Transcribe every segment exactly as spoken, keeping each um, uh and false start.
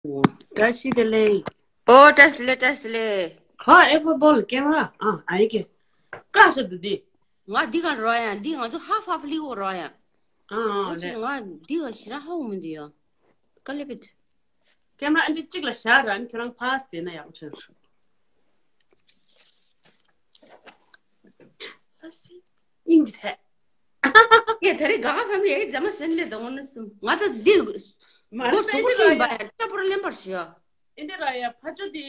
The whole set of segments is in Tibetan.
བཀྲ་ཤིས་བདེ་ལེགས། ཨོ་བཀྲ་ཤིས་བདེ་ལེགས། བཀྲ་ཤིས་བདེ་ལེགས། ཁ་ཨེ་ཕོ་བོལ་ཀེམ་ར་ཨ་ཨ་ཡི་གེ། ཀ་ཤ་དུ་དི། ང་འདི་ག་རོ་ཡ། འདི་ང་ཚོ་ཧ་ཧྥ་ཧྥ་ལི་འོ་རོ་ཡ། ཨ་ཨ་ཨོ་ཅི་ལེ། ང་འདི་ག་ཞི་ར་ཧ་འོ་མི་འདི་ཡ། ཀ་ལེ་པེ་ཏུ། ཀེམ་ར་ཨ་འདི་གཅིག་ལ་བཞག་ར་ཨ་ནི་ཁྱོད་རང་ཕ་སི་དེ་ན་ཡག་པོ་བྱོས། ས་སི་སྙིང་རྗེ་ཐལ། ཡ་ད་རེས་ག་ག་ཕམ་ལི་ཡ་རྫ་མ་སེན་ལེ་དང་ངོ་ནི་སུམ་ང་ད་འདི་མ་རེད། སྒོ་སུ་གོ་ཅུང་པ་ཡ་ལྟ་བུར་ལེན་པར་ཞུ། ཨེ་འདི་ར་ཡ་ཕ་ཆོ་དེ་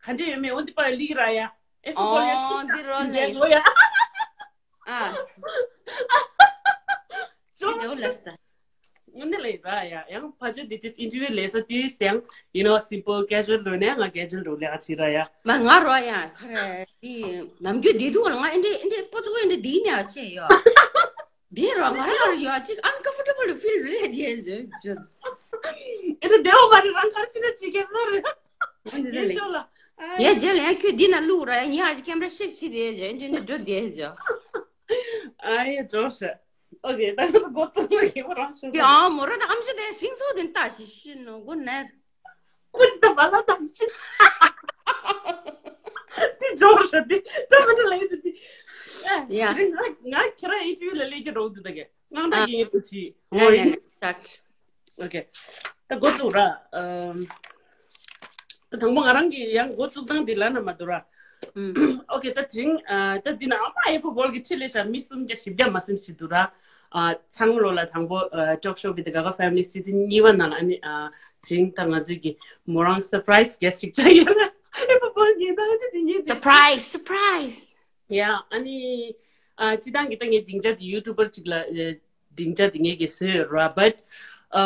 ག་འདྲ་ཡོད་མེད་འོ་འདི་པ་ལིག་ར་ཡ། ཨེ་ཕོ་བོལ་ཡ་ཨོ་འདི་རོ་ལེ། འོ་ཡ། ཨ། ཅོ་འདི་འོ་ལ་སྟ། ངོ་ནི་ལེ་ར་ཡ་ཡང་ཕ་ཆོ་དེ་དིས་ཨིན་ཊར་བིའུ་ལེ་ས་དིས་ཡང་you know simple casual རོ་ནས་ང་casual རོ་ལེ་ཨ་ཅི་ར་ཡ། མ་ང་རོ་ཡ་ཁ་རེ་དི་ནམ་རྒྱུན་བདེ་སྡུག་ལ་ང་ཨེ་འདྲ་ཨེ་འདྲ་པོ་ཙུ་ཨེ་འདྲ་བདེ་ནས་ཨ་ཅེ་ཡོ། དེ་རོ་ང་རང་ལ་ཡོད་ཅིག་uncomfortable feel རེད་དེ་ཟོས་ཅོ། ཨེ་རེད་དེ་འོ་མ་རེད་རང་གར་ཕྱིན་ན་ཅི་སྐྱེབ་ས་རེད། ཨེ་འདི་ཡེ་ལེ། ཤོ་ལ། ཨ་ཡེ་རྗེས་ལ་ཡང་ཁྱོད་འདི་ན་བླུག་ར་ཡ་ཉི་ཨ་ཅི་ཀེམ་ར་ཤེག་ཤི་དེ་ཟོས་ཨེ་འདི་ནི་འགྲོ་དེ་ཟོས། ཨ་ཡེ་ཇོ་ཤ། ཨོ་ཁེ་ད་ག་ཚོ་འགོ་བཙུགས་ལ་ཡེ་བ་རང་ཤོ་དེ་ལ། ཨ་མོ་ར་ད་ཨམ་ཅོ་དེ་སིང་ཚོ་དེ་ལྟ་ཞིག་ཤི་ནོ་གོ་ནེ། ཀུ་ཅི་ད་བ་ལ་དང་ཤི། དེ་ཇོ་ཤ་དེ་ད་མ་ད་ལ་ཡེ་དེ་དེ། ཡ། ང་ང་ཁྱེད་རང་ཨེ་ཅི་བི་ལ་ལས་ཀྱི་རོགས་དུ་ད་གེ་ང་ད་ཨ། གེ་ཡེ་དུ་ཅི། ལ་ལ་ལ་start། ཨོ་ཁེ། ད་འགོ་བཙུགས་ར། ཨམ། ད་དང་པོ་ང་རང་གི་ཡང་འགོ་བཙུགས་སྟངས་འདི་ལ་ན་མ་འདུག་ར། ཨུམ། ཨོ་ཁེ་ད་དེ་རིང་ཨ་ད་འདི་ན་ཨ་མ་ཨེ་ཕོ་བོལ་གི་ཁྲི་ལས་ཤ་མི་གསུམ་བརྒྱ་བཞི་བརྒྱ་མ་ཟིན་ཞིག་འདུག་ར། ཨ་ཚང་མ་ལོ་ལ་དང་པོ་ཨ་ཊོག་ཤོ་གི་དེ་ག་ག་ཕེ་མི་ལི་སི་ཛན་གཉིས་པ་ནང་ལ་ཨ་ནི་ཨ་དེ་རིང་ད་ང་ཚོའི་གི་མོ་རང་སར་པ་རའི་སི་གེ་སི་ཊི་ཞིག་ཆགས་ཡོད་ར། ཨེ་ཕོ་བོལ་གི་ད་ཨ་ནི་དེ་ཉིད་དེ། Surprise, surprise. ཡ་ཨ་ནི་ཨ་སྤྱི་བཏང་གི་ད་ངས་སྡིངས་ཆ་དེ་ཡུ་ཊུབ་པར་ཅིག་ལ་ཨ། སྡིངས་ཆ་དེ་ངས་ཀྱིས་བཟོས་ཡོད་ར། བཊ་ཨ་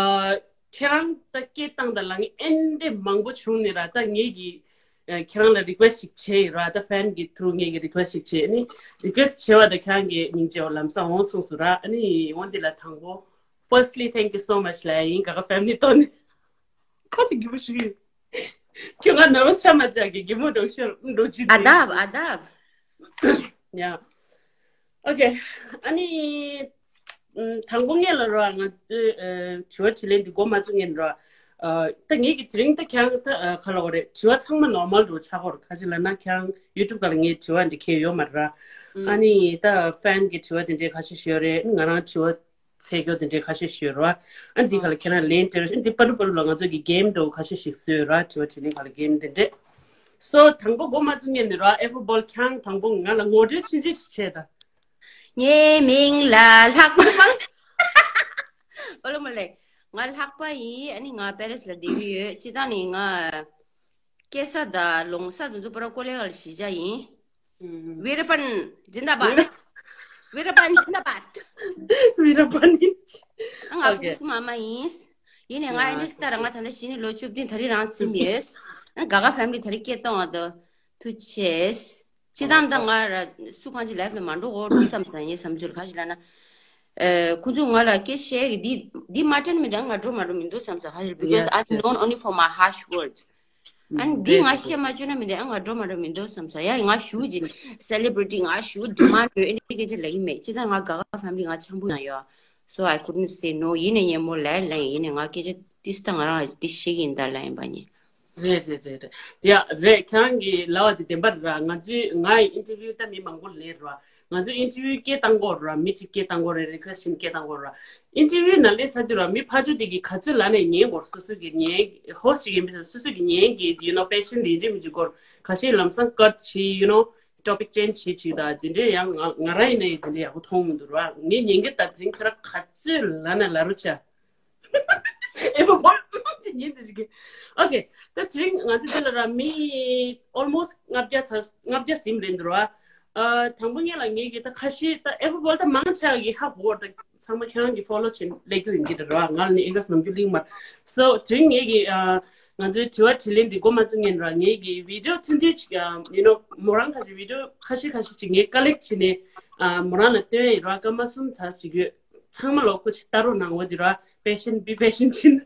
ཁྱེད་རང་ད་སྐད་བཏང་ད་ལ་ངས་ཨེ་འདྲས་མང་པོ་བྱུང་ནི་ར། ད་ངས་ཀྱིས་ཨ་ཁྱེད་རང་ལ་རི་ཀུ་ཨེ་སི་ཊི་ཅིག་བྱས་ཡོད་ར། ད་ཕེན་གི་ཐུ་རུ་ངས་ཀྱིས་རི་ཀུ་ཨེ་སི་ཊི་ཅིག་བྱས། ཨ་ནི་རི་ཀུ་ཨེ་སི་ཊི་བྱས་པ་ད་ཁྱེད་རང་གི་མིང་བརྗེ་བ་ལམ་སང་འོང་གསུངས་སོང་ར། ཨ་ནི་འོན་ཏེ་ལ་དང་པོ་firstly thank you so much ལ་ཡིན། ག་ག་ཕེ་མི་ལི་ཐོག་ནས་ཁ་ཅིག་གི་བུ་ཞུ་ཡིན། ཁྱོད་ང་ནར་བ་ཆ་མ་ཆག་གི་གི་མོ་འགྲོ་ཤོར་འགྲོ་ཅི་འདུག་ཨ་དབ། ཨ་དབ། ཡ། ཨོ་ཁེ། ཨ་ནི། ཨམ། དང་པོ་ངས་ལ་རོ་ང་ཚོའི་ཨ་དྲི་བ་དྲིས་ལན་འདི་འགོ་མ་བཙུགས་ངས་རོ། ཨ་ད་ངས་ཀྱི་དེ་རིང་ད་ཁྱེད་རང་ད་ཨ་ག་ལ་བ་རེད། དྲི་བ་ཚང་མ་ནོར་མལ་འགྲོ་ཆགས་ཀྱི་ཡོད་རེད། ག་ཅི་ལབ་ན་ཁྱེད་རང་ཡུ་ཊུབ་སྒང་ལ་ངས་དྲི་བ་འདི་ཁྱེར་ཡོད་མ་རེད་ར། ཨ་ནི་ད་ཕེན་གི་དྲི་བ་དེ་འདྲའི་ཁ་ཤས་ཤིག་ཡོད་རེད། ང་རང་དྲི་བ་འཚོལ་རྒྱུ་དེ་འདྲའི་ཁ་ཤས་ཤིག་ཡོད་རེད་བ། ཨ་འདི་ག་ལ་ཁྱེད་རང་ལན་སྤྲད་རོགས་ཞུ། འདི་པ་རུ་པ་རུ་ལ་ང་ཚོ་གི་གེམ་འདྲ་བོ་ཁ་ཤས་ཤིག་བཟོས་ཡོད་རེད་བ། དྲི་བ་དྲིས་ལན་ག་ལ་གེམ་དེ་འདྲས། སོ་དང་པོ་འགོ་མ་བཙུགས་ངས་ནི་རེད་བ། ཨེ་ཕོ་བོལ་ཁྱེད་རང་དང་པོ་ང་ལ་ངོ་སྤྲོད་ཆུང་ཆུང་ཞིག་བྱས་དང་། ངའི་མིང་ལ་ལྷག་པ། ཨོ་ལོ་མ་ལེ། ང་ལྷག་པ་ཡིན། ཨ་ནི་ང་པེ་རིས་ལ་བསྡད་ཀྱི་ཡོད། སྤྱིར་བཏང་ནི་ང་སྐྱེས་ས་དང་ལུང་ས་དེ་ཚོ་པུ་ར་ཀོ་ལི་གྷལ་གཞིས་ཆགས་ཡིན། ཨུམ། ཝི་ར་པན་ཛིན་དཱ་བཱད། ཝི་ར་པན་ཛིན་དཱ་བཱད། ཝི་ར་པན་ཡིན། ཨ་ང་ཨོ་ཁེ། ཕུ་གུ་སུ་མ་མ་ཡིན། ཡིན་ནའི་ང་ཨ་ཨེ་འདྲ་ནི་སི་ཏཱ་ར་ང་ད་ལྟ་གཞི་ནས་ལོ་བཅུ་བདུན་ད་རེས་རང་ཟིན་ཡོད། ཨ་ག་ག་ཕེ་མི་ལི་ད་རེས་སྐད་གཏོང་བ་དང་ཐུགས་རྗེ་ཆེ། སྤྱིར་བཏང་ད་ང་ར་སུ་གང་ཅི་ལའིབ་ལ་མ་འགྲོ་འོ་འགྲོ་བསམ་ས་ཡིན། བསམ་ཚུལ་ག་ཞིག་ལབ་ན། ཨ་ཁོང་ཚོས་ང་ལ་སྐད་བཤད་གི་འདི་འདི་མ་དྲན་མི་འདུག་ང་འགྲོ་མ་འགྲོ་མི་འདུག་བསམ་ས་ག་ཞིག because I've known only for my harsh words. ཨ་ནི་འདི་ང་བཤད་མ་བཅུག་ན་མི་འདུག་ཨ་ང་འགྲོ་མ་འགྲོ་མི་འདུག་བསམ་ས། ཡ་ང་ཞུ་ཅི་སེ་ལི་བྷི་རི་ཊི་ང་ཞུ་ཌི་མན་ཌི་ཡོད་ཨེ་འདྲ་སྐད་ཆ་ལབ་ཀྱི་མེད། སྤྱིར་བཏང་ང་ག་ག་ཕེ་མི་ལི་ང་འཆམ་པོ་ཡང་ཡོད། So I couldn't say no. ཡིན་ནའི་ངས་མོ་ལབ་ལབ་ཡིན། ཡིན་ནའི་ང་སྐད་ཆ་ཏིས་ད་ང་རང་ལ་འདི་བཤད་ཀྱི་ཡིན་ད་ལབ་ཡིན་པ་ནི། རེད་རེད་རེད་རེད། ཡ་རེད། ཁྱེད་རང་གི་ལབ་པ་དེ་བདེན་པ་རེད་ར། ང་ཚོའི་ང་ཡི་ཨིན་ཊར་བིའུ་ད་མི་མང་པོ་ལབ་ར། ང་ཚོའི་ཨིན་ཊར་བིའུ་སྐད་བཏང་གི་ཡོད་ར། མི་གཅིག་སྐད་བཏང་གི་ཡོད་རེད། རི་ཀུ་ཨེ་སི་ཊི་བྱས་ནས་སྐད་བཏང་གི་ཡོད་ར། ཨིན་ཊར་བིའུ་ནང་སླེབས་ཚར་དུས་ར་མི་ཕར་ཕྱོགས་དེ་གིས་ག་ཚོད་ལབ་ནའི་ཉན་དགོས་རེད། སོ་སོ་གིས་ཉན། ཧོ་སི་ཊི་ཅིག་ཡིན་པ་ཚོ་སོ་སོ་གིས་ཉན་གི་ཡོ་ནོ་པེ་ཤན་ཊི་ཡིན་གཅིག་མིན་གཅིག་དགོས་རེད། ཁ་ཤས་ལམ་སང་ཀཊ་བྱས་ཡོ་ནོ་ཊོ་པིག་ཅེན་ཇི་བྱས་བྱས་ད་དེ་འདྲས་ཡང་ང་ང་རང་ཡིན་ན་ཡང་དེ་འདྲས་ཡག་པོ་མཐོང་མི་འདུག་ར། ངས་ཉན་གི་ད་དེ་རིང་ཁྱོད་རང་ག་ཚོད་ལབ་ན་ལབ་རོགས་བྱ། ཨེ་ཕོ་བོལ་ཅི་ཉིན་དུ་ཞིག་གི། ཨོ་ཁེ། ད་དེ་རིང་ང་ཚོ་འདི་ལ་ར་མི་ཨོལ་མོ་སི་ལྔ་བརྒྱ་ཚ་ལྔ་བརྒྱ་ཟིན་རེད་འདུག་ར། ཨ་དང་པོ་ངས་ལ་ངས་ཀྱི་ད་ཁ་ཤས་ད་ཨེ་ཕོ་བོལ་ད་མང་ཆེ་བ་གི་ཧ་གོ་བར་ད་ཚང་མ་ཁྱེད་རང་གི་ཕོ་ལོ་བྱེད་ལས་རྒྱུ་ཡིན་གྱི་རེད་ར། ང་ལ་ནི་ཨེ་ག་སི་ནམ་རྒྱུན་ལིང་མ། སོ་དེ་རིང་ངས་ཀྱི་ཨ་ང་ཚོའི་དྲི་བ་དྲིས་ལན་འདི་འགོ་མ་བཙུགས་ངས་ར་ངས་ཀྱི་བི་ཌི་ཡོ་ཐུང་ཐུང་ཅིག་ཨ་ཡོ་ནོ་མོ་རང་ཁ་ཤས་བི་ཌི་ཡོ་ཁ་ཤས་ཁ་ཤས་ཅིག་ངས་ཀ་ལེག་བྱས་ནས་ཨ་མོ་རང་ལ་སྟོན་ཡིན་ར། སྐར་མ་གསུམ་ཙམ་ཞིག་ཡོད། ཚང་མ་ལོག་ཁུ་ཅིག་ལྟ་རོགས་གནང་འོ་དེ་ར་པེ་ཤན་ཊི་བི་པེ་ཤན་ཊི་ཅིན།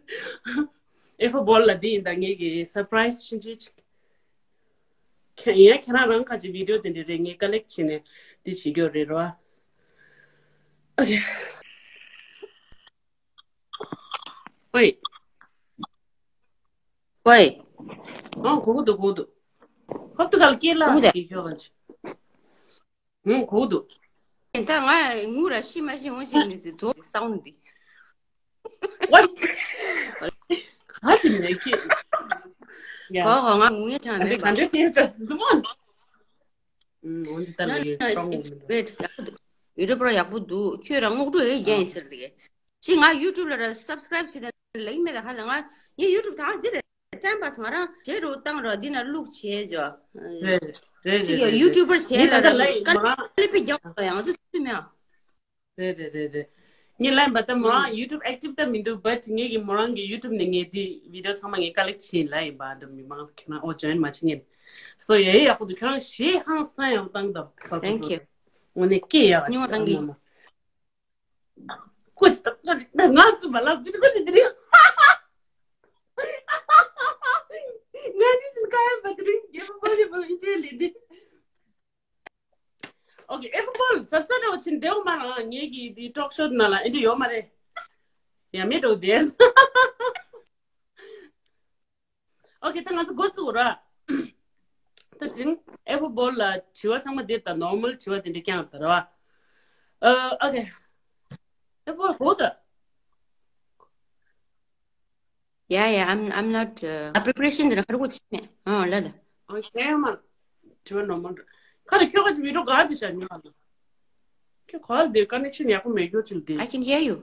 ཨེ་ཕོ་བོལ་ལ་འདི་ཡིན་ད་ངས་ཀྱི་སར་པ་རའི་སི་ཆུང་ཆུང་ཅིག་ཁྱེད་ཡིན་ཁྱེད་རང་རང་ཁ་ཅིག་བི་ཌི་ཡོ་དེ་འདྲ་རེད། ངས་ཀ་ལེག་བྱས་ནས་འདི་བྱེད་རྒྱུ་རེད་ར། ཨོ་ཁེ། ཨོའི། ཝེ། ཨང་གོ་གི་འདུག་གོ་གི་འདུག་ཧོབ་ཏེ་ག་ལ་སྐད་ལ་གོ་གི་འདུག་སྐད་ཁྱོད་ག་ཅི། ཧུང་གོ་གི་འདུག་ད་ང་ངུ་ར་ཤི་མ་ཤི་འོང་ཤི་ནི་དེ་རྫོགས་སའུན་འདི། ཝེ། ག་ཅི་མེད་ཀི། ཡ། གོ་གོ་ང་ངུ་ཡ་ཅང་མེད་པ། ག་འདྲ་སྐད་ཆ་ཟུ་མོ། ཨུམ། འོན་ཏེ་ད་ལ་ཡོད་སྤྲང་བོ་མི་འདུག་ཡུ་ཊུབ་ར་ཡག་པོ་འདུག་ཁྱོད་ར་རྔོག་འགྲོ་ཡོད་རྒྱ་ཡིན་ཟེར་ལེ། ཅི་ང་ཡུ་ཊུབ་ལ་ར་སབ་སི་ཀ་རེབ་བྱེད་དང་ལེགས་མེད་དང་ཧ་ལ་ང་ངའི་ཡུ་ཊུབ་དང་འདི་རེད། ཊའིམ་པཱ་སི་ང་རང་བྱེད་རོགས་བཏང་རོགས་འདི་ན་ལུག་བྱེད་ཇོ། རེད་རེད་ཅི་ཡ་རེད་ཡུ་ཊུབ་པར་བྱེད་ལ་ར་ལུག་དཀའ་ལས་པའི་རྒྱག་ཡང་ཚུ་ཚུ་མེད། རེད་རེད་རེད་རེད། ངས་ལན་པ་ད་མོ་རང་ཡུ་ཊུབ་ཨེག་ཊིབ་ད་མི་འདུག་བཊ་ངས་ཀྱི་མོ་རང་གི་ཡུ་ཊུབ་ནས་ངས་འདི་བི་ཌི་ཡོ་ཚང་མ་ངས་ཀ་ལེག་བྱས་ལ་ཡིན་པ་འདི་མི་མང་ཁྱེད་རང་ཨོ་ཇོ་ཡིན་མ་བྱེད་ངས། སོ་ཡ་ཡ་ཡག་པོ་འདུག་ཁྱེད་རང་ཞེ་ཧང་སང་ཡང་བཏང་ད་བ། Thank you. དངོས་གནས་སྐད་ཡག་སྙིང་བ་ཞིག་བཏང་གི་ཨ་མ། ཀོ་ཅི་ད་ཀོ་ཅི་ད་ང་ཚོ་མ་ལབ་ཀོ་ཅི་ཀོ་ཅི་དེ་རིང་ང་འདི་བཞིན་ཀ་ཡ་པ་དེ་རིང་རྒྱལ་པོ་པོ་ལེ་པོ་ཨིན་ཊར་ལེ་འདི། ཨོ་ཁེ། ཨེ་ཕོ་པོལ་གཟབ་གཟབ་རེ་བ་ཆེན་འདེའུ་མ་རང་ངེད་ཀྱི་འདི་ཊོག་ཤོ་ནང་ལ་ཨེ་འདྲ་ཡོད་མ་རེད། ཡ་མེད་འགྲོ་དེ། ཨོ་ཁེ། ད་ང་ཚོ་འགོ་བཙུགས་ར། ད་ཅིང་ཨེ་ཕོ་པོལ་ལ་དྲི་བ་ཚང་མ་འདི་ད་ནོར་མལ་དྲི་བ་དེ་འདྲ་རྐྱང་རེད་ར་བ། ཨོ་ཁེ། ཨེ་ཕོ་པོལ་གོ་ད། Yeah, yeah, I'm, I'm not, uh, preparation དེ་ཁར་གོ་ཆི་མེད། ཨ་ལ་ད། ཨ་ཤེས་མ། དྲི་བ་ནོར་མལ་རེད། ཁ་རེ་ཁྱོད་ཁ་ཅིག་བི་ཌི་ཡོ་ག་དེ་བྱ་ཉོ་ཨ་ལ། ཁྱོད་ག་དེ་ཀ་ནེག་ཤན་ཡག་པོ་མེད་རྒྱུ་ཅིག་དེ། I can hear you.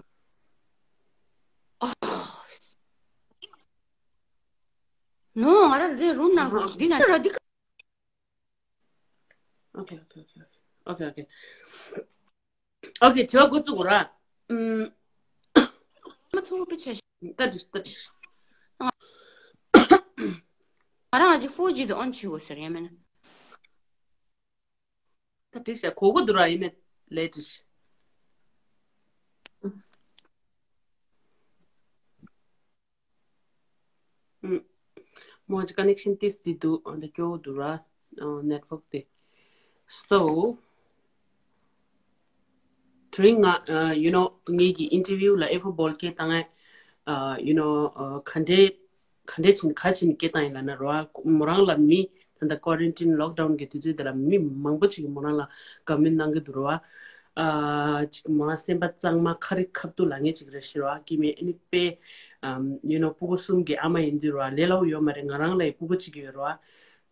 Oh. No, ང་ར་རེ་རུམ་ནང་འདི་ན་ར་འདི་ཀ། Okay, okay, okay, okay. Okay, okay. Okay, དྲི་བ་འགོ་བཙུགས་ར། ཨུམ། མ་ཚོང་པའི་ཆ་ཤས། ད་དྲི་ད་དྲི། ང་རང་ཨ་ཅེ་ཕོར་ཇི་དུ་ཨོན་བྱེད་དགོས་ཟེར་ཡ་མེད་ན། ད་དྲི་ཤ་གོ་གོ་འདུག་ར་ཡིན་ནས་ལས་དྲི་ཤ། ཨུམ། མོ་ཅི་ཀ་ནེག་ཤན་ཏིས་དེ་འདུག་ཨ་འདི་སྐྱོ་བོ་འདུག་ར། ཨ་ནེཊ་ཝོག་དེ། So དེ་རིང་ང་ཨ་you know ངེད་ཀྱི་ཨིན་ཊར་བིའུ་ལ་ཨེ་ཕོ་པོལ་སྐད་བཏང་ངས་ཨ་you know ཨ་ག་འདྲས་ག་འདྲས་བྱས་ནས་ག་བྱས་ནས་སྐད་བཏང་ཡིན་ལབ་ན་ར་བ། མོ་རང་ལ་མི་ད་ལྟ་ཀོ་རན་ཊིན་ལོག་ཌའུན་གྱི་དུས་ཚོད་དེ་ལ་མི་མང་པོ་ཅིག་གིས་མོ་རང་ལ་དགའ་མོས་གནང་གི་འདུག་ར་བ། ཨ་ཅིག་མོ་རང་སེམས་པ་གཙང་མ་ཁ་རི་ཁ་ཐུག་ལབ་མཁན་ཅིག་རེད་ཤག་ར་བ། སྐྱེ་དམན་ཨ་ནི་དཔེ་ཨམ་you know སྤུ་གུ་གསུམ་གྱི་ཨ་མ་ཡིན་དུས་ར་བ་ལས་སླ་བོ་ཡོད་མ་རེད། ང་རང་ལ་ཡི་སྤུ་གུ་གཅིག་ཡོད་ར་བ།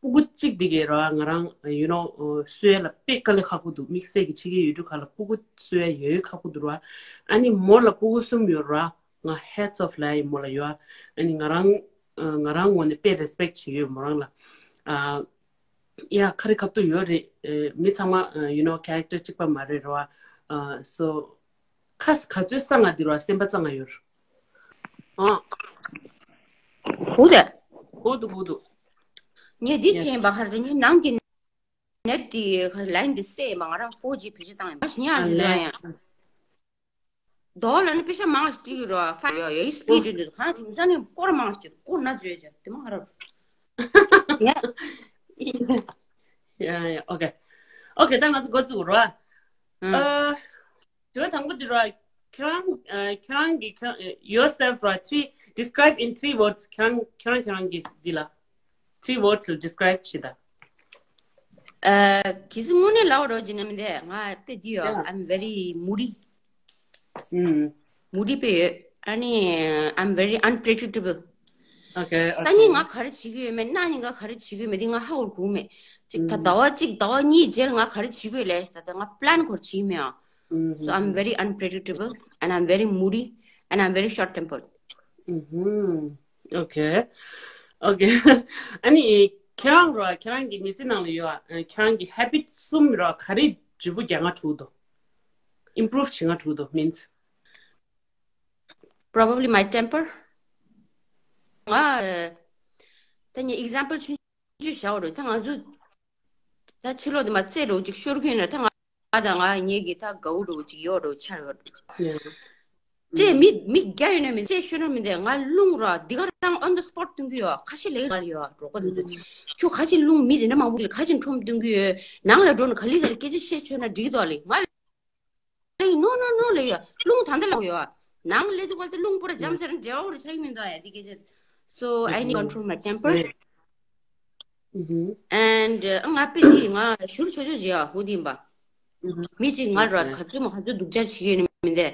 སྤུ་གུ་གཅིག་དེ་གས་ར་བ་ང་རང་you know གསོ་ཡ་ལ་དཔེ་དཀའ་ལས་ཁག་པོ་འདུག་དམིགས་བསལ་གྱི་ཕྱི་རྒྱལ་ཡུལ་གྲུ་ཁག་ལ་སྤུ་གུ་གསོ་ཡ་ཡོད་ཁག་པོ་འདུག་ར་བ། ཨ་ནི་མོ་ལ་སྤུ་གུ་གསུམ་ཡོད་ར་བ། ང་hats off ལབ་ཡ་ཡིན་མོ་ལ་ཡོད། ཨ་ནི་ང་རང་ཨ་ང་རང་ངོས་ནས་དཔེ་རེ་སི་པེག་བྱེད་ཡོད་མོ་རང་ལ། ཨ་ཡ་ཁ་རི་ཁ་ཐུག་ཡོད་རེད། ཨ་མི་ཚང་མ་ཨ་you know character གཅིག་པ་མ་རེད་ར་བ། ཨ་so ཁ་ག་ཚོད་གསང་ང་འདི་ར་བ་སེམས་པ་གཙང་ང་ཡོད་ར། ཨ་གོ་དེ། གོ་འདུག་གོ་འདུག་ངས་འདི་བྱས་པ་ཧར་དེ་ངའི་ནང་གི་ནེཊ་དེ་ལའིན་དེ་སེ་མ་ང་རང་ཕོར་ཇི་བེད་སྤྱོད་བཏང་ཡིན་པ་ཞིག་ཡང་ཨ་ཟེར་ལེ། ཡང་། རྡོ་ལ་ནི་པེ་ཤ་མང་ཞིག་སྤྲད་ཀྱི་རོ་ཧྥ་ཡོ་ཡོ་ཡི་སི་པི་ཌི་འདི་གང་དེང་སང་ནི་སྐོར་མང་ཞིག་སྐོར་ན་བརྗོད་བྱ་དེ་མང་རབ། ཡ། ཡ་ཡ་ཨོ་ཁེ། ཨོ་ཁེ་ད་ང་ཚོ་འགོ་བཙུགས་རོ། ཨ། དྲི་བ་དང་པོ་འདི་རོ། ཁྱེད་རང་ཨ་ཁྱེད་རང་གི་ཁྱེད་རང་yourself རོ། three describe in three words ཁྱེད་རང་ཁྱེད་རང་ཁྱེད་རང་གི་འདི་ལ། three words ལ་describe བྱེད་ད། ཨ་གི་སི་དངོས་གནས་ལབ་རོགས་བྱེད་ན་མི་འདས་ང་དཔེ་འདི་ཡོད། Yeah. I'm very moody. ཨུམ། moody དཔེ་ཡོད། ཨ་ནི་I'm very unpredictable. Okay, okay. སང་ཉིན་ང་ག་རེ་བྱེད་ཀྱི་ཡོད་མེད་གནངས་ཉིན་ང་ག་རེ་བྱེད་ཀྱི་ཡོད་མེད་འདི་ང་ཧ་གོ་གི་མེད། གཅིག་ད་ཟླ་བ་གཅིག་ཟླ་བ་གཉིས་རྗེས་ལ་ང་ག་རེ་བྱེད་ཀྱི་ཡོད་ལས་ད་ལྟ་ང་plan སྐོར་བྱེད་ཀྱི་མེད་ཨ། So I'm very unpredictable and I'm very moody and I'm very short tempered. ཨུམ། Okay. Okay. ཨ་ནི་ཁྱེད་རང་རོ་ཁྱེད་རང་གི་མི་ཚེ་ནང་ལ་ཡོད་ཨ་ཁྱེད་རང་གི་habit གསུམ་རོ་ག་རེ་ལྗིད་པོ་རྒྱག་ང་ཐུག་འདུག improve བྱེད་ང་ཐུག་འདུག means. Probably my temper. ང་ད་ངས་example ཆུང་ཆུང་བཞག་རོ་ད་ང་ཚོ་ད་ཕྱི་ལོགས་དེ་མ་རྩེ་རོ་ཅིག་ཤོར་གྱི་ཡོད་ན་ད་ང་ང་དང་ང་ངེད་ཀྱི་ད་དགའ་བོ་རོ་ཅིག་ཡོད་རོ་ཆར་ཡོད་རོ། Yeah. ཙེ་མི་མི་རྒྱ་ཡོད་ན་མི་ཙེ་ཤོད་ན་མི་འདས་ང་རླུང་ར་འདི་ག་རང་on the spot སྟོན་གི་ཡོད། ཁ་ཤས་ལེགས་ལ་ཡོད་རོགས་པ་འདི་ཚོ་ཁྱོད་ཁ་ཅིག་རླུང་མི་དེ་འདྲ་མང་པོ་གི་ཁ་ཅིག་ཁྲོམ་སྟོན་གི་ཡོད། ནང་ལ་འགྲོ་ན་ག་ལི་ག་ལི་སྐད་ཆ་བཤད་ཆོད་ན་འགྲིག་དོ་ལེ་ང་ལེ་no no no ལེ་ཡ་རླུང་ད་འདི་ལ་ཡོད། ནང་ལེ་དུ་བལ་དུ་རླུང་པོ་ར་འཇམ་ཟེར་ན་འབྲེལ་བ་རུ་ཆགས་མི་འདུག་ཡ་འདི་སྐད་ཆ། So I need to control my temper. Mm-hmm. And uh, ང་དཔེ་དེ་ང་བཞུར་ཆོག་ཆོག་བྱེད་ཡ་ཧུ་དིན་པ། མི་གཅིག་ང་ར་ག་ཚོད་མ་ག་ཚོད་སྡུག་ཅག་བྱེད་ཡོད་ནི་མིན་ཏེ།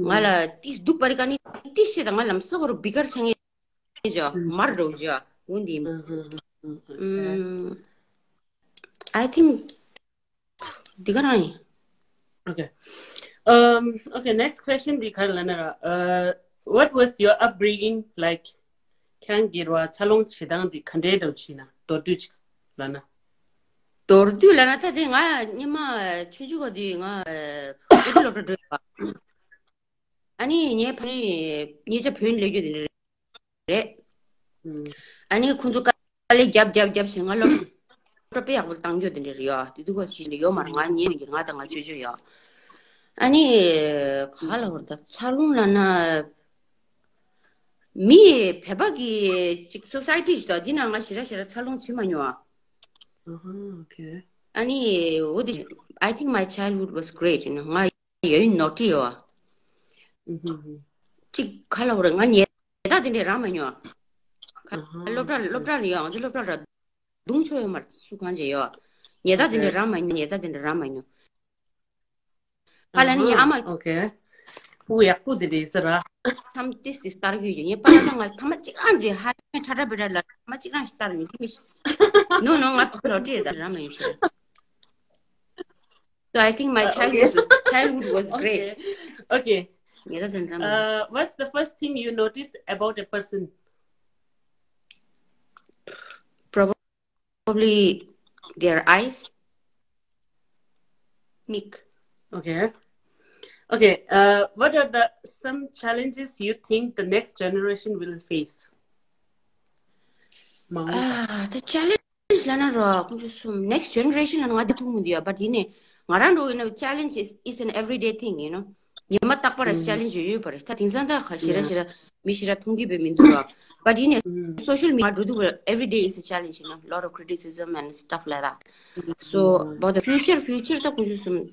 ང་ལ་ཏི་སྡུག་པ་རི་ཀ་ནི་ཏི་ཤེ་དང་ང་ལམ་སོག་རུ་བི་ཀར་ཆང་ངེ་ཇོ་མར་རོ་ཇོ་ཧུ་དིན། I think འདི་ག་རང་ཡིན། Okay. Um, okay, next question འདི་ག་རེ་ལབ་ན་ར། Uh, what was your upbringing like? ཁྱེད་རང་གི་ར་འཚར་ལོངས་བྱེད་སྟངས་འདི་ག་འདྲའི་འདྲ་བྱེད་ན། མདོར་བསྡུས་ཅིག་ལབ་ན། མདོར་བསྡུས་ལབ་ན་ད་དེ་ང་སྔོན་མ་ཆུང་ཆུང་ག་དུས་ང་ཨ་ཁུ་སློབ་གྲྭ་འགྲོ་བ། ཨ་ནི་ངའི་ཕ་ནི་ཉེ་ཆ་བོད་ལས་རྒྱུ་དེ་འདྲ་རེད། ཨ་ནི་ཁོང་ཚོ་དཀའ་ལས་རྒྱབ་རྒྱབ་རྒྱབ་བྱས་ང་སློབ་གྲྭ་དཔེ་ཡག་པོ་བཏང་རྒྱུ་དེ་འདྲ་རེད་ཡ། དེ་དུས་ཁོ་ཞིག་ཡོད་མ་རེད། ང་ཉེ་ཡིན་གྱི་ང་དང་ང་ཅོ་ཅོ་ཡ། ཨ་ནི་ག་ལ་བར་ད་འཚར་ལོངས་ལབ་ན། མི་བོད་པ་གི་ཅིག་སོ་སའི་ཊི་ཞིག་དང་འདི་ན་ང་ཞེ་དྲག་ཞེ་དྲག་འཚར་ལོངས་བྱེད་མ་མྱོང་ཨ། Okay. ཨ་ནི་འོ་དེ། I think my childhood was great, you know. ང་ཡོད་ནོ་ཊི་ཡོད་ཨ། ཅིག་ག་ལ་བར་ང་ཉེས་ད་དེ་འདྲས་རང་མ་མྱོང་ཨ། སློབ་གྲྭ་སློབ་གྲྭ་ལ་ཡོད། ང་ཚོ་སློབ་གྲྭ་ལ་རྡུང་ཆོག་ཡོད་མ་རེད། སུ་གང་བྱས་ཡོད། ཉེས་ད་དེ་འདྲས་རང་མ་མྱོང་། ཉེས་ད་དེ་འདྲས་རང་མ་མྱོང་། ཧ་ལ་ནི་ཨ་མ། Okay. ཕྲུ་གུ་ཡག་པོ་དེ་འདྲ་ཡིན་ས་ར། ཐམ་ཏིས་ཏིས་ལྟར་གྱི་ཡོད། ངས་པ་ལ་ང་ཐ་མ་གཅིག་རང་རྗེས་ཧ་ཡང་ཁྲ་ཁྲ་བེ་ར་ལ་ཐ་མ་གཅིག་རང་ཞིག་ལྟར་མི་ཐུབ་མི་ཤེས། No, no, ང་ཕ་ལོ་ཏྲེ་ད་རང་མ་ཡིན་ཤེས། So I think my childhood was, childhood was great. Okay. ངས་ད་དེ་འདྲ་མ། Uh, what's the first thing you notice about a person? Probably their eyes. མིག Okay. Okay. Uh, what are the some challenges you think the next generation will face? མ་འོངས་པ། Ah, the challenge ལབ་ན་རོ་ཁོང་ཚོ་གསུམ། next generation ལབ་ན་ང་དེ་ཐུག་མི་འདུག་ཡ། But ཡིན་ནའི་ང་རང་འགྲོ་ཡིན་ན་challenge is, is an everyday thing, you know. ཉི་མ་རྟག་པར་challenge ཡོད་པ་རེད། ད་དེང་སང་ད་ཁ་ཞེ་དྲག་ཞེ་དྲག་མི་ཞེ་དྲག་མཐོང་གི་བས་མི་འདུག་ར། But ཡིན་ནའི་social media འགྲོ་དུས་every day is a challenge, you know, lot of criticism and stuff like that. So about the future, future ད་ཁོང་ཚོ་གསུམ།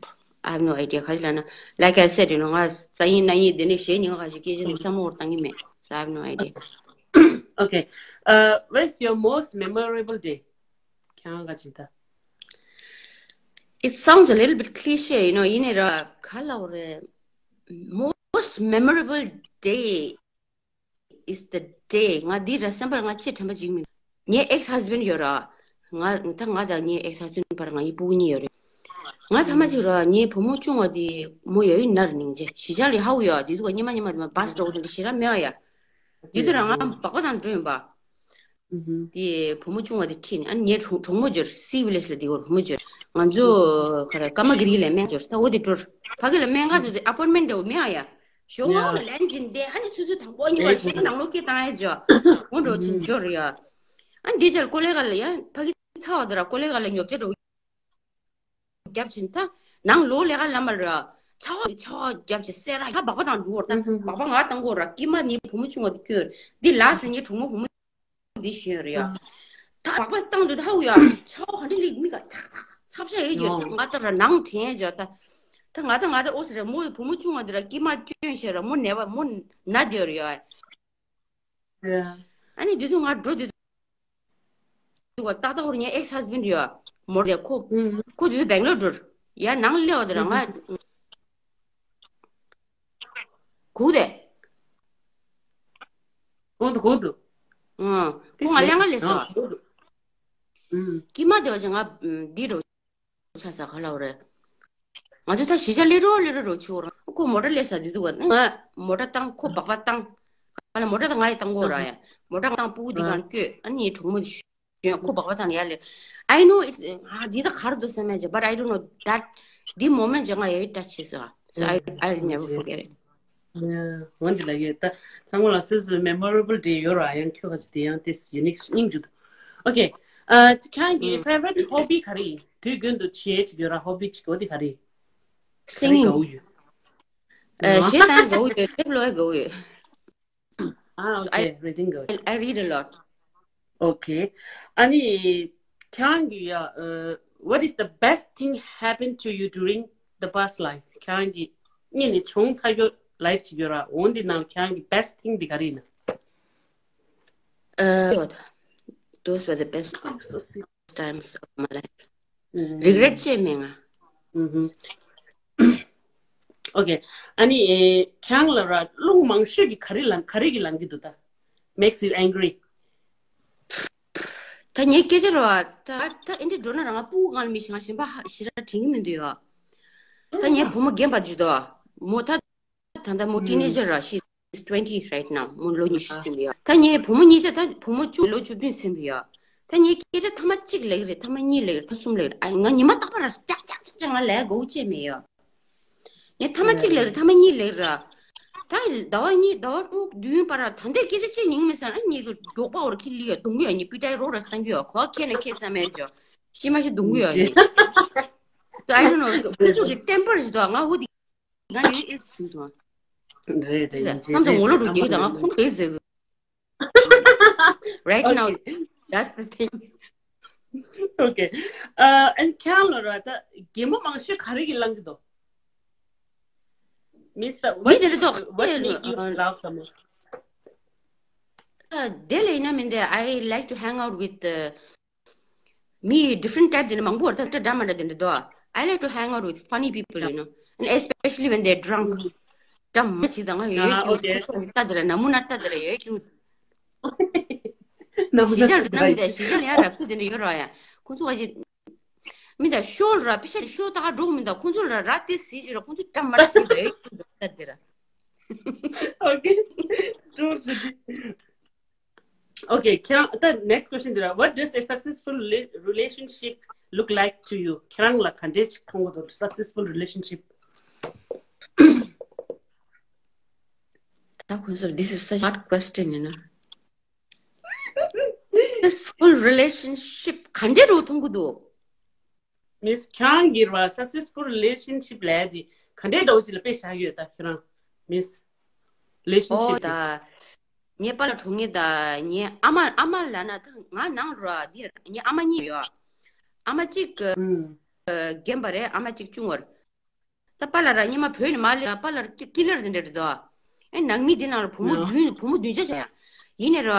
I have no idea. ག་ཅི་ལབ་ན། Like I said, you know, ང་རྩ་ཡིན་སྣ་ཡིན་དེ་ནས་གཞས་ཉན་ག་ཞིག་སྐད་ཆ་འདི་བསམ་བློ་བཏང་གི་མེད། So I have no idea. Okay. Uh, what's your most memorable day? ཁྱེད་རང་ག་ཅི་ད། It sounds a little bit cliche, you know, ཡིན་ནའི་ར་ག་ལབ་དགོས་རེད། Most memorable day is the day. ང་འདི་ར་སེམས་པར་ང་ཆེས་དྲན་པ་ཅིག་མིན། ངའི་ex husband ཡོད་ར། ང་ད་ང་དང་ངའི་ex husband བར་ང་ཡི་སྤུ་གུ་གཉིས་ཡོད་རེད། ང་ཐ་མ་ཅིག་ར་ངའི་བུ་མོ་ཆུང་བ་དེ་མོ་ཡ་ཡུལ་ནར་ནིང་རྗེ་གཞིས་ཆགས་ལ་ཧའུ་ཡོད། དེ་དུས་ཉི་མ་ཉི་མ་དེ་མ་བཱས་འགྲོ་དེ་འདྲ་ཞེ་དྲག་མེད་ཨ་ཡ། དེ་དུས་ར་ང་སྦག་སྦག་དང་འགྲོ་ཡིན་པ། དེ་བུ་མོ་ཆུང་བ་དེ་ཁྲིད་ནས་ཨ་ནི་ངའི་གྲོགས་གྲོགས་མོ་འབྱོར། སི་ཝི་ལེ་ཇི་ལ་དེ་བར་བུ་མོ་འབྱོར། ང་ཚོ་ག་རེ་ཀརྨ་གི་རི་ལ་སྨན་འབྱོར། ད་འོ་དེ་འགྲོར་ཕ་གི་ལ་སྨན་ཁང་དུ་དེ་appointment འདྲ་བོ་མེད་ཨ་ཡ། ཞོགས་ངོགས་ལ་ལན་ཅིན་དེ་ཨ་ནི་ཆུ་ཚོད་དང་པོ་གཉིས་པར་ཤིག་ནང་ལོགས་སྐད་བཏང་ཡ་འཇོ། འོ་འགྲོ་ཅིན་འབྱོར་ཡ། ཨ་ནི་དེ་ཅར་ཀོ་ལེ་ག་ལ་ཡ་ཕ་གི་ཚ་བ་དེ་ར་ཀོ་ལེ་ག་ལ་ཉོབ་ཆ་འགྲོ། རྒྱབ་ཕྱིན་ད། ནང་ལོགས་ལས་ཀ་ལམ་པར་ཆ་བ་ཆ་བ་རྒྱབ་ཕྱིན་སེ་ར་ཡ་སྦག་སྦག་དང་འགྲོ་བར་ད་སྦག་སྦག་ང་བཏང་གོ་ར་ཀི་མ་ནི་བུ་མོ་ཆུང་བ་དེ་སྐྱོན་འདི་ལ་སེ་ནི་གྲོགས་མོ་བུ་མོ་འདི་ཤེས་རེད་ཡ། ད་སྦག་སྦག་བཏང་དུས་ད་ཧ་གོ་ཡ་ཆ་བ་ག་འདྲ་ལིག་མི་ག་ཚག་ཚག་ཚབ་ཤ་ཡོད་ཡོད་ད་ང་ད་ར་ནང་དྲན་ཡ་ཇོ་ད། ད་ང་ད་ང་ད་ཨོ་སི་རེད་མོ་བུ་མོ་ཆུང་བ་འདི་ར་ཀི་མ་སྐྱོན་ཤེས་ར་མོ་ནད་པ་མོ་ན་དེ་རེད་ཡ། ཨ་ནི་དེ་དུས་ང་འགྲོ་དེ་དུས་ཏག་ཏག་ཧོར་ངའི་ex husband ཡོད། མོར་དེ་ཁོ་ཁོ་དེ་དུས་སྦེང་ལོར་འགྲོ་ཡ། ནང་སླེབས་པ་དེ་ར་ང་གུག་དེ་གུག་དུ་གུག་དུ། ཁོ་ང་ལེན་ག་སླེབས་སོ། ཀི་མ་དེ་བ་ཅིག་ང་འདི་འགྲོ། ཆ་ས་ག་ལ་བ་རེད། ང་ཚོ་ད་གཞིས་ཆགས་སླེབས་རོགས་སླེབས་རོགས་རོགས་བྱེད་འོ་ར། ཁོ་མོ་ཊ་སླེབས་ས་དུས་དུས་ག་ང་མོ་ཊ་བཏང་ཁོ་སྦག་སྦག་བཏང་། ག་ལ་མོ་ཊ་ད་ང་ཡི་བཏང་གོ་ར་ཡ། མོ་ཊ་བཏང་སྤུ་གུ་འདི་གང་བསྐྱོད་ཨ་ནི་ངའི་གྲོགས་མོ་དེ་ཞོན་ཁོ་སྦག་སྦག་བཏང་ཡ་ལེ། I know it's ཨ་འདི་ད་གར་འདུག་བསམ་ཡ་ཇ། But I don't know that འདི་moment ཇ་ང་ཡ་ཡི་touch བྱེད་ས། So I, I'll never forget it. Yeah, འོན་ཏེ་ལ་ཡོད་ད། ཚང་མ་ལ་སོ་སོའི་memorable day ཡོད་ར། ཡང་ཁྱོད་ཀ་ཅི་དེ་ཡང་ཏིས་unique སྙིང་རྗེ་འདུག Okay. ཨ་ཁྱེད་རང་གི་favorite hobby ག་རེ་ཡིན། དུས་རྒྱུན་དུ་བྱེད་ཅིག་ཡོད་ར། hobby ཅིག་འོ་དེ་ག་རེ་ཡིན། ག་རེ་དགའ་བོ་ཡོད། གཞས་བཏང་དགའ་བོ་ཡོད། དེབ་ཀློག་དགའ་བོ་ཡོད། Ah, okay, reading དགའ་བོ་ཡོད། I read a lot. Okay. ཨ་ནི་ཁྱེད་རང་གི་ཡ། What is the best thing happened to you during the past life? ཁྱེད་རང་གི་སྔོན་ནས་བྱུང་ཚར་རྒྱུ་life ཅིག་ཡོད་ར། འོ་འདི་ནང་ཁྱེད་རང་གི་best thing འདི་ག་རེ་ཡིན་ན། Uh, those were the best times of my life. Regret བྱས་མེད་ང་། Okay. ཨ་ནི་ཨེ་ཁྱེད་རང་ལ་ར་རླུང་མང་ཤོས་ཀྱི་ག་རེ་ལང་ག་རེ་གི་ལང་གི་འདུག་ད། Makes you angry. ད་ངའི་སྐད་ཆ་ར་བ་ད་ད་ཨེ་འདྲ་འགྲོ་ན་ར་ང་སྤུ་གུ་སྒང་ལ་མི་ཞིག་ང་གཞན་པ་ཧ་ཞེ་དྲག་དྲན་གི་མི་འདུག་ཡ། ད་ངའི་བུ་མོ་རྒན་པ་ཅིག་འདུག་མོ་ད། ད་ལྟ་མོ་teenager ར། She's twenty right now. མོ་ལོ་ཉི་ཤུ་ཟིན་པ་ཡོད། ད་ངའི་བུ་མོ་གཉིས་ཆ་ད་བུ་མོ་བཅུ་ལོ་བཅུ་བདུན་ཟིན་པ་ཡོད། ད་ངའི་སྐད་ཆ་ཐ་མ་གཅིག་ལབ་ཀྱི་རེད། ཐ་མ་གཉིས་ལབ་ཀྱི་རེད། ཐ་མ་གསུམ་ལབ་ཀྱི་རེད། ཨ་ང་ཉི་མ་རྟག་པར་ར་ཀྱག་ཀྱག་ཀྱག་ཀྱག་ང་ལབ་དགོས་བྱས་མེད་ཡོད། ངས་ཐ་མ་གཅིག་ལབ་ཀྱི་རེད། ཐ་མ་གཉིས་ལབ་ཀྱི་རེད། ད་ཟླ་བ་གཉིས་ཟླ་བ་དྲུག་བདུན་བར་ད་ལྟའི་སྐད་ཆ་བཤད་མྱོང་མེད་ཟེར་ན་ངས་གི་མགྱོགས་པ་བོར་ཁྱི་ལི་ཡོད་གདུང་གི་ཡོད། ངས་པི་ཏའི་རོགས་ར་བཏང་གི་ཡོད། གོ་ཁྱེད་ནས་ཁྱེད་བསམ་མེད་ཅོ་ཤི་མ་ཤི་གདུང་གི་ཡོད་ངས། So I don't know. ཁོ་ཚོ་གི་temper ཞིག་འདུག་ང་འོ་དེ། ང་ཡོད་ཨིར་སུ་དང་། རེད་རེད། ཡིན་ཅེ་བསམ་དང་ངོ་ལོག་འགྲོ་རྒྱུ་དང་ང་ཁོང་གིས་ཟེར། Right now, that's the thing. Okay. Uh, and ཁྱེད་རང་ལ་ར་ད་གད་མོ་མང་ཤོས་ག་རེ་གི་ལང་གི་འདུག Miss, what, what make you laugh the most? དེ་ལས་ན་མིན་དེ། I like to hang out with the མི་different type དེ་འདྲ་མང་པོ་ཡོད་རེད། ད་འདྲ་མ་འདྲ་དེ་འདྲ་འདུག I like to hang out with funny people, you know, and especially when they're drunk. འདྲ་མ་ཅིག་དང་ང་ཡོད་ཁྱུ་ཁོ་ཚོ་ལྟ་དེ་ར་ན་མུ་ན་ལྟ་དེ་ར་ཡོད་ཁྱུ། གཞིས་ཆགས་འགྲོ་ན་མི་དང་གཞིས་ཆགས་ལ་ཡང་རབ་སྲིད་དེ་འདྲ་ཡོད་ར་ཡ། ཁོ་ཚོ་ག་ཅིག་མི་དང་ཤོ་ར་པེ་ཤ་ཤོ་ད་ག་འགྲོ་མི་དང་ཁོ་ཚོ་ལ་ར་དེ་སྲིད་ཅིག་ར་ཁོ་ཚོ་འདྲ་མ་འདྲ་ཅིག་ལ་ཡོད་ཁྱུ་ལྟ་དེ་ར། Okay. ཅོ་ཞིག Okay, ཁྱེད་རང་ད་next question དེ་ར། What does a successful rela- relationship look like to you? ཁྱེད་རང་ལ་ག་འདྲས་ཅིག་མཐོང་གི་འདུག successful relationship? ད་ཁོ་ཚོར། This is such a hard question, you know. Successful relationship ག་འདྲས་རུ་མཐོང་གི་འདུག Miss, ཁྱེད་རང་གི་ར་successful relationship ལབ་དེ་ག་འདྲས་འདྲ་བོ་ཅིག་ལ་དཔེ་བཞག་ཡོད་ད་ཁྱེད་རང་། Miss, relationship ཨོ་དེ། ད་ངའི་པཱ་ལགས་གྲོངས་ངེས་ད། ངའི་ཨ་མ་ཨ་མ་ལབ་ན་ད་ང་ནང་ར་དེ་ངའི་ཨ་མ་གཉིས་ཡོད། ཨ་མ་གཅིག་གི་ཨུམ། རྒན་པ་རེད། ཨ་མ་གཅིག་ཆུང་བ་རེད། ད་པཱ་ལགས་ར་སྔོན་མ་བོད་ནས་མར་སླེབས་པཱ་ལགས་ཀི་ཀི་ལར་དེ་འདྲ་རེད་དོ། ཨེ་ནང་མི་དེ་ནང་ལ་བུ་མོ་ཡ། བདུན་བུ་མོ་བདུན་ཆ་བྱ་ཡ། ཡིན་ནའི་ར།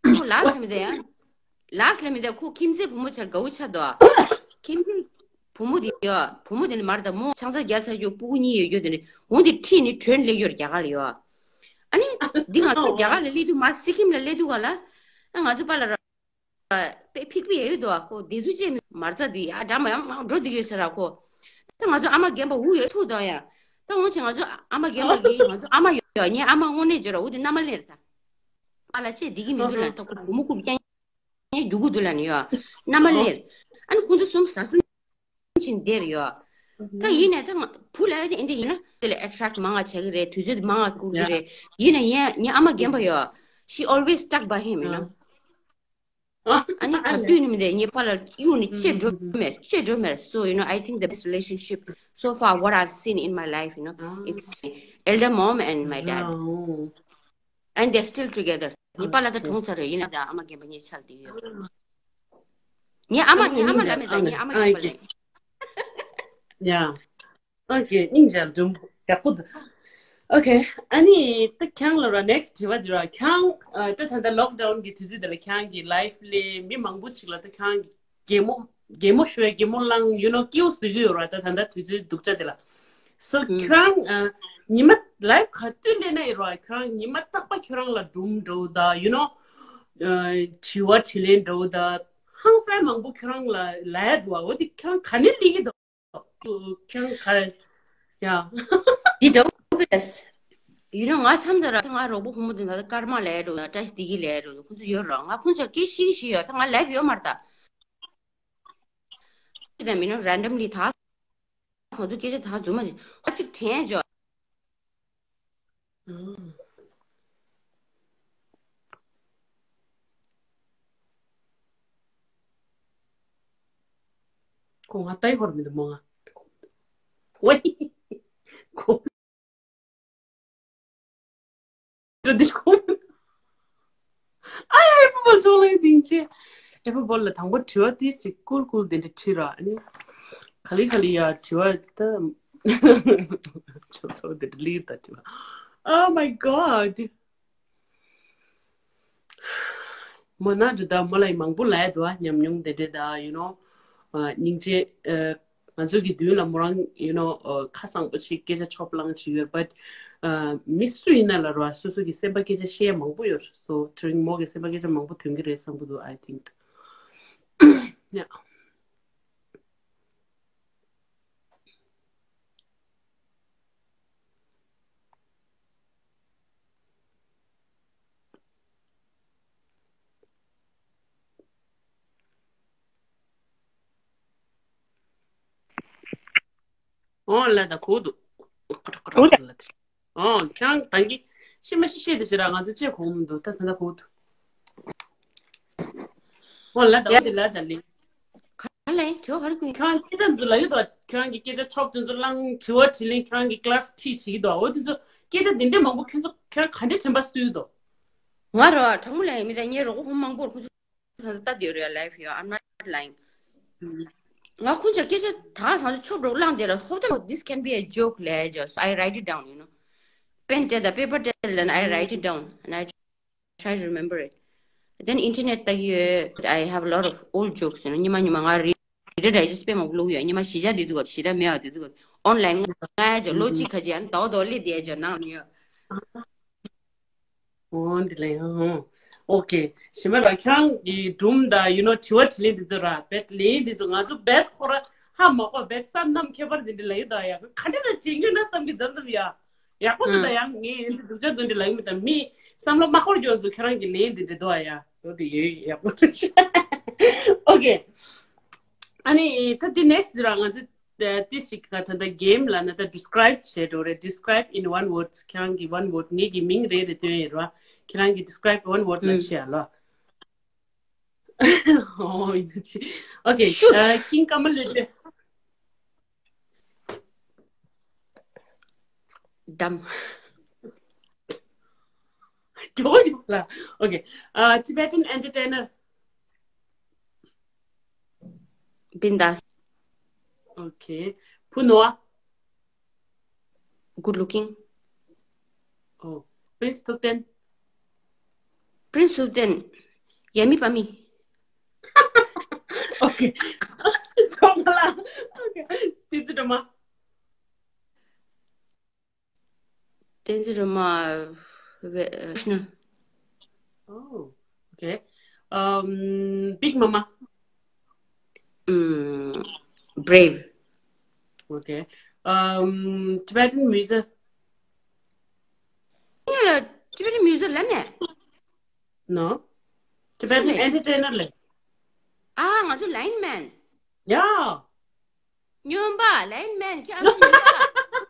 ཁོ་ལགས་སླེབས་མི་དེ་ཡ། ལགས་སླེབས་མི་དེ་ཁོ་ཁྱིམ་མཚེས་བུ་མོ་ཆར་དགའ་བོ་ཆགས་དོ། ཁྱིམ་མཚེས་བུ་མོ་དེ་ཡ། བུ་མོ་དེ་ནི་མར་ད་མོ་ཆང་ས་རྒྱག་ཚར་རྒྱུ་སྤུ་གུ་གཉིས་ཡོད་རྒྱུ་དེ་ནི་འོང་དེ་ཁྲིད་ནི་བྲོས་སླེབས་ཡོད་རྒྱ་གར་ལ་ཡོད། ཨ་ནི་འདི་ང་ཚོ་རྒྱ་གར་ལ་སླེབས་དུས་མ་སི་ཀིམ་ལ་སླེབས་དུས་ག་ལ། ཨ་ང་ཚོ་པཱ་ལགས་ར། པེ་ཕིག་པི་ཡ་ཡོད་དོ། ཁོ་དེ་ཚོ་ཅེས་མི་མར་ཚ་དེ་ཡ་འདྲ་མ་ཡང་མང་འགྲོ་དེ་ཡོད་ཟེར་ར་ཁོ། ད་ང་ཚོ་ཨ་མ་རྒན་པ་འུ་ཡོད་ཐུག་དང་ཡ། ད་འོང་ཆེ་ང་ཚོ་ཨ་མ་རྒན་པ་གི་ང་ཚོ་ཨ་མ་ཡོད་ཡ། ངའི་ཨ་མ་དངོས་གནས་བརྗོད་ར་འུ་དེ་མནའ་མ་ལེན་ར་ད། ཨ་ལ་ཅེས་དེ་གི་མི་འདུག་ལ་ད་ཁོ་བུ་མོ་རྐུབ་རྐྱང་ངའི་རྒྱུ་གུ་འདུག་ལ་ནི་ཡ། མནའ་མ་ལེན། ཨ་ནི་ཁོ་ཚོ་གསུམ་ཟ་གསུམ་ཕྱིན་བསྡད་རེད་ཡོད། ད་ཡིན་ནའི་ད་ང་བུ་ལ་ཡ་དེ་འདྲ་ཡིན་ན་དེ་ལ་attract་མང་ང་བྱེད་ཀྱི་རེད། དུས་ཚོད་དེ་མང་ང་བསྐུར་གྱི་རེད། ཡིན་ནའི་ངའི་ངའི་ཨ་མ་རྒན་པ་ཡོད། She always stuck by him, you know. ཨ་ནི་ག་དུས་ནི་མི་འདས་ངའི་ཕ་ལ་གཡུག་ནི་ཅེས་འགྲོ་མེད་ཅེས་འགྲོ་མེད། So, you know, I think the best relationship so far what I've seen in my life, you know, it's elder mom and my dad. And they're still together. ངའི་པཱ་ལགས་ད་གྲོངས་ཚར་རེད། ཡིན་ན་ད་ཨ་མ་རྒན་པ་ངའི་ཆ་ལ་དེ་ཡོད། ངའི་ཨ་མ་ངའི་ཨ་མ་ལ་མེད་ད། ངའི་ཨ་མ་རྒན་པ་ལ། Yeah. Okay, སྙིང་རྗེ་འདུག་ཡག་པོ་འདུག Okay, ཨ་ནི་ད་ཁྱེད་རང་ལ་ར་next དྲི་བ་འདི་ར། ཁྱེད་རང་ད་ད་ལྟ་lockdown་གི་དུས་ཚོད་འདི་ལ་ཁྱེད་རང་གི་life་ལས་མི་མང་པོ་ཅིག་ལ་ད་ཁྱེད་རང་གི་གད་མོ་གད་མོ་ཤོར་གད་མོ་ལངས། you know, སྐྱིད་པོ་བཟོ་གི་ཡོད་ར། ད་ད་ལྟ་དུས་ཚོད་སྡུག་ཅག་འདི་ལ། So ཁྱོད་རང་ཉི་མ་life་ག་དུས་སླེབས་ན་ཡིན་ར་ཁྱོད་རང་ཉི་མ་རྟག་པ་ཁྱོད་རང་ལ་སྒྲུང་འདྲ་བོ་དང་you know་དྲི་བ་དྲིས་ལན་འདྲ་བོ་དང་ཧང་སང་མང་པོ་ཁྱོད་རང་ལ་ལབ་ཡ་འདུག་བ། འོ་དེ་ཁྱོད་རང་ག་ནས་སླེབས་ཀྱི་འདུག་ཁྱོད་རང་ག་ཡ། འདི་འདྲ་བོ་རེད། you know ང་མཚམས་མཚམས་ར་ང་རོགས་པ་བུ་མོ་དེ་ད་ཀརྨ་ལབ་ཡ་འདྲ་བོ་དང་བཀྲ་ཤིས་བདེ་སྐྱིད་ལབ་ཡ་འདྲ་བོ་ཁོང་ཚོ་ཡོད་ར། ང་ཁོང་ཚོར་སྐད་ཤིག་ཤིག་ཡོད། ད་ང་life་ཡོད་མ་རེད་ད། དེ་མིན་ན་randomly་ད་ང་ཚོ་སྐད་ཆ་ད་རྫུན་མ་ཞིག་ཧ་ཅིག་དྲན་འཇོག་ཁོ་ང་ལྟ་ཡི་ཧོར་མི་འདུག་མོ་ང་། ཝེ། ཁོ། འདི་ཁོ། ཨ་ཡ་ཨེ་ཕོ་བོལ་ཅོག་ལེན་དིང་ཅི། ཨེ་ཕོ་བོལ་ལ་དང་པོ་དྲི་བ་ཏིས་ཅིག་ཀུལ་ཀུལ་དེ་འདྲ་དྲི་ར། ཨ་ནི་ག་ལེ་ག་ལེ་ཡ་དྲི་བ་ད་ཅོ་སོ་དེ་འདྲ་ལིར་ད་དྲི་བ། Oh my God. མོ་ན་འདྲ་ད་མོ་ལ་མང་པོ་ལབ་ཡ་འདུག་ཨ། ཉམས་མྱོང་དེ་འདྲ་ད་you know ཨ། སྙིང་རྗེ། ཨ། ང་ཚོ་གི་མདུན་ལ་མོ་རང་you know ཨ། ཁ་གསང་པོ་ཞིག་སྐད་ཆ་ཆོབ་གླང་ཞིག་ཡོད། but ཨ། མི་སུ་ཡིན་ན་ལ་རོ་ཨ། སོ་སོ་གི་སེམས་པ་སྐད་ཆ་བཤད་ཡ་མང་པོ་ཡོད། so དེ་རིང་མོ་གི་སེམས་པ་སྐད་ཆ་མང་པོ་ཐོན་གི་རེད་བསམ་གི་འདུག I think yeah. ཨོ་ལ་ད་གོ་འདུག་གོ་འདུག་ཨོ་ཁྱེད་རང་ད་གིན་ཤི་མ་ཤི་ཤེས་དེ་ཞེ་ར་ང་ཚོ་ཅེས་གོ་མི་འདུག་ད་ད་ད་གོ་འདུག་ཨོ་ལ་ད་ཡ། འོ་དེ་ལ་ད་ལི། ག་ལེ་དྲི་བ་ག་རེ་ཀུན། ཁྱེད་རང་སྐད་ཆ་འདི་ལ་ཡོད་དོ། ཁྱེད་རང་གི་སྐད་ཆ་ཆོབ་དེ་ཚོ་བླངས་དྲི་བ་དྲིས་ལན་ཁྱེད་རང་གི་class ཁྲིད་བྱེད་ཀྱི་འདུག་འོ་དེ་ཚོ་སྐད་ཆ་འདི་འདྲས་མང་པོ་ཁྱེད་ཚོ་ཁྱེད་རང་ག་འདྲས་དྲན་པ་གསོས་འདུག་ང་རོ་གྲོགས་མོ་ལ་ཡིན་མི་དང་ངའི་རོགས་པ་ཁོང་མང་པོར་ཁོང་ཚོ་ད་ལྟ་དེ་རེད། Life here, I'm not lying. ང་ཁོང་ཅག་སྐད་ཆ་ད་སང་ཚོ་ཆོབ་རོགས་བླངས་དེ་ལ་ཧོབ་ད་this can be a joke ལས་ཇོ། So I write it down, you know. pen དེ་དང་paper དེ་ལ་I write it down and I try to remember it. Then internet ལྟ་གི་ཡོད། I have a lot of old jokes, you know. ཉི་མ་ཉི་མ་ང་Reader's Digest དཔེ་མང་པོ་བླུགས་ཡོད། ཉི་མ་གཞིས་ཆགས་དེ་དུས་ག་གཞིས་ཆགས་མེད་པ་དེ་དུས་ག online ང་ཡ་ཇོ་ལོ་གཅིག་ཁ་ཅིག་ཡང་ཟླ་བ་དོ་ལེ་དེ་ཇོ་ནང་ནས་ཡོད། འོ་འདི་ལས་ཧང་ཧང་། ཨོ་ཀེ། ཞི་མ་ལགས་ཁྱེད་རང་གི་སྒྲུང་དང་you know དྲི་བ་དྲིས་ལན་འདི་ཚོ་ར་བེད་ལན་འདི་ཚོ་ང་ཚོ་བེད་ཁོ་ར་ཧ་མ་གོ་བེད་བསམ་ནམ་ཁྱད་པར་འདི་འདྲ་ལ་ཡོད་དོ་ཡ། ག་འདྲ་ལ་བྱེད་རྒྱུ་ན་བསམ་གི་འཛམ་འཛམ་ཡ། ཡག་པོ་འདུག་ད་ཡང་ངས་འདི་སྡུག་ཅག་འདུག་འདི་ལ་ཡིན་མི་དང་མི་བསམ་བློ་མ་འཁོར་རྒྱུ་ཚོ་ཁྱེད་རང་གི་ལན་འདི་འདྲ་འདུག་ཡ། འོ་དེ་ཡོད་ཡག་པོ་འདུག་ཨོ་ཀེ། ཨ་ནི་ད་འདི་next འདི་ར་ང་ཚོ་ཏེ་ཞིག་ག་ད་ལྟ་game ལ་ན་ད་describe བྱེད་འགྲོ་རེད། Describe in one word. ཁྱེད་རང་གི་one word ངེད་ཀྱི་མིང་རེ་རེ་སྟོན་ཡིན་ར། ཁྱེད་རང་གི་describe one word ལ་བྱེད་ཡ་ལ། ཨོ་ཡིན་ན་ཅི། Okay. Shoot. ཨ། ཀིང་ཀ་མ་ལོད་ལོད། Dumb. མགྱོགས་མགྱོགས་ལ། Okay. ཨ། Tibetan entertainer. Bindas. Okay. བུ་ནོར་བ། Good looking. Oh. Prince Thupten. Prince Thupten. ཡ་མི་པ་མི། Okay. ཚོགས་ལ། Okay. བསྟན་འཛིན་སྒྲོལ་མ། བསྟན་འཛིན་སྒྲོལ་མ། ཝེ། ཨ། ཤུ་ན། Oh, okay. Um, Big Mama. ཨུམ། Brave. Okay. Um, Tibetan music. ངས་ལ་Tibetan music ལབ་མེད། No. Tibetan entertainer ལབ། ཨ། ང་ཚོ་Lion Man. Yeah. སྨྱོན་པ། Lion Man ཁྱེད་ཨ་ཅེ་སྨྱོན་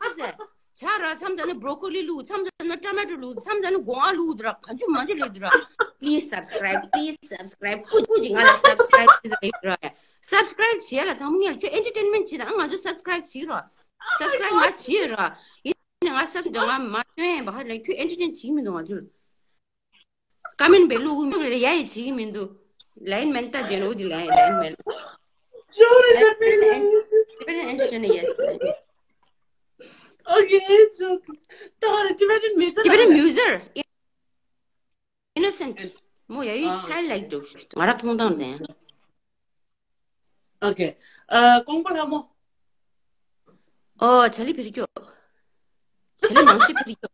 པ། ཟེར། ཇ་ར་མཚམས་དང་ནི་broccoli བླུགས། མཚམས་དང་ནི་tomato བླུགས། མཚམས་དང་ནི་སྒོང་ང་བླུགས་འདི་ར། གང་བྱུང་མང་བྱུང་བླུགས་འདི་ར། Please subscribe, please subscribe. ཀུ་ཀུ་ཅིག་ང་ལ་subscribe བྱེད་ར་ཡིན་ར་ཡ། Subscribe བྱེད་ལ་དང་པོ་ངས་ལ་ཁྱོད་entertainment བྱེད་དང་ང་ཚོ་subscribe བྱེད་ར། Subscribe ང་བྱེད་ར། ཡིན་ནས་ང་subscribe ང་མ་སྟོན་ཡིན་པ་ཧ་ལས་ཁྱོད་entertain བྱེད་མི་འདུག་ང་ཚོ། ཀ་མེན་བེ་ལུ་གུ་མི་ལ་ཡ་ཡི་བྱེད་ཀྱི་མི་འདུག Lion Man ད་དེ་ནོ་དེ་Lion Man. Tibetan entertainer, yes. Okay, it's okay. ད་Tibetan music. Tibetan music. Innocent. མོ་ཡ་ཡི་childlike འདུག་ང་ར་མཐོང་སྟངས་དེ། Okay. ཨ། ཀོང་པོ་ལྷ་མོ། ཨོ། ཆ་ལི་ཕིར་ཀྱོ། ཆ་ལི་ནང་ཤི་ཕིར་ཀྱོ།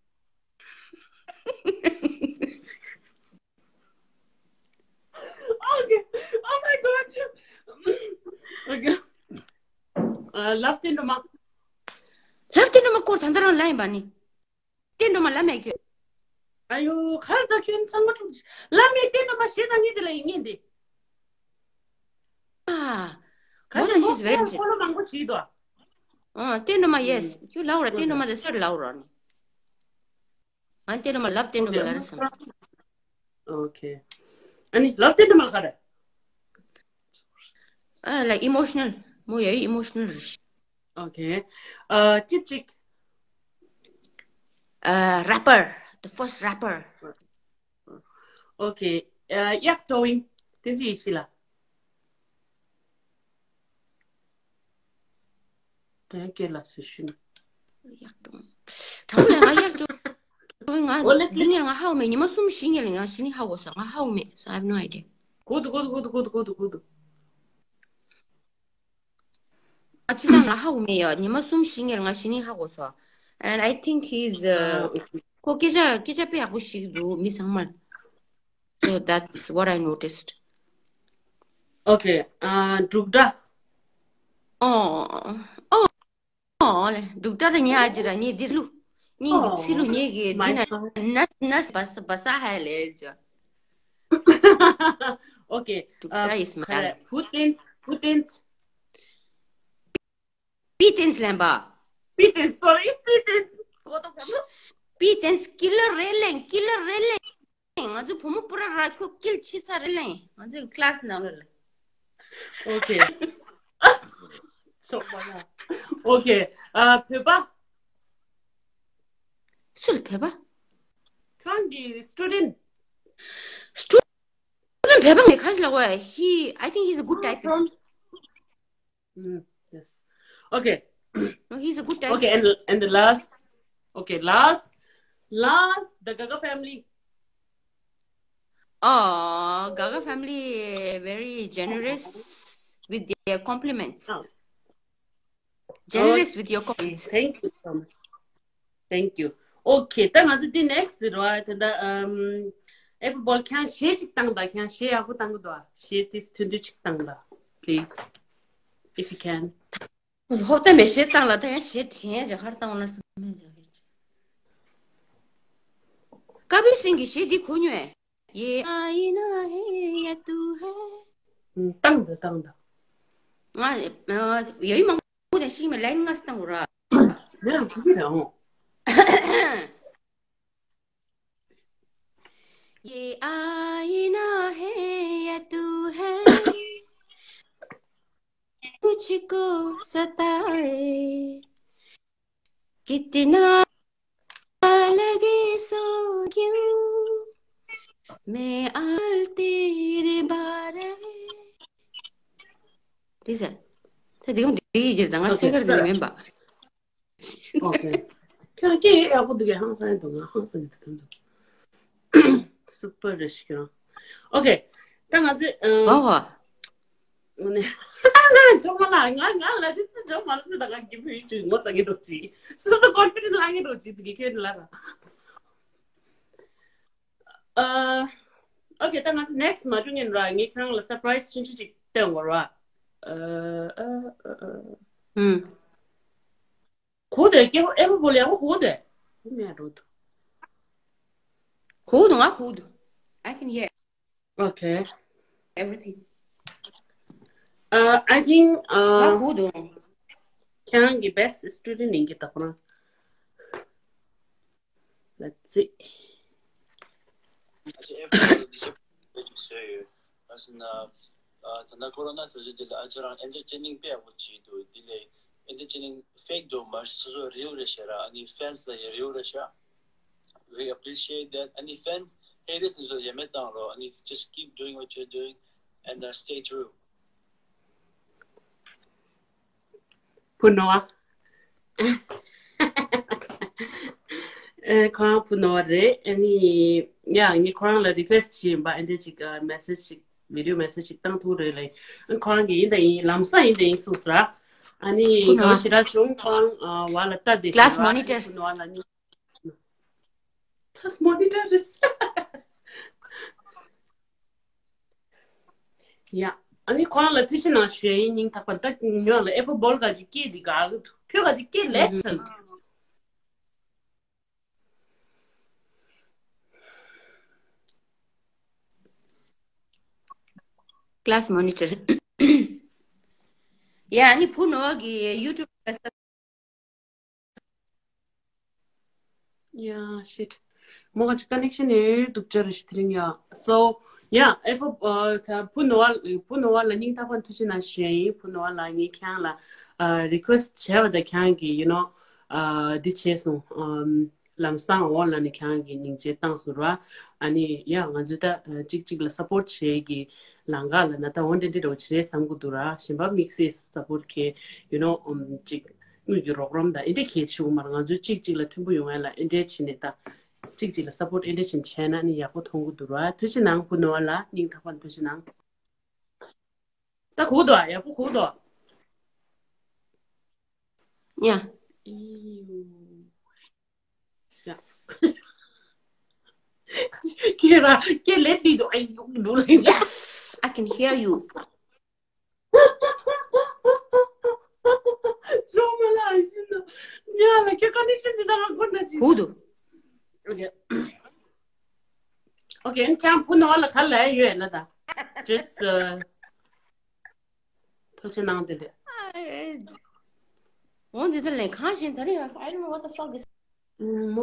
Okay. Oh my God, you. Okay. ཨ། Love བསྟན་སྒྲོལ་མ། Love བསྟན་སྒྲོལ་མ་སྐོར་ད་ལྟ་རང་ལ་ཡིན་པ་ནི། བསྟན་སྒྲོལ་མ་ལབ་མེད་ཁྱོད། ཨ་ཡོ། གར་ད་ཁྱོད་ཚང་མ་འཁྲུག་ལབ་མེད། བསྟན་སྒྲོལ་མ་ཞེས་ད་ངས་དེ་ལ་ཡིན་ངེས་འདི། ཨ། ག་མོ་ད་ཞིག་ཟེར་རེད། ཕོ་ལོ་མང་པོ་བྱེད་དོ། ཨ། བསྟན་སྒྲོལ་མ་ཡེས། ཁྱོད་ལབ་ར་བསྟན་སྒྲོལ་མ་དེ་སར་ལབ་ར་ནི། ང་བསྟན་སྒྲོལ་མ་ལབ་བསྟན་སྒྲོལ་མ་ལ་རེད་བསམ། Okay. ཨ་ནི་ལབ་བསྟན་སྒྲོལ་མ་ལ་ག་རེད། ཨ། like emotional. མོ་ཡ་ཡི་emotional རེད། Okay. ཨ། ཅིབ་ཅིག་ཨ། Rapper. The first rapper. Okay. ཨ། གཡག་ཏོ་ཝིང་། བསྟན་འཛིན་ཡེ་ཤེས་ལགས། དེ་སྐད་ལ་སེ་ཤུན། གཡག་ཏོ་ཝིང་། དྲང་མོ་ལས་ང་གཡག་ཏོ། ང་འོ་ལེ་འདི་ངེར་ང་ཧ་གོ་མེད། ཉི་མ་གསུམ་བཞི་ངེར་ང་ཤི་ནི་ཧ་གོ་སོང་། ང་ཧ་གོ་མེད། So I have no idea. གོ་འདུག་གོ་འདུག་གོ་འདུག་གོ་འདུག་གོ་འདུག་གོ་འདུག་ཨ་ཅི་དང་ང་ཧ་གོ་མེད་ཡ། ཉི་མ་གསུམ་བཞི་ངེར་ང་ཤི་ནི་ཧ་གོ་སོང་། And I think he's uh, ཁོ་སྐད་ཆ་སྐད་ཆ་དཔེ་ཡག་པོ་ཞིག་འདུག་མི་ཚང་མར། So that's what I noticed. Okay. ཨ་འབྲུག་སྒྲ། ཨོ། ཨོ། ཨོ་ལེ། འབྲུག་སྒྲ་དང་ཉེ་ཨ་ཅི་ར་ཉེ་འདིར་ལུ། སྙིང་གི་ཚིལ་ལུ་ཉེ་གི་འདི་ན་ན་ན་བ་ས་བ་ས་ཧ་ལེ་ཅོ། Okay. འབྲུག་སྒྲ་is my darling. བུ་བསྟན་བུ་བསྟན། པི་བསྟན་ལེན་པ། པི་བསྟན། Sorry. པི་བསྟན། གོ་ཏོ་གོ་ཏོ། པི་བསྟན་ཀི་ལར་རེད་ལེ། ཀི་ལར་རེད་ལེ། ང་ཚོ་བུ་མོ་པུ་ར་ར་ཁོ་ཀིལ་ཆི་ཚ་རེད་ལེ། ང་ཚོའི་ཀི་ལ་སི་ནང་ལ་ལ། Okay. ཆོག་པ་ན། Okay. ཨ་བོད་པ། སུ་ལ་བོད་པ། ཁྱོད་ཀྱི་སི་ཊུ་ཌེན། སི་ཊུ་ཌེན་བོད་པ་ངས་ཁ་ཤས་ལ་བ། He, I think he's a good typist. Mm, yes. Okay. No, he's a good typist. Okay, and and the last. Okay, last, last, the Gaga family. Oh, Gaga family very generous with their compliments. Oh. Generous with your compliments. Thank you so much. Thank you. Okay, ད་ང་ཚོ་འདི་next རོ། ད་ད་ཨམ་ཨེ་པི་བོལ་ཁྱང་གཞས་ཅིག་བཏང་ད། ཁྱང་གཞས་ཡག་པོ་བཏང་གི་འདུག་ཨ། གཞས་ཏིས་ཐུང་ཐུང་ཅིག་བཏང་ད། Please, if you can. ཧོབ་ཏེ་མེ་གཞས་བཏང་ལ་ད་ཡང་གཞས་དྲན་ཡ་ཇ་ཧར་བཏང་ན་སེམས་མེད་ཇ། ཀ་བིར་སིང་གི་གཞས་འདི་གོ་མྱོང་ཨེ། ये आईना है या तू है. བཏང་ད་བཏང་ད། ང་ཡ་ཡི་མང་པོ་དང་ཤིང་མ་ལན་ང་སྟང་ར། ཡང་ཅི་རེད་ཨང་། ये आईना है या तू है मुझको सताए कितना लगे सो क्यों मैं आल तेरे बारे. དེ་ཟེར། ད་དེ་གམ་དེ་ཡི་གེར་ད་ང་སེང་གར་དེ་མེན་པ། Okay. ཁྱོད་སྐད་ཡག་པོ་འདུག་གས། ཧང་སང་འདུག་ང་ཧང་སང་གི་འདུག་འདུག Super རེད་ཤི་ཁྱོད། Okay. ད་ང་ཚོས་ཨ། ཨོ། ངོ་ནས། ང་ཅོག་མ་ལ་ང་ང་ལ་དེ་ཚོ་འཇོག་མ་ལ་སུ་ད་ང་གི་བུ་ཡི་ཅུ་ངོ་ཚ་གི་འགྲོ་ཅི། སུ་ཚོ་confident ལ་ངི་འགྲོ་ཅི་དེ་གི་ཁྱོད་ལ་ར། ཨ། Okay. ད་ང་ཚོ་next མ་བྱུང་ངན་ར། ངས་ཁྱེད་རང་ལ་surprise ཆུང་ཆུང་ཅིག་སྟོན་དགོས་ར། ཨ་ཨ་ཨ་ཨ། ཧུམ། གོ་དེ་སྐད་པོ་ཨེ་པོ་ལ་ཡག་པོ་གོ་དེ། གོ་མེད་འགྲོ་འདུག་གོ་འདུག་ང་གོ་འདུག I can hear. Okay. Everything. Uh, I think ང་uh གོ་འདུག་ཁྱེད་རང་གི་best student ཡིན་གྱི་ད་ཁོ་རང་། Let's see. ཨ་ད་ན་ཁོ་རོ་ན་དུས་ཚོད་འདི་ལ་ཨ་ཅག་རང་entertaining དཔེ་ཡག་པོ་བྱེད་འདུག་འདི་ལས་entertaining fake འདུག་མ་སོ་སོ་real རེད་ཤག་ར། ཨ་ནི་fans ལ་ཡང་real རེད་ཤག We appreciate that. ཨ་ནི་fans haters ནི་ཚོ་ཡ་མེད་བཏང་རོགས། ཨ་ནི་just keep doing what you're doing and uh, stay true. བུ་ནོ་བ། ཨེ་ཁོ་རང་བུ་ནོ་བ་རེད། ཨ་ནི་ཡ་ངས་ཁོ་རང་ལ་request བྱས་ཡིན་པ། ཨེ་འདྲས་ཅིག་message ཅིག་video message ཅིག་བཏང་ཐུབ་རེད་ལབ། ཨ་ཁོ་རང་གིས་ཡིན་དང་ཡིན། ལམ་སང་ཡིན་དང་ཡིན་གསུངས་སོང་ར། ཨ་ནི་བུ་ནོ་དགའ་བ་ཞེ་དྲག་བྱུང་། ཁོ་རང་བ་ལ་ལྟ་བསྡད་class ཤག་ར། ཨ་ནི་monitor བུ་ནོ་བ་ལ་ནི། Class monitor རེད། ཡ། ཨ་ནི་ཁོ་རང་ལ་ཐུགས་རྗེ་གནང་ཞུ་ཡ་ཡིན། སྙིང་ཐག་པ། ད་ཉོ་ལ་ཨེ་པོ་བོལ་ག་ཅིག་སྐད་འདི་ག་གི་འདུག་ཁྱོད་ག་ཅིག་སྐད་ལེགས་ཆགས་འདུག Class monitor. ཡ། ཨ་ནི་བུ་ནོ་གི་YouTube Yeah, shit. མོ་ག་ཅིག་connection ཡོད་འདུག་ཅག་རེ་ཞིག་དེ་རིང་ཡ། So, yeah, if uh, ད་བུ་ནོ་བ་བུ་ནོ་བ་ལ་སྙིང་ཐག་པ་ཐུགས་རྗེ་གནང་ཞུ་ཡ་ཡིན། བུ་ནོ་བ་ལ་ངས་ཁྱེད་རང་ལ་request བྱས་པ་དང་ཁྱེད་རང་གིས་you know འདི་བྱས་སོང་། ལམ་སང་འོ་ལ་ནི་ཁྱེད་རང་གིས་སྙིང་རྗེ་བཏང་སོང་ར། ཨ་ནི་ཡ་ང་ཚོས་ད་གཅིག་གཅིག་ལ་support བྱེད་ཀྱི་ལམ་ཁ་ལ་ན་ད་འོ་འདྲ་འདྲ་རོ་བྱེད་རེད་བསམ་གི་འདུག་ར། གཞན་པ་དམིགས་བསལ་support གི་you know གཅིག་དངུལ་གྱི་རོགས་རམ་དང་ཨེ་འདྲས་གལ་ཆེ་བོ་མ་རེད། ང་ཚོས་གཅིག་གཅིག་ལ་མཐུན་པོ་ཡོང་ཡ་ལ་ཨེ་འདྲས་བྱས་ནས་ད་ གཅིག་གཅིག་ལ་སཔོརཊ་ཨེ་འདྲ་བྱས་ནས་ཨ་ནི་ཡག་པོ་མཐོང་གི་འདུག་ར། ཐུགས་རྗེ་གནང་བུ་ནོར་བ་ལགས། སྙིང་ཐག་པ་ནས་ཐུགས་རྗེ་གནང་། ད་གོ་འདུག་ཨ། ཡག་པོ་གོ་འདུག་ཨ། ཡ། ཁྱེད་ར་ཁྱེད་ལས་སླེབས་འདུག་ཨ། ཡོང་འགྲོ་ལ། Yes, I can hear you. ཇོ་མ་ལ་ཤི་ན། ཉ་ལ་ཁྱེད་ཀ་ནི་ཤི་འདི་ད་ང་ཁོ་ན་ཅི། གོ་འདུག Okay. Okay, ཁྱེད་བུ་ནོར་བ་ལ་ག་ལ་ཡོད་ན་ད། Just, uh, ཐུགས་རྗེ་གནང་དེ་འདྲ། འོ་འདི་ལྟར་ལས་གང་བཞིན་ད་རེས་I don't know what the fuck is. ཨུམ།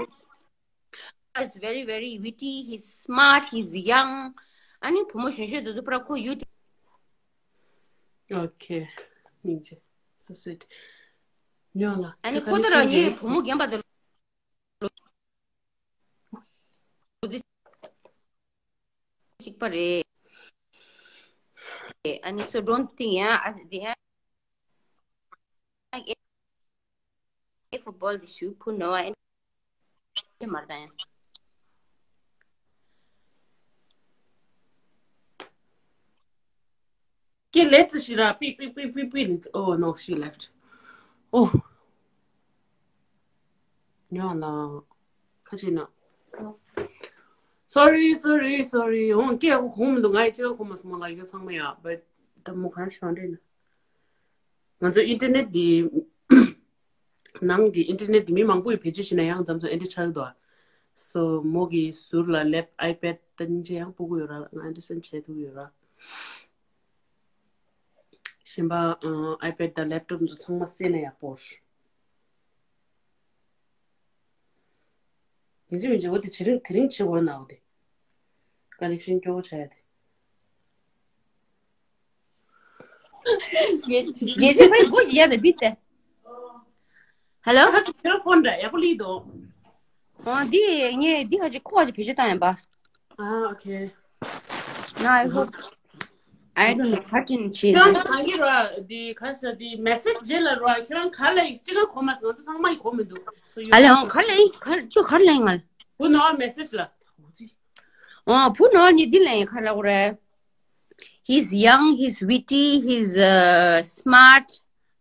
He's very, very witty, he's smart, he's young. ཨ་ནི་བུ་མོ་གཞོན་གཞོན་དེ་ཚོ་པུ་ར་ཁོ་YouTube. Okay. སྙིང་རྗེ། So sweet. ཉོ་ལ། ཨ་ནི་ཁོ་ད་ར་ཉི་བུ་མོ་རྒན་པ་དེ་ལོ་གཅིག་པ་རེད། ཨ་ནི་so don't think ཡང་ཨ་དེ་ཡང་ཨེ་ཕུཊ་བོལ་དེ་ཞུ་བུ་ནོར་བ་ཨེ་མར་དང་ཡང་ཀྱེ་ལེ་ཏྲི་ཤི་ར་པི་པི་པི་པི་པི་ནི། Oh no, she left. Oh. ཉོ་ལ། ཁ་ཅིག་ན། Sorry, sorry, sorry. འོང་ཀྱེ་ཨོ་གོང་མི་འདུག་ང་ཡི་ཅི་ག་གོ་མ་སོང་ལ་ཡོད་ཚང་མ་ཡ། But ད་མོ་ག་ཤང་རེད་ན། ང་ཚོ་ཨིན་ཊར་ནེཊ་འདི་ནང་གི་ཨིན་ཊར་ནེཊ་འདི་མི་མང་པོ་ཡི་བེད་སྤྱོད་བྱེད་ན་ཡང་མཚམས་མཚམས་ཨེ་འདྲ་ཆགས་འདུག So མོ་གི་ཟུར་ལ་ལེབ་ཨའི་པེཌ་ད་སྙིང་རྗེ་ཡང་སྤུ་གུ་ཡོད་ར། ང་ཨེ་འདྲ་སེན་བྱེད་ཐུབ་ཡོད་ར། གཞན་པ་ཨ་ཨའི་པེཌ་དང་ལེབ་ཊོབ་ཚོ་ཚང་མ་བསད་ན་ཡག་པོ་རེད། ཡིན་གཅིག་མིན་གཅིག་འོ་དེ་བྱེད་རིང་དེ་རིང་བྱེད་དགོས་ན་འོ་དེ། ཀ་ནེག་ཤན་སྐྱོ་བོ་ཆགས་ཡ་དེ། རྒྱལ་རྒྱལ་ཆེན་ཕའི་སྒོ་ཡ་དེ་བིད་དེ། Hello? ཁ་ཅིག་ཁྱོད་ཕོན་འདྲ་ཡག་པོ་ལི་དོ། ཨོ་འདི་ངས་འདི་ཁ་ཅིག་ཁོ་ཁ་ཅིག་བེད་སྤྱོད་བཏང་ཡིན་པ། Ah, okay. No, I hope. I don't know. ཁ་ཅིག་ཆེ་ཁྱོད་རང་ག་གི་ར་འདི་ཁ་ས་འདི་མེ་སེ་ཇི་རྗེས་ལ་ར་ཁྱོད་རང་ག་ལ་ཡིག་ཅི་ག་གོ་མ་སོང་ང་ཚོ་ཚང་མ་ཡིག་གོ་མི་འདུག So you ཨ་ལེ་ཨོ་ག་ལ་ཡིག་ག་ཅོ་ག་ལ་ཡིག་ང་། བུ་ནོར་མེ་སེ་ཇི་ལ། ཨོ་བུ་ནོར་ནི་འདི་ལ་ཡིག་ག་ལ་གོ་རེད། He's young, he's witty, he's uh, smart.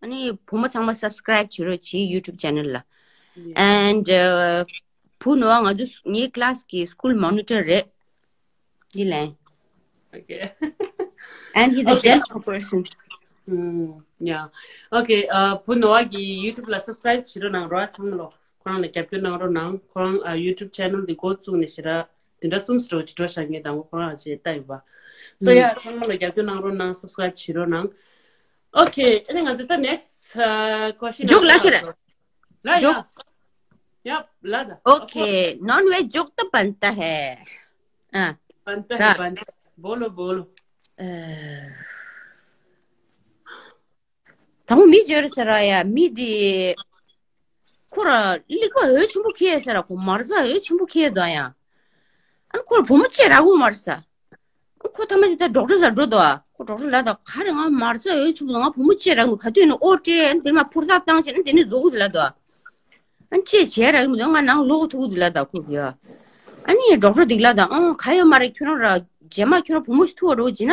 ཨ་ནི་བུ་མོ་ཚང་མ་སབ་སི་ཀ་རའིབ་བྱེད་རོགས་གྱིས་YouTube channel ལ། And uh, བུ་ནོར་ང་ཚོ་ངའི་ཀི་ལ་སི་གི་སི་ཀུལ་མོ་ནི་ཊར་རེད། འདི་ལན། Okay. And he's a gentle person. Mm, yeah. Okay, uh, བུ་ནོར་གི་YouTube ལ་སབ་སི་ཀ་རའིབ་བྱེད་རོགས་གནང་རོགས་ཚང་མ་ལོ། ཁོ་རང་ལ་རྒྱབ་སྐྱོར་གནང་རོགས་གནང་། ཁོ་རང་ཨ་YouTube channel འདི་འགོ་བཙུགས་ནས་ཞེ་དྲག་དེ་འདྲ་གསུམ་ཙམ་ཅིག་འགྲོ་བཞག་ངས་དང་པོ་ཁོ་རང་ལ་བྱས་ལྟ་ཡིན་པ། So yeah, ཚང་མ་ལ་རྒྱབ་སྐྱོར་གནང་རོགས་གནང་། སབ་སི་ཀ་རའིབ་བྱེད་རོགས་གནང་། Okay, ཨ་ནི་ང་ཚོ་ད་next uh, question. མཇུག་ལ་ཤོད་རེད། ལ་མཇུག་ཡ། ཡ་ལ་ད། Okay, non veg joke तो बनता है. हाँ. बनता है, बनता है. बोलो, बोलो. དང་པོ་མི་བྱོས་རེད་ཟེར་ར་ཡ། མི་དེ་ཁོ་ར་གླིག་པ་འོད་ཆེན་པོ་ཁྱེར་ཟེར་ར། ཁོ་མ་རྩ་འོད་ཆེན་པོ་ཁྱེར་འདུག་ཡ། ཨ་ནི་ཁོ་ར་བུ་མོ་ཅིག་རག་གི་མ་རེད་ཟེར། ཁོ་ཐ་མ་ཅིག་ད་ཌོག་ཊར་ཟེར་འགྲོ་འདུག་ཁོ་ཌོག་ཊར་ལ་ད་ག་རེ་ང་མ་རྩ་འོད་ཆེན་པོ་ང་བུ་མོ་ཅིག་རག་གི་ག་དུས་ནས་ཨོ་ཏྲེ་ཨ་ནི་དེ་མ་ཕུར་ཐག་བཏང་བྱས་ན་དེ་ནས་བཟོ་གི་འདུག་ལ་འདུག་ཨ་ནི་ཅེས་བྱས་ར་ཡིན་མི་འདུག་ང་ནང་ལོག་ཐུག་གི་འདུག་ལ་ད་ཁོ་གིས། ཨ་ནི་ཌོག་ཊར་འདི་ལ་ད་ཨང་ག་ཡོད་མ་རེད། ཁྱོད་རང་ར་རྗེས་མ་ཁྱོད་རང་བུ་མོ་ཞིག་ཐུག་འགྲོ་བྱས་ན་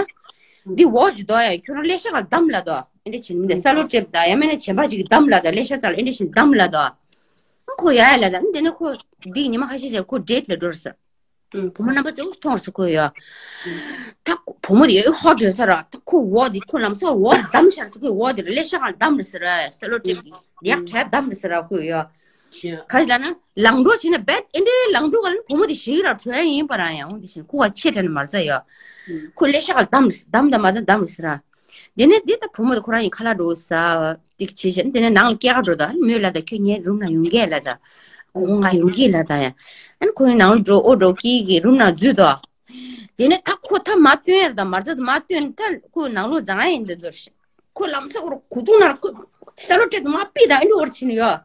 འདི་ཝོ་ཆི་འདུག་ཡ། ཁྱོད་རང་ཀླད་ཤག་ག་བསྡམས་ལ་འདུག་ཨེ་འདྲ་བྱས་ནས་མི་འདུག་སེ་ལོ་ཊེབ་དང་ཡང་མིན་ན་བྱེ་མ་ཅིག་གིས་བསྡམས་ལ་འདུག་ཀླད་ཤག་རྩ་ལ་ཨེ་འདྲ་བྱས་ནས་བསྡམས་ལ་འདུག་ཨ་ཁོ་ཡ་ཡ་ལ་ད་ཨ་ནི་དེ་ནས་ཁོ་འདི་ཉི་མ་ཁ་ཤས་རྗེས་ཁོ་ཌེ་ཊི་ལ་འགྲོ་རེད་ཟེར། བུ་མོ་རྣམ་པ་ཚོས་མཐོང་རེད་ཟེར་ཁོ་ཡ། ད་བུ་མོ་དེ་ཧོ་ཊེལ་ཟེར་ར། ད་ཁོ་ཝོ་དེ་ཁོ་ལམ་སང་ཝོ་བསྡམས་ཤག་ཟེར། ཁོ་ཝོ་དེ་ཀླད་ཤག་ག་བསྡམས་རེད་ཟེར་ར། སེ་ལོ་ཊེབ་ཀྱིས་ཡག་གྲལ་བསྡམས་རེད་ཟེར་ར་ཁོ་ཡ། ག་ཞིག་ལ་ན་ལངས་འགྲོ་བྱས་ན་བེད་ཨེ་འདྲའི་ལངས་འདུག་ག་ལ་ན་བུ་མོ་དེ་ཞིག་ར་བྲོས་ཡིན་པ་རང་ཡང་འོང་དེ་བཞིན་ཁོ་བ་ཆེ་དྲན་མ་རྩ་ཡ། ཁོ་ཀླད་ཤག་ག་བསྡམས་རེད། བསྡམས་དང་མ་བསྡམས་བསྡམས་རེད་ཟེར་ར། དེ་ནས་འདི་ལྟ་བུ་མོ་དེ་ཁོ་རང་ཡི་ཁ་ལག་འགྲོ་ས་ཏིག་བྱས་བྱས་དེ་ནས་ནང་ལ་སྐྱེལ་ག་འགྲོ་ད་མོས་ལ་ད་ཁྱོད་ངའི་རུམ་ན་ཡོང་གི་ལ་ད། ཁོ་ང་ཡོང་གི་ལ་ད་ཡ། ཨ་ནི་ཁོ་ནི་ནང་ལ་འགྲོ་ཨོ་འགྲོ་ཀི་གི་རུམ་ན་འཛུལ་ད། དེ་ནས་ད་ཁོ་ད་མ་སྟོན་ཡ་ད་མ་རྩ་ད་མ་སྟོན་ད་ཁོ་ནང་ལོགས་འཛང་ཡ་ཡིན་ད་ཟེར། ཁོ་ལམ་སང་ཁོ་ར་གོ་ཐུག་ན་ཁོ་སེ་ལོ་ཊེབ་ད་མ་པི་ད་ཨ་ནི་འོར་ཕྱིན་ཡོད།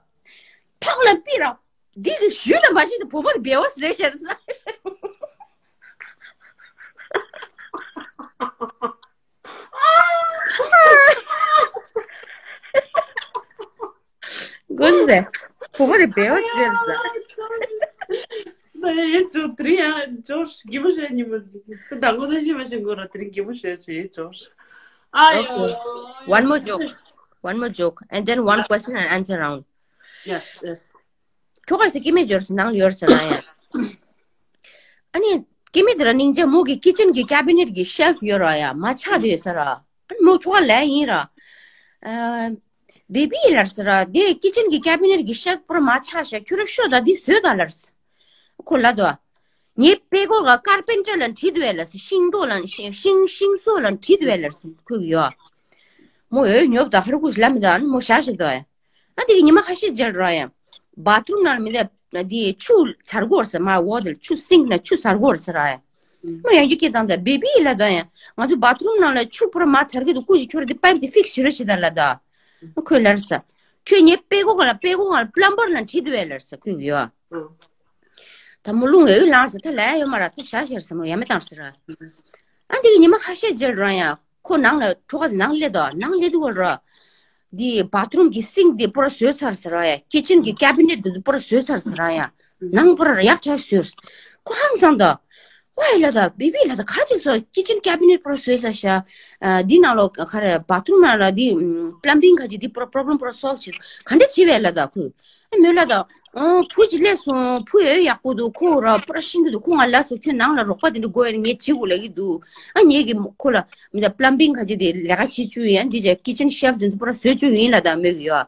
ཐག་ལ་པི་ར། འདི་གི་ཞུ་དང་མ་ཞུ་དང་བུ་མོ་དེ་བེའོ་ཟེར་ཤེར་ས། དགོན་ཟེར། བུ་མོ་དེ་བེའོ་ཟེར་ས། ཡིན་ཅོ་དེ་རིང་ཡང་ཅོ་གི་མོ་ཤེས་ཉི་མ་དང་གོ་ད་ཤེས་མ་ཤེས་གོ་ར་དེ་རིང་གི་མོ་ཤེས་ཤེས་ཅོ། ཨ་ཡོ། Okay. One more joke. One more joke. And then one question and answer round. Yes, yes. ཁྱོ་ག་སེ་ཀི་མེ་ཇོར་སེ་ནང་ཡོར་སེ་ན་ཡ། ཨ་ནི་ཀི་མེ་དེ་ར་ནིང་ཇ་མོ་གི་ཀི་ཅན་གི་ཀེ་བི་ནེ་ཊི་གི་ཤེལ་ཕ་ཡོད་ར་ཡ་མ་ཆག་དེ་ཡོད་ས་ར། ཨ་ནི་མོ་ཁྱོ་ག་ལ་ཡིན་ར། ཨ། བེ་བི་ལར་སེ་ར་དེ་ཀི་ཅན་གི་ཀེ་བི་ནེ་ཊི་གི་ཤེལ་ཕ་པུ་ར་མ་ཆག་ཤ་ཁྱོ་ར་ཤོ་ད་དེ་བཟོས་ད་ལར་སེ། ཁོ་ལ་དོ། ངའི་པེ་གོ་ག་ཀར་པེན་ཊར་ལ་འཁྲིད་དུ་ཡ་ལར་སེ་ཤིང་ཏོག་ལ་ཤིང་ཤིང་ཤིང་བཟོ་ལ་འཁྲིད་དུ་ཡ་ལར་སེ་ཁོས་ཡོ། མོ་འོས་ཉོབ་ད་ཧར་ཁུ་ལ་མི་ད་ཨ་ནི་མོ་ཞ་ཞིག་དོ་ཡ། ཨ་དེ་གི་ཉི་མ་ཁ་ཤས་རྗེས་ར་ཡ། བཱ་ཐི་རུམ་ནང་མི་ལ་དེ་ཆུ་ཚར་གོ་ར་སེ་མ་འོ་དེ་ཆུ་སིང་ན་ཆུ་ཚར་གོ་ར་སེ་ར་ཡ། མོ་ཡང་རྒྱུ་སྐད་བཏང་ད་བེ་བི་ལ་དོ་ཡ། ང་ཚོ་བཱ་ཐི་རུམ་ནང་ལ་ཆུ་པུ་ར་མ་ཚར་གི་འདུག་སྐུ་ཞིག་ཁྱོད་ར་དེ་པའིབ་དེ་ཕིག་སི་བྱེད་རོགས་བྱེད་ད་ལ་ད། ཁོས་ལར་སེ། ཁྱོད་ངའི་པེ་གོ་ག་ལ་པེ་གོ་ག་ལ་པི་ལམ་བར་ལ་འཁྲིད་དུ་ཡ་ལར་སེ་ཁོས་ཡོ། ད་མོ་རླུང་འོད་ལངས་སེ་ད་ལས་ཡོད་མ་ར་ད་ཞ་ཞར་སེ་མོ་ཡ་མེ་བཏང་སེ་ར། ཨ་འདི་གི་ཉི་མ་ཁ་ཤས་རྗེས་ར་ཡ་ཁོ་ནང་ལ་ཁྲོ་ག་ནང་སླེབས་དོ་ནང་སླེབས་དུས་སྐོར་ར། འདི་བཱ་ཐི་རུམ་གི་སིང་དེ་པུ་ར་བཟོས་ཚར་སེ་ར་ཡ་ཀི་ཅན་གི་ཀེ་བི་ནེ་ཊི་དེ་ཚོ་པུ་ར་བཟོས་ཚར་སེ་ར་ཡ། ནང་པུ་ར་ཡག་ཆ་བཟོས། ཁོ་ཧང་སང་དོ། ཝའི་ལ་ད་བེ་བི་ལ་ད་ཁ་ཅིག་སོ་ཀི་ཅན་ཀེ་བི་ནེ་ཊི་པུ་ར་བཟོས་ཚར་ཤ། འདི་ནང་ལོ་ཁ་རེ་བཱ་ཐི་རུམ་ནང་ལ་འདི་པི་ལམ་བིང་ཁ་ཅིག་འདི་པུ་ར་པོ་རོབ་ལེམ་པུ་ར་སོལབ་བྱེད་ག་འདྲ་བྱེད་བས་ལ་ད་ཁོས། ཨ་མོས་ལ་ད། ཨོ་བུ་ཅིག་སླེབས་སོང་བུ་འོས་ཡག་པོ་འདུག་ཁོ་ར་པུ་ར་ཤིང་གི་འདུག་ཁོ་ང་ལ་སོ་ཁྱོད་ནང་ལ་རོགས་པ་དེ་འདྲ་དགོས་ཡ་ངས་བྱེད་དགོས་ལབ་ཀྱི་འདུག་ཨ་ངས་ཀྱི་ཁོ་ལ་མི་ད་པི་ལམ་བིང་ཁ་ཅིག་དེ་ལས་ཀ་བྱེད་བཅུག་ཡིན་ཨ་འདི་ཅག་ཀི་ཅན་ཤེལ་ཕ་དེ་ཚོ་པུ་ར་བཟོས་བཅུག་ཡིན་ལ་ད་མོས་ཀྱི་ཡོད།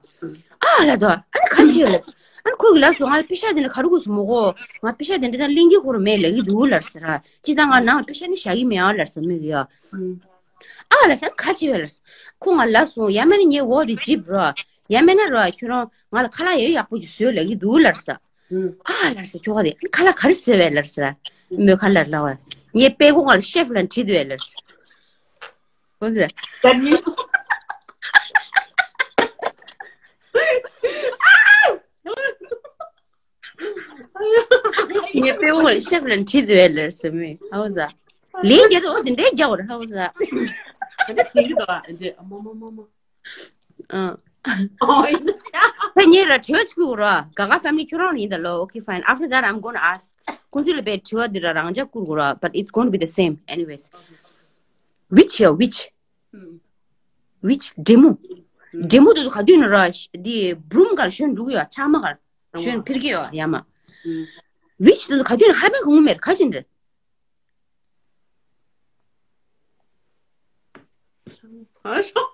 ཨ་ལ་དོ། ཨ་ནི་ག་རེ་བྱེད་ཡོད་ལབ། ཨ་ནི་ཁོ་གི་ལབ་སོང་ང་ལ་པེ་ཤག་དེ་འདྲ་ག་རེ་དགོས་སུ་མོ་གོ་ང་པེ་ཤག་དེ་འདྲ་ད་ལེན་གྱི་ཁོ་ར་མེད་ལབ་ཀྱི་འདུག་ལར་ཟེར་ར། ཅི་ད་ང་ནང་པེ་ཤག་ནི་བཞག་གི་མེད་ཨ་ལར་ཟེར་མོས་ཡོད། ཨ་ལ་ཟེར་ག་བྱེད་ཡོད་ལར་ཟེར། ཁོ་ང་ལབ་སོང་ཡ་མེད་ན་ངའི་འོག་དེ་ཇིབ་ར། ཡ་མེད་ན་ར་ཁྱོད་རང་ང་ལ་ཁ་ལག་ཡ་ཡག་པོ་ཅིག་བཟོས་ལབ་ཀྱི་འདུག་ལར་ཟེར། ཨ་ལར་ཟེར་ཁྱོ་ག་དེ་ཁ་ལག་ག་རེ་བཟོས་བས་ལར་ཟེར། མོས་ཁ་ལར་ལབ་བ། ངའི་པེ་གོ་ང་ལ་ཤེ་ཕ་ལ་འཁྲིད་འདུག་ལར་ཟེར། ཧོ་ཟེར། That means ངའི་པེ་བོ་ལ་ཤེ་ཕ་ལ་འཁྲིད་འདུག་ལར་ཟེར་མོས་ཧ་གོ་ས། ལན་རྒྱག་དུས་འོ་དེ་འདྲའི་རྒྱག་གོ་ར་ཧ་གོ་ས། ད་ནི་ཟིན་གྱི་འདུག་ཨ་འདྲེ་ཨ་མ་མ་མ་མ། ཨ། ཨོ་ཡིན་ད། ད་ངས་ར་དྲི་བ་ཅིག་བསྐུར་ར། ག་ག་family ཁྱོད་རང་ཡིན་ད་ལོ། Okay, fine. After that, I'm gonna ask. ཁོང་ཚོ་ལ་པའི་དྲི་བ་འདི་ར་རང་འཇགས་བསྐུར་དགོས་ར། But it's going to be the same anyways. Which ཡ་which? Which འདྲེ་མོ། འདྲེ་མོ་དེ་ཚོ་ག་དུས་ནས་ར་འདི་བུ་རུམ་གར་ཞོན་འགྲོ་གི་ཡོད། ཆག་མ་གར་ཞོན་འཕེར་གི་ཡོད་ཡ་མ། Which དེ་ཚོ་ག་དུས་ནས་ཧ་པན་གང་མེད་ག་ཅིན་རེད། ཨ་ཤོག་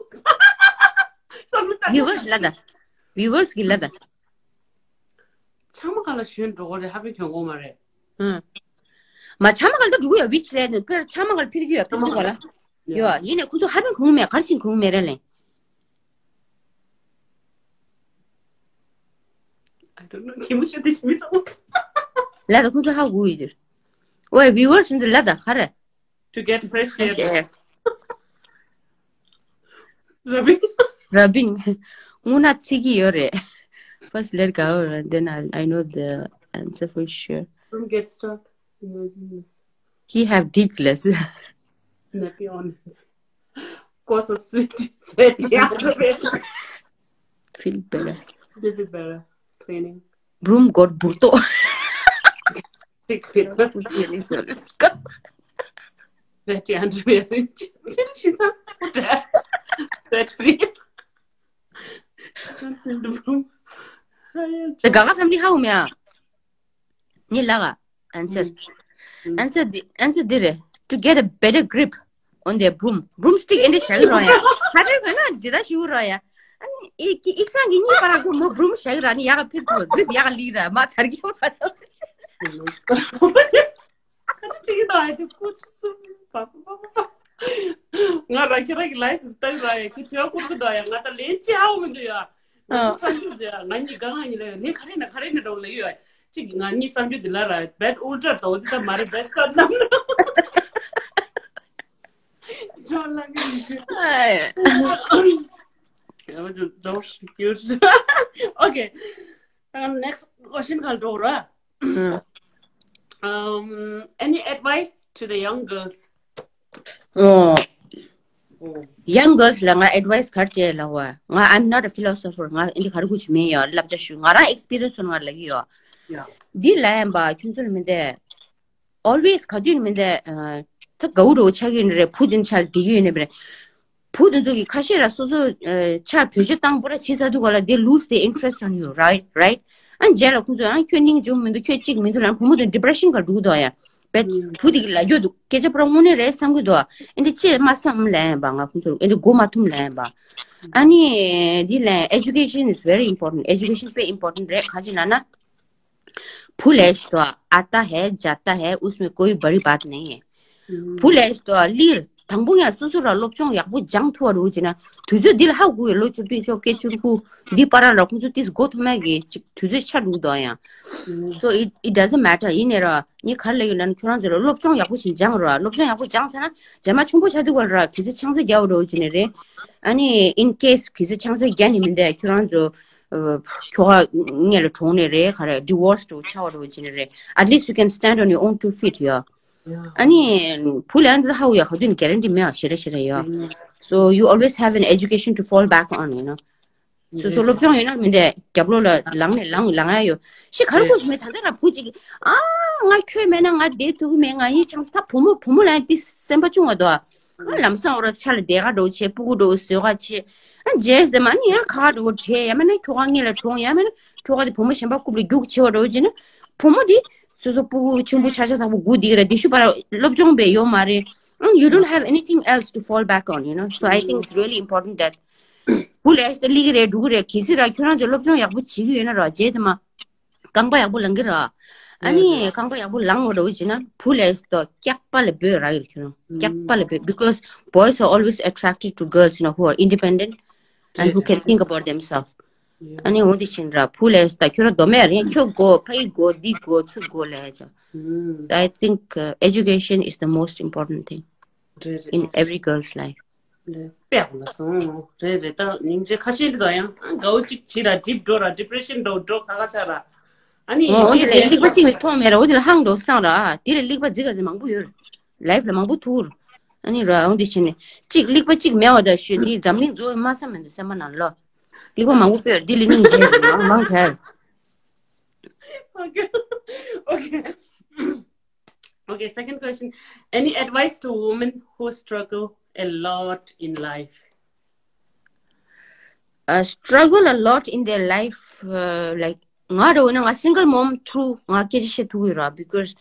ས་ལ་ད། Viewers ལ་ད། Viewers གི་ལ་ད། ཆག་མ་ག་ལ་ཞོན་འགྲོ་གི་རེད། ཧ་པན་གྱོང་གོ་མ་རེད། ཨང་། མ་ཆག་མ་ག་ལ་ད་འགྲོ་གི་ཡོད། Which ལས་ནི་ཕེར་ཆག་མ་ག་ལ་འཕེར་གི་ཡོད། འཕེར་གི་ག་ལ་ཡོད། ཡིན་ནས་ཁོ་ཚོ་ཧ་པན་གང་མེད་གར་ཕྱིན་གང་མེད་རེད་ལེ། I don't know. གད་མོ་ཤོར་དེ་ཞིག་མི་ཚང་མ། ལ་ད་ཁོ་ཚོ་ཧ་གོ་ཡོད། ཨོའི་viewers འདི་ལ་ད་ག་རེ། To get fresh air. Rubbing. Rubbing. སྔོན་ན་ཚིག་གི་ཡོད་རེད། First let go, then I, I know the answer for sure. Don't get stuck. Imagine this. He have dick less. Nappy on. Cause of sweat, sweat, yeah. Feel better. Little better. Cleaning. Broom got burto. Six feet. Sweat, yeah. Sweat free. Don't feel the broom. ད་ག་ག་family ཧ་གོ་མེད་ཨ། ངས་ལབ་ག། Answer. Answer འདི། Answer འདི་རེད། To get a better grip on their broom. Broomstick ཨེ་འདྲ་བཞག་གི་རོགས་ཡ། ཧ་པན་ག་ན་འདི་ད་ཞུ་རོགས་ཡ། ཨ་ནི་ཨི་ཀི་ཨིག་ཚང་གི་གཉིས་པ་ར་ཁོ་མོ་broom བཞག་གི་ར་ནི་ཡག་ག་ཕེབས་ཐུབ། grip ཡག་ག་ལིག་ར་མ་ཚར་གི་མ་ཐུབ། ག་ནི་ཅིག་ཡིན་ད་ཨ་ཅེ་ཁོ་ཚོ་སུ་པ་པ་པ་པ། ང་རང་ཁྱེད་རང་གི་life story ར་ཡ་ཁྱེད་ཁྱེད་ཁོ་ཚོ་ད་ཡ་ང་ད་ལན་ཅི་ཧ་གོ་མི་འདུག་ཡ། ང་ཚོ་བསམ་རྒྱུ་འདི་ང་གཉིས་གང་ང་གཉིས་ལ་ཡོད་ལན་ག་རེ་ན་ག་རེ་ན་འགྲོ་ལ་ཡོད། གཅིག་ང་གཉིས་བསམ་རྒྱུ་འདི་ལ་ར་bad ultra དོ་འདི་ད་མ་རེད། bad ཀ་ནམ་ལ་ཇོ་ལ་གི་ཇོ་ཞིག་ཡོད། Okay, next question ག་འགྲོ་ར། Um, any advice to the young girls? ཨོ། Young girls ལ་ང་advice ག་རེ་སྤྲད་ལབ་པ། ང་I'm not a philosopher. ང་འདི་ག་རེ་གུ་ཅི་མིན་ཡོད་བསླབ་བྱ་ཞུ། ང་རང་experience ནང་ལ་ཡོད། འདི་ལ་ཡང་པ་ཁྱོད་ཚོ་ལ་མི་འདས། Always ག་དུས་མི་འདས། ད་དགའ་བོ་འགྲོ་ཆགས་ཀྱི་ཡོད་ནི་རེད། བུ་དེ་ཆགས་བསྡད་ཀྱི་ཡོད་ནི་རེད། བུ་དེ་ཚོ་གི་ཁ་ཤས་ར་སོ་སོ་ཆགས་བེད་སྤྱོད་བཏང་པོ་ར་བྱེད་ཚར་དུས་ག་ལ་they lose their interest on you, right? Right? ཨ་རྗེས་ལ་ཁོང་ཚོ་ཨ་ཁྱོད་སྙིང་རྗེ་མི་འདུག་ཁྱོད་གཅིག་མི་འདུག་ལབ་བུ་མོ་དེ་depression ག་འགྲོ་གི་འདུག་ཡ། བེད་བུ་དེ་གི་ལ་རྒྱོ་འདུག་སྐད་ཆ་པོ་ར་དངོས་གནས་རེད་བསམ་གི་འདུག་ཨ་འདི་ཅི་མ་བསམ་ལན་པ་ང་ཁོང་ཚོ་ཨ་འདི་མགོ་མ་ཐུམ་ལན་པ། ཨ་ནི་འདི་ལན་education is very important. Education དཔེ་important རེད། ག་ཅི་ལབ་ན། भूल है तो आता है, जाता है, उसमें कोई बड़ी बात नहीं है. भूल है तो ལིར་དང་པོ་ཡང་སོ་སོ་ར་སློབ་སྦྱོང་ཡག་པོ་སྦྱང་ཐུབ་པ་རེད་ཅེ་ན། དུས་ཚོད་འདི་ལ་ཧ་གོ་ཡོད། ལོ་བཅུ་བདུན་བཅོ་བརྒྱད་བཅུ་དགུ་འདི་བར་ལ་ཁོང་ཚོ་ཏིས་མགོ་ཐུག་མེད་ཀྱི་ཅིག་དུས་ཚོད་ཆ་འགྲོ་གི་འདུག་ཡང་། So it, it doesn't matter. ཡིན་ནའི་ར་ངས་ག་རེ་ལབ་ཡོད་ན་ཁྱོད་རང་ཚོ་ལ་སློབ་སྦྱོང་ཡག་པོ་ཞིག་སྦྱང་རོགས། སློབ་སྦྱོང་ཡག་པོ་སྦྱངས་ཚར་ན་རྗེས་མ་ཆུང་པོ་ཆགས་དུས་ག་ལ་ར་གལ་སྲིད་ཆང་ས་རྒྱག་པ་རེད་ཅེ་ནས་རེད། ཨ་ནི་in case གལ་སྲིད་ཆང་ས་རྒྱག་ནི་མིན་ཏེ་ཁྱོད་རང་ཚོ་ཁྱོ་ག་སྔོན་ལ་གྲོངས་ནས་རེད། ག་རེ་divorce འགྲོ་ཆགས་པ་རེད་ཅེ་ནས་རེད། At least you can stand on your own two feet ཡ། ཨ་ནི་བུ་ལ་ཡང་འདི་ཧ་གོ་ཡ་ག་དུས་ནས་guarantee མེད་ཨ་ཞེ་ར་ཞེ་ར་ཡ། So you always have an education to fall back on, you know. སོ་སོ་སློབ་སྦྱོང་ཡོད་ན་མི་འདས་རྒྱབ་ལོགས་ལ་ལངས་ནས་ལངས་ལངས་ཡ་ཡོད། ཤི་ག་རེ་དགོས་ཤི་མེད། ད་ལྟ་ར་བུ་གཅིག་ཨ་ང་ཁྱོད་མེད་ན་ང་བསྡད་ཐུབ་ཀྱི་མེད། ང་ཡི་ཆང་ས་ད་བུ་མོ་བུ་མོ་ལ་ཡང་དེ་སེམས་པ་ཆུང་བ་དོ། ཨ་ལམ་སང་འོ་ར་ཆ་ལ་བསྡད་ག་འགྲོ་བྱེད། སྤུ་གུ་འགྲོ་བཟོས་ག་བྱེད། ཨ་རྗེས་དེ་མ་ནི་ཡང་ཁ་ཁ་འགྲོ་བྲེད་ཡ་མེད་ན་ཁྱོ་ག་སྔོན་ལ་གྲོངས་ཡ་མེད་ན་ཁྱོ་ག་དེ་བུ་མོ་གཞན་པ་རྐུབ་ལ་རྒྱུག་བྱེད་པ་འགྲོ་བྱེད་ན་བུ་མོ་དེ་སོ་སོ་སྤུ་གུ་ཆུང་པོ་ཆ་ཆ་དང་པོ་སྒུག་བསྡད་ཀྱི་ར། དེ་ཤུ་པ་ར་སློབ་སྦྱོང་བས་ཡོད་མ་རེད། And you don't have anything else to fall back on, you know. So I think it's really important that བུ་ལས་ཏེ་ལི་གི་རེད་འགྲོ་གི་རེད། གལ་སྲིད་ར་ཁྱོད་རང་ཚོ་སློབ་སྦྱོང་ཡག་པོ་བྱེད་ཀྱི་ཡོད་ན་ར་རྗེས་དེ་མ་རྐང་པ་ཡག་པོ་ལངས་ཀྱི་ར། ཨ་ནི་རྐང་པ་ཡག་པོ་ལངས་འོ་ར་བྱེད་ན་བུ་ལས་ཏོ་སྐྱག་པ་ལ་འབོད་ར་གི་རེད་ཁྱོད་རང་། སྐྱག་པ་ལ་འབོད། Because boys are always attracted to girls, you know, who are independent and who can think about themselves. ཨ་ནི་འོ་དེ་བྱེད་ན་ར་བུ་ལས་ཏ་ཁྱོད་ར་དོ་མེད་རེད། ཁྱོད་དགོས་ཕ་ཡི་དགོས་འདི་དགོས་ཚུ་དགོས་ལས་ཅོ། I think uh, education is the most important thing in every girl's life. དཔེ་ཡག་པོ་ལ་སོང་། རེད་རེད། ད་སྙིང་རྗེ་ཁ་ཤས་འདི་དང་ཡང་ཨ་དགའ་བོ་གཅིག་བྱེད་ར་འགྲིབ་འགྲོ་ར་depression འགྲོ་འགྲོ་ཁ་ཁ་ཆགས་ར། ཨ་ནི་ཡིན་འོ་དེ་ལས་གཅིག་གླིག་པ་གཅིག་མི་མཐོང་མེད་ར། འོ་དེ་ལ་ཧང་འགྲོ་སང་ར། དེ་ལས་གླིག་པ་རྫིག་ག་ཚོད་མང་པོ་ཡོད། ལའིབ་ལ་མང་པོ་ཐུག་ར། ཨ་ནི་ར་འོ་དེ་བྱས་ནས་གཅིག་གླིག་པ་གཅིག་མེད་བ་ད་ཤོད་དེ་འཛམ་གླིང་རྫོགས་མ་ས་མེད་འདུག་སེམས་པ་ནང་ལོ། གླིག་པ་མང་པོ་ཡོད་ར། དེ་ལས་སྙིང་རྗེ་མང་མང་བྱས། Okay. Okay. Okay, second question. Any advice to women who struggle a lot in life? Uh, struggle a lot in their life, uh, like ང་ར་འོ་ན་ང་single mom through ང་སྐད་ཆ་བཤད་ཐུབ་ཀྱི་ར། Because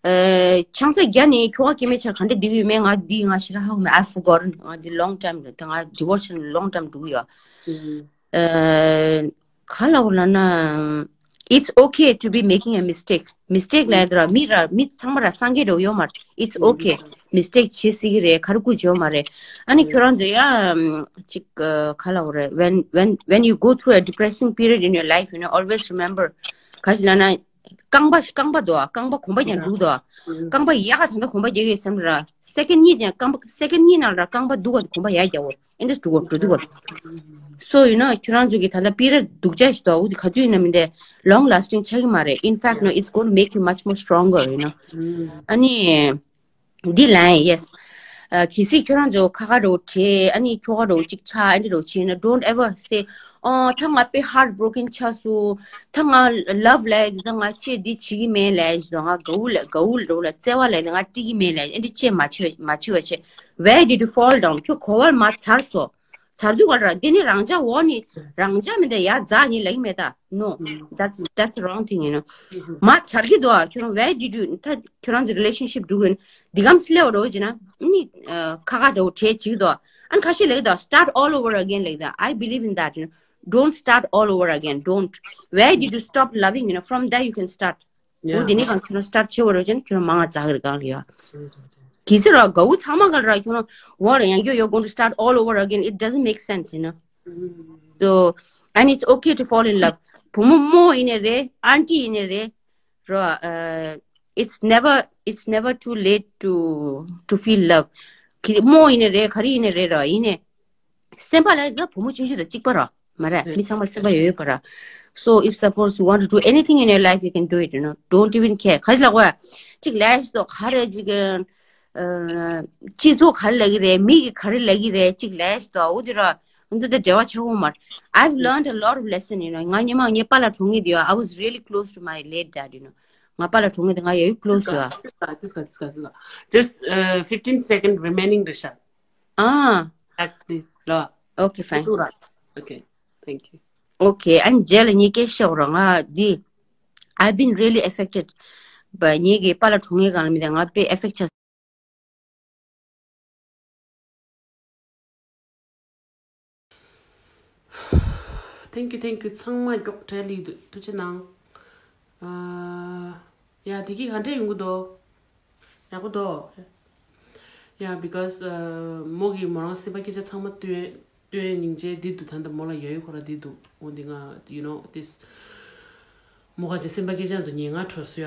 uh, ཆང་ས་རྒྱ་ནས་ཁྱོ་ག་སྐྱེ་མེད་ཆར་ག་འདྲ་བསྡད་ཀྱི་ཡོད་མེད་ང་འདི་ང་ཞེ་དྲག་ཧ་གོ་མེད། I've forgotten. ང་འདི་long time རེད། ད་ང་divorce བྱས་ནས་long time འགྲོ་གི་ཡོད། ག་ལ་བ་ལ་ན། It's okay to be making a mistake. Mistake ལབ་ཡ་དེ་ར་མི་ར་མི་ཚང་མ་ར་སངས་རྒྱས་འགྲོ་ཡོད་མ་རེད། It's okay. Mistake བྱེད་སྲིད་ཀྱི་རེད། ག་རེ་དགོས་བྱེད་ཡོད་མ་རེད། ཨ་ནི་ཁྱོད་རང་ཚོ་ཡ་ཅིག་ག་ལ་བ་རེད། When when when you go through a depressing period in your life, you know, always remember. ག་ཞིག་ལབ་ན། རྐང་པ་རྐང་པ་འདུག་རྐང་པ་གོམ་པ་རྒྱག་འགྲོ་འདུག་རྐང་པ་ཡག་ག་ད་ལྟ་གོམ་པ་རྒྱག་ཡོད་བསམ་ར། སེ་ཀེན་གཉིས་ཀྱང་རྐང་པ་སེ་ཀེན་གཉིས་ནང་ལ་རྐང་པ་འདུག་ག་གོམ་པ་ཡག་རྒྱག་འོ། ཨེ་འདྲ་འགྲོ་གོ་འགྲོ་འདུག་ག So you know ཁྱོད་རང་ཚོ་གི་ད་ལྟ་པི་རི་ཡོཌ་སྡུག་ཅག་ཞིག་འདུག་འོ་དེ་ག་དུས་ཡིན་ན་མིན་ཏེ་long lasting ཆགས་ཀྱི་མ་རེད། In fact, no, it's going to make you much more stronger, you know. ཨ་ནི། འདི་ལན་yes. གལ་སྲིད་ཁྱོད་རང་ཚོ་ཁ་ཁ་རོ་བྲེ་ཨ་ནི་ཁྱོ་ག་རོ་གཅིག་ཆགས་ཨ་འདྲ་རོ་བྱས་ན། Don't ever say, ཨོ་ད་ང་དཔེ་heartbroken ཆགས་སོང་། ད་ང་love ལས་ད་ང་ཅེས་འདི་བྱེད་ཀྱི་མེད་ལས་ད་ང་དགའ་བོ་ལས་དགའ་བོ་རོ་ལ་བརྩེ་བ་ལས་ད་ང་སྐྲག་གི་མེད་ལས་ཨ་འདྲ་ཅེས་མ་བྱེད་མ་བྱེད་པ་བྱེད། Where did you fall down? ཁྱོད་ག་པར་མར་ཚར་སོང་། ཚར་དུས་ག་ར་འདི་ནི་རང་ཅག་འོག་ནི་རང་ཅག་མི་འདི་ཡར་འཛེགས་ནི་ལེགས་མེད་ད། No, that's that's the wrong thing, you know. མར་ཚར་གི་འདུག་ཁྱོད་རང་where did you ད་ཁྱོད་རང་ཚོ་relationship འགྲོ་གི་འདི་གམ་སླེབས་རོགས་བྱེད་ན་ནི་ཁ་ཁ་འདྲ་བོ་བྲེ་བྱེད་ཀྱི་འདུག་ཨ་ནི་ཁ་ཤས་ལེགས་འདུག start all over again like that. I believe in that, you know. Don't start all over again. Don't. Where did you stop loving, you know, from there you can start. འོ་དེ་ནས་གང་ཁྱོད་རང་start བྱེད་པ་རོ་ཅན་ཁྱོད་རང་མང་ང་ཛ་གི་རེད་གང་ལ་ཡ། གལ་སྲིད་ར་དགའ་བོ་ཚང་མ་ག་ར་ཁྱོད་རང་བར་ཡང་ཁྱོད་you're going to start all over again. It doesn't make sense, you know. So, and it's okay to fall in love. བུ་མོ་རྨོ་ཡིན་ནའི་རེད། ཨན་ཊི་ཡིན་ནའི་རེད། ར་ཨ། It's never, it's never too late to to feel love. གི་རྨོ་ཡིན་ནའི་རེད། ག་རེ་ཡིན་ནའི་རེད་ར་ཡིན་ནའི། སེམས་པ་ལ་ད་བུ་མོ་ཆུང་ཆུང་དང་གཅིག་པ་ར་མ་རེད། མི་ཚང་མར་སེམས་པ་ཡོད་ཡོད་པ་ར། So if suppose you want to do anything in your life, you can do it, you know. Don't even care. ག་ཅི་ལབ་དགོས་ཡ། གཅིག་ལས་སོ་ག་རེ་གཅིག་སྤྱི་ཚོགས་ག་རེ་ལབ་ཀྱི་རེད། མི་གིས་ག་རེ་ལབ་ཀྱི་རེད། གཅིག་ལས་སོ་འོ་དེ་ར་ འདི་ད་འབྲེལ་བ་ཆགས་འོང་མར། I've learned a lot of lesson, you know. ང་ཉི་མ་ངའི་པཱ་ལགས་གྲོངས་ངེས་དེ་ཡོད། I was really close to my late dad, you know. ང་པཱ་ལགས་གྲོངས་ངེས་དེ་ང་ཡ་ཡུ་ཁོ་ལོ་སི་ཡོད། This guy, this guy, this guy, this guy. Just uh, fifteen second remaining, Risha. Ah. That, please, lo. Okay, fine. Okay, thank you. Okay, and རྗེས་ལ་ངས་སྐད་ཆ་བཤད་རོགས། ང་འདི། I've been really affected. But ངེད་ཀྱི་པཱ་ལགས་གྲོངས་ངེས་སྒང་ལ་མི་དེ་ང་དཔེ་ཨེ་ཕེག་ཆགས། Thank you, thank you. ཚང་མ་མགྱོགས་བྲལ་ལི་འདུག་ཐུགས་རྗེ་གནང་། ཨ། ཡ་དེ་གི་ག་འདྲས་ཡོང་གི་འདུག་ཡག་པོ་འདུག Yeah, because uh, མོ་གིས་མོ་རང་སེམས་པ་སྐད་ཆ་ཚང་མ་བཏོན་བཏོན་སྙིང་རྗེ་འདི་འདུག་ད་ལྟ་མོ་ལ་ཡ་ཡུ་ཁོ་ར་འདི་འདུག་འོ་འདི་ང་you know this མོ་ག་ཅེ་སེམས་པ་སྐད་ཆ་འདུག་ཉེ་ང་འཕྲོ་སུ་ཡ།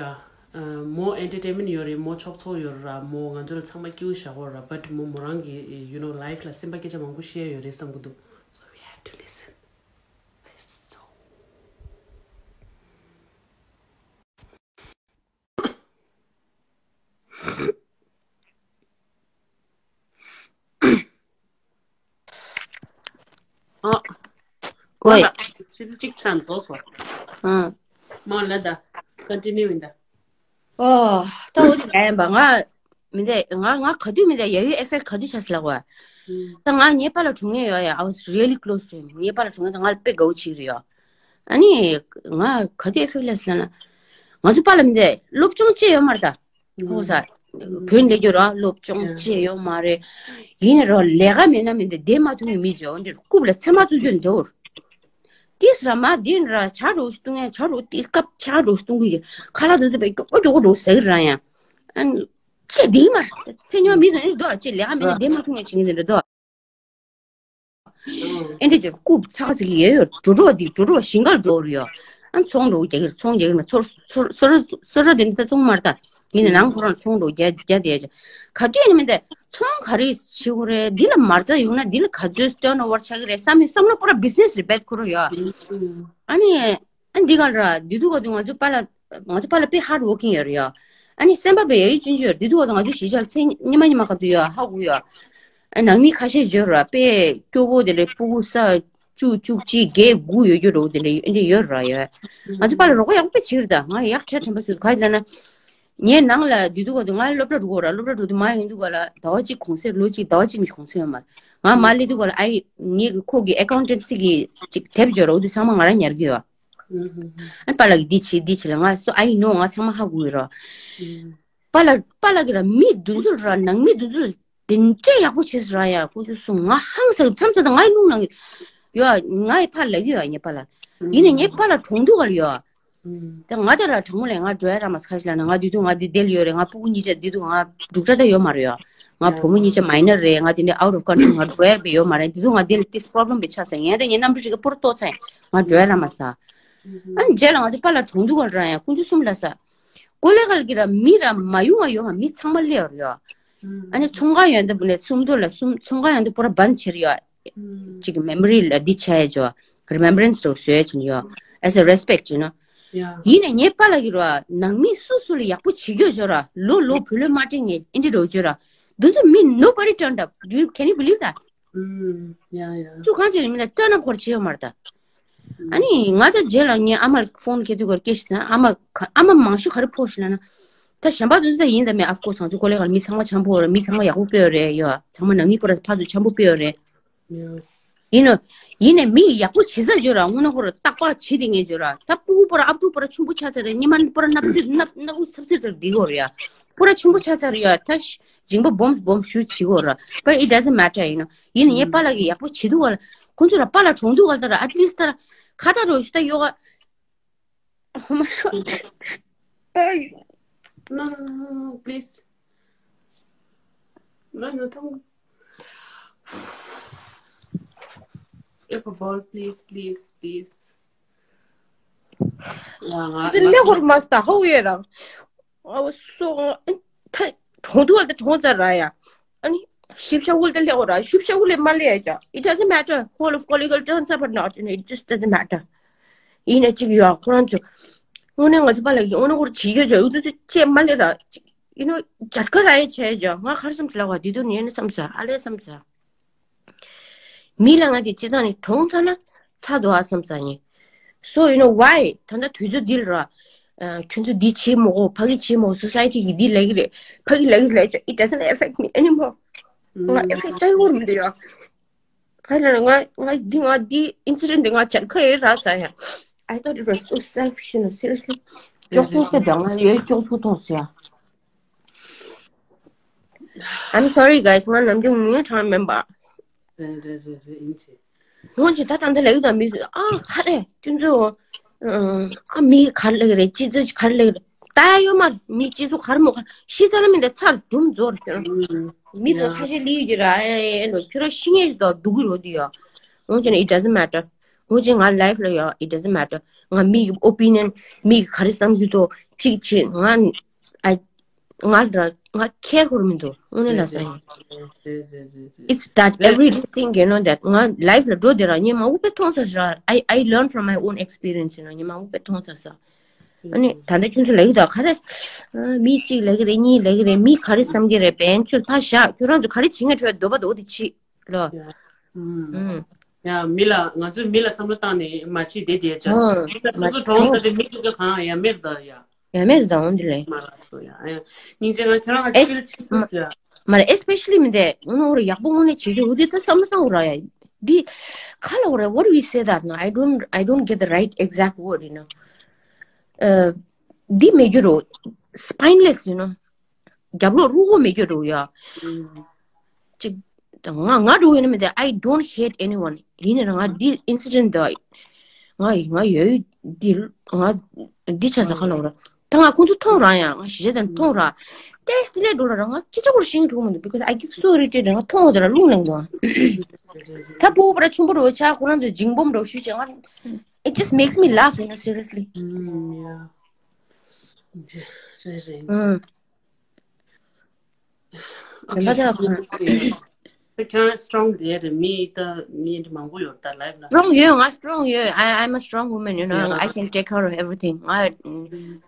མོ་ཨེན་ཊར་ཊེན་མེན་ཊི་ཡོད་རེད། མོ་ཆོག་ཚོགས་ཡོད་ར། མོ་ང་ཚོ་ལ་ཚང་མ་སྐྱིད་པོ་བཞག་གོ་ར། བཊ་མོ་མོ་རང་གི་you know ལའིཕ་ལ་སེམས་པ་སྐད་ཆ་མང་པོ་བཤད་ཡོད་རེད་བསམ་གི་འདུག So we had to listen. Listen. ཨ། ཝེ། ཆུ་ཚོད་གཅིག་ཚང་རྫོགས་སོང་། ཨ། མ་ལ་ད། ཀོན་ཊི་ནིའུ་ཡིན་ད། ཨོ། ད་འོ་དེ་ཡིན་པ་ང་། མི་འདས་ང་ང་ག་དུས་མི་འདས་ཡ་ཡུ་ཨེ་ཕེག་ག་དུས་ཆགས་སི་ལ་གོ། ད་ང་ངའི་པཱ་ལགས་གྲོངས་ངེས་ཡོད་ཡ། I was really close to him. ངའི་པཱ་ལགས་གྲོངས་ངེས་ད་ང་ལ་དཔེ་དགའ་བོ་བྱེད་ཀྱི་རེད་ཡ། ཨ་ནི། ང་ག་དུས་ཨེ་ཕེག་ལས་སི་ལ་ན། ང་ཚོ་པཱ་ལགས་མི་འདས་སློབ་སྦྱོང་བྱས་ཡོད་མ་རེད་ད། ཧོ་ས། བོད་ལས་རྒྱུ་ར་སློབ་སྦྱོང་བྱས་ཡོད་མ་རེད། ཡིན་ནའི་རོ་ལས་ཀ་མེད་ན་མི་འདི་བསྡད་མ་ཐུབ་ངེས་མི་བྱོ་འདིར་རྐུབ་ལ་ཚེར་མ་བཙུགས་རྒྱུ་འདྲ་བོར། ཏིས་ར་མ་དེ་ར་ཇ་རོ་ཞིག་བཏུང་ཡ། ཇ་རོ་ཏིས་ཀབ་ཇ་རོ་ཞིག་བཏུང་གི་ཁ་ལག་དུ་ཚོ་པའི་མགྱོགས་པོ་མགྱོགས་པོ་རོ་ཟེར་ར་ཡ། ཨན། ཅེ་དེ་མ་ཚེ་ཉོ་མི་དོན་ཞིག་འདུག་ཅེ་ལས་ཀ་མེད་ན་བསྡད་མ་ཐུབ་ངེས་བྱེད་ངེས་འདི་འདྲ་འདུག་ཨེ་འདྲ་ཅིག་རྐུབ་ཚ་ཚིག་ཡོད་ཡོད་འགྲོ་འགྲོ་འདི་འགྲོ་འགྲོ་ཞིང་ཁར་འགྲོ་རུ་ཡོད། ཨ་ཚོང་འགྲོ་རྒྱ་གིར་ཚོང་རྒྱ་གིར་ན་ཚོར་ཚོར་ཚོར་ཚོར་ར་དེ་འདྲ་ཚོང་མར་ད་ཡིན་ན་ནང་ཁོ་རང་ཚོང་འགྲོ་རྒྱ་རྒྱ་དེ་ཅ་ག་དུས་ཡིན་མི་འདི་ཚོང་ག་རེ་བྱེད་དགོས་རེད། འདི་ལ་མ་རྩ་ཡོང་ན་འདི་ལ་ག་ཚོད་ཊརན་ཨོ་ཝར་ཆགས་ཀྱི་རེད་བསམ་ཡོད་བསམ་ན་པོ་ར་བི་ཛི་ནེ་སི་རེད་བེད་ཁོ་རུ་ཡོད། ཨ་ནི། ཨ་འདི་ག་ར་འདི་དུས་ག་དུས་ང་ཚོ་པཱ་ལགས་ང་ཚོ་པཱ་ལགས་དཔེ་ཧར་ཌི་ཝོར་ཀིང་ཡོད་རེད་ཡ། ཨ་ནི་སེམས་པ་དཔེ་ཡ་ཡུ་ཅུང་ཅུང་ཡོད་རེད། འདི་དུས་ག་དུས་ང་ཚོ་གཞིས་ཆགས་ཚེ་ཉི་མ་ཉི་མ་སྐབས་དུ་ཡ་ཧ་གོ་ཡ། ཨ་ནང་མི་ཁ་ཤས་ཡོད་ར་དཔེ་སྐྱོ་བོ་དེ་འདྲ་སྤུ་གུ་ས་བཅུ་བཅུ་གཅིག་བརྒྱད་དགུ་ཡོད་རྒྱུ་རོ་དེ་འདྲ་ཨ་འདྲ་ཡོད་ར་ཡ། ང་ཚོ་པཱ་ལགས་རོགས་པ་ཡག་པོ་བྱེད་རེད་ད། ང་ཡག་ཁྲལ་དྲན་པ་སུ་ག་ལ་ན། ངའི་ནང་ལ་འདི་དུས་ག་དུས་ང་སློབ་གྲྭ་འགྲོ་གོ་ར། སློབ་གྲྭ་འགྲོ་དུས་མ་ཡོང་དུས་ག་ལ་ཟླ་བ་གཅིག་གུང་སེང་ལོ་གཅིག་ཟླ་བ་གཅིག་མི་གུང་སེང་ཡོད་མ་རེད། ང་མ་སླེབས་དུས་ག་ལ་ཨ་ཡི་ངེད་ཀྱི་ཁོ་གི་ཨེ་ཀའུན་ཊན་སི་གི་ཅིག་དེབ་འབྱོར་ར། འོ་དུས་ཚང་མ་ང་རང་ཉར་གི་ཡོད། ཨ་པཱ་ལགས་ཀྱིས་འདི་བྱེད་འདི་བྱེད་ལ་ང་སོ་ཨ་ཡི་ནོ་ང་ཚང་མ་ཧ་གོ་ཡོད་ར། པཱ་ལགས་པཱ་ལགས་ཀྱིས་ར་མི་འདི་ཚོ་ར་ནང་མི་འདི་ཚོ་དེ་འདྲས་ཡག་པོ་བྱེད་ས་ར་ཡ། ཁོ་ཚོ་སུ་ང་ཧང་སང་མཚམས་མཚམས་ད་ང་ཡི་རླུང་ནང་གི་ཡོད། ང་ཡི་ཕར་ལབ་ཀྱི་ཡོད་ངའི་པཱ་ལགས། ཡིན་ནའི་ངའི་པཱ་ལགས་གྲོངས་དུས་ག་ལ་ཡོད། ད་ང་ད་ར་དྲང་མོ་ལས་ང་འགྲོ་ཡ་ར་མ་ས་ཁ་ཤས་ལ་ན་ང་དུས་དུས་ང་འདི་དེ་ལ་ཡོད་རེད། ང་སྤུ་གུ་གཉིས་ཆ་དུས་དུས་ང་འབྲུག་སྒྲ་ད་ཡོད་མ་རེད་ཡ། ང་བུ་མོ་གཉིས་ཆ་མའི་ནར་རེད། ང་དེ་འདྲ་out of country ང་འགྲོ་ཡ་བས་ཡོད་མ་རེད། དེ་དུས་ང་དེ་ལ་ཏིས་པོ་རོབ་ལེམ་བས་ཆགས་ས་ཡིན། ད་ངའི་གནམ་གྲུ་ཞིག་གི་པོ་ར་ཏོ་ཚ་ཡིན། ང་འགྲོ་ཡ་ར་མ་ས། ཨ་རྗེས་ལ་ང་ཚོ་པཱ་ལགས་གྲོངས་དུས་ག་ལ་ར་ཡ་དཀོན་མཆོག་གསུམ་ལ་ས། ཀོ་ལེ་གལ་གྱི་ར་མི་ར་མ་ཡོང་བ་ཡོང་བ་མི་ཚང་མ་སླེབས་ཡོད་རེད་ཡ། ཨ་ནི་ཚོང་ཁང་ཡོད་འདི་བུ་ནས་སུམ་མདོ་ལ་སུམ་ཚོང་ཁང་ཡོད་འདི་པོ་ར་བན་ཆེར་ཡ། ཅིག་མེ་མོ་རི་ལ་འདི་བྱས་ཡ་ཇོ། རི་མེམ་བ་རན་སི་རོ་བཟོས་ཡ་ཅིག་ཡོད། as a respect you know. ཡིན་ནའི་ངའི་པཱ་ལགས་ཀྱི་རོ་ནང་མི་སུ་སུ་ལ་ཡག་པོ་བྱེད་རྒྱུ་ཇོ་ར་ལོ་ལོ་བུ་ལོན་མ་སྤྲད་ངས་ཨེ་འདྲི་རོ་ཇོ་ར། འདི་ཚོ་མི་nobody turned up. Do you, can you believe that? ཚུ་གང་ཅི་རེད་མི་ལ་turn up ཁོར་བྱེད་ཡོད་མ་རེད་ད། ཨ་ནི་ང་ད་རྗེས་ལ་ངའི་ཨ་མར་ཕོན་ཁེ་དུས་གར་སྐད་ཤི་ན་ཨ་མ་ཨ་མ་མང་ཤོས་ག་རེ་ཕོག་ཤི་ལ་ན། ད་གཞན་པ་དུ་ད་ཡིན་ད་མེད་of course ང་ཚོ་ཀོ་ལེ་གར་མི་ཚང་མ་འཆམ་པོ་རེད། མི་ཚང་མ་ཡག་པོ་སྤེལ་ཡོད་རེད་ཡོད། ཚང་མ་ནང་མི་པོ་ར་ཕ་ཚོ་འཆམ་པོ་སྤེལ་ཡོད་རེད། ཡིན་ནོ། ཡིན་ནའི་མི་ཡག་པོ་བྱེད་ས་བརྗོད་ར་དངོས་གནས་ཁོ་ར་རྟག་པར་བྱེད་དེ་ངས་བརྗོད་ར་ད་སྤུ་གུ་པོ་ར་ཨབ་ཕྲུག་པོ་ར་ཆུང་པོ་ཆགས་ཚར་རེད། ཉི་མ་པོ་ར་སྣབས་ཚིར་སྣབས་སྣབས་ཚིར་ཚིར་འདི་གོ་རེད་ཡ། པོ་ར་ཆུང་པོ་ཆགས་ཚར་རེད་ཡ། ད་སྦྱིན་པ་སྦོམ་སྦོམ་ཞུ་བྱེད་གོ་ར། But it doesn't matter you know. ཡིན་ནའི་ངའི་པཱ་ལགས་ཀྱི་ཡག་པོ་བྱེད་དུས་ག་ལ་ཁོ་ཚོ་ར་པཱ་ལགས་གྲོངས་དུས་ག་ལ་ད་ར་at least ད་ར་ཁ་ད་རོ་ཞུ་ད་ཡོ་ག Oh my god. Ay. No, no, no, no, please. No, no, don't. If a ball, please, please, please. It's a little master. How are you? I was so. གྲོངས་འདུག་བ་དེ་གྲོངས་ཚར་ར་ཡ། ཨ་ནི་ཞིབ་ཤ་འུལ་དེ་སླེབས་འོ་ར་ཞིབ་ཤ་འུལ་ལས་མ་སླེབས་ཡ་ཅག It doesn't matter. Whole of Kollegal turns up or not, you know, it just doesn't matter. ཡིན་ན་གཅིག་ཡོད་ཁོ་རང་ཚོ། དངོས་གནས་ང་ཚོ་པཱ་ལགས་ཀྱིས་དངོས་གནས་ཁོ་རང་བྱེད་ཡོད་ཅག་འུ་ཚོ་ཚོ་ཅེས་མ་སླེབས་ར། You know རྒྱལ་ཁ་ར་ཡ་བྱས་ཅག་ང་ཁར་བསམ་ཚུལ་ལ་བ་དེ་དུས་ནས་ནས་བསམ་ཚར་ཨ་ལས་བསམ་ཚར། མི་ལ་ང་དེ་སྤྱི་བཏང་ནས་གྲོངས་ཚར་ན་ཚར་འདུག་ཨ་བསམ་ས་ཡིན། So you know why? ད་ལྟ་དུས་ཚོད་འདི་ལ་ར། ཨ། ཁྱོད་ཚོ་འདི་བྱེད་མ་དགོས། ཕ་གི་བྱེད་མ་དགོས། སོ་སའི་ཊི་གི་འདི་ལབ་ཀྱི་རེད། ཕ་གི་ལབ་ཀྱི་རེད་ལབ་ཀྱི། It doesn't affect me anymore. ང་ཨེ་ཕེག་ཊི་རྒྱག་གི་ཡོད་མི་འདུག་ཡ། ཧ་ལས་ང་ང་འདི་ང་འདི་ཨིན་སི་ཌེན་ཊི་འདི་ང་བྱེད་ཁ་ཡོད་ར་ས་ཡ། I thought it was so selfish, you know, seriously. ཅོག་ཙེ་ཁ་ད་ང་ཡོད་ཅོག་ཙེ་ཐོག་ས་ཡ། I'm sorry, guys. ང་ནམ་རྒྱུན་ངུ་ངུ་གྲང་མིན་པ། རེད་རེད་རེད་རེད། ཡིན་ཅི། ངོ་ཅི་ད་ད་འདི་ལ་ཡོད་ད་མི་ཨ་ཁ་རེ་ཁྱོད་ཚོ། ཨ་མི་ག་རེ་ལབ་ཀྱི་རེད། སྤྱི་ཚོགས་ག་རེ་ལབ་ཀྱི་རེད། ད་ཡ་ཡོད་མ་རེད། མི་སྤྱི་ཚོགས་ག་རེ་མོ་ག་རེ་ཤི་ཚར་ན་མི་འདི་ཚར་སྒྲུང་རྫོགས་རེད། ཁྱོད་རང་མི་དང་ཁ་ཤས་ལི་ཡོད་ཀྱི་ར། ཨེ་ཨེ་ཨེ་ཁྱོད་རང་ཤི་ངེས་ཤིག་དང་སྡུག་གི་རོ་འདི་ཡ། ངོ་ཅི་ན་it doesn't matter. ངོ་ཅི་ང་ལའིཕ་ལ་ཡ་it doesn't matter. ང་མི་གི་ཨོ་པི་ནི་ཡན་མི་གི་ག་རེ་བསམ་གྱི་འདུག་གཅིག་བྱེད་ང་ཨ། ང་ལ་ང་ཁེར་ཧོར་མི་འདུག་དངོས་གནས་ལ་ས་ཡིན། རེད་རེད་རེད། It's that everything, you know, that ང་ལའིཕ་ལ་འགྲོ་དེ་ར་ཉི་མ་འུ་པེ་མཐོང་ས་ས་ར། I I learn from my own experience, you know. ཉི་མ་འུ་པེ་མཐོང་ས་ས། ཨ་ནི་ད་ལྟ་ཁྱོད་ཚོ་ལབ་ཀྱི་ད་ག་རེ། མི་གཅིག་ལབ་ཀྱི་རེད། གཉིས་ལབ་ཀྱི་རེད། མི་ག་རེ་བསམ་གྱི་རེད། བན་ཆོད་ཕ་ཤག་ཁྱོད་རང་ཚོ་ག་རེ་བྱེད་ངེས་འགྲོ་འདོད་པ་འདོད་དེ་བྱེད་ལོ། ཡ། ཨུམ། ཡ་མི་ལ་ང་ཚོས་མི་ལ་བསམ་བློ་བཏང་ནས་མ་བྱེད་དེ་དེ་ཅག་ཨུམ། མི་ལ་སོ་སོ་གྲོངས་ས་དེ་མི་གཅིག་ག་གང་ཡ་མེར་ད་ཡ། ཡ་མེར་ད་འོང་དེ་ལས། མ་ར་སོ་ཡ་ཡ། སྙིང་རྗེ། ང་ཁྱོད་རང་ཨེ་ཕིལ་ཆེ་ཐུབ་ཟེར་ཡ། མ་ར་especially མི་དེ་ངོ་ར་ཡག་པོ་དངོས་གནས་བྱེད་རྒྱུ་འོ་དེ་ད་བསམ་བློ་བཏང་འོ་ར་ཡ། འདི་ཁ་ལ་འོ་ར། What do we say that? No, I don't, I don't get the right exact word, you know. ཨ། འདི་མེད་རྒྱུ་རོ། Spineless, you know. རྒྱབ་ལོགས་རུ་གོ་མེད་རྒྱུ་རུ་ཡ། ཅིག་ང་ང་རུ་ཡིན་ན་མི་དེ། I don't hate anyone. ཡིན་ན་ང་འདི་ཨིན་སི་ཌེན་ཊི་འདི་ང་ང་ཡོད་འདི་ང་འདི་ཆ་ཚ་ཁ་ལོག་ར། ད་ང་ཁོང་ཚོ་མཐོང་ར་ཡ། ང་ཞི་བྱེད་དང་མཐོང་ར། ཏེས་ཏི་ལེ་འགྲོ་ར་ར། ང་སྐད་ཆ་སྐོར་ཤིང་འགྲོ་མི་འདུག because I get so irritated. ང་མཐོང་བ་དེ་ར་རླུང་ལངས་འདུག་ད་ཕྲུ་གུ་པ་ར་ཆུང་པོ་རོ་ཆ་ཁོ་རང་ཚོ་འཇིང་སྦོམ་རོ་ཞུ་བྱས། ང་it just makes me laugh, you know, seriously. ཨུམ། ཡ། རེད་རེད། ཨུམ། ཨོ་ཁེ། ཁྱོད་སི་ཊོང་དེ་རེད། མི་ད་མི་འདི་མང་པོ་ཡོད་ད་ལའིཕ་ལ། སི་ཊོང་ཡོད། ང་སི་ཊོང་ཡོད། I, I'm a strong woman, you know. Yeah. I can take care of everything. ང་བྱེད་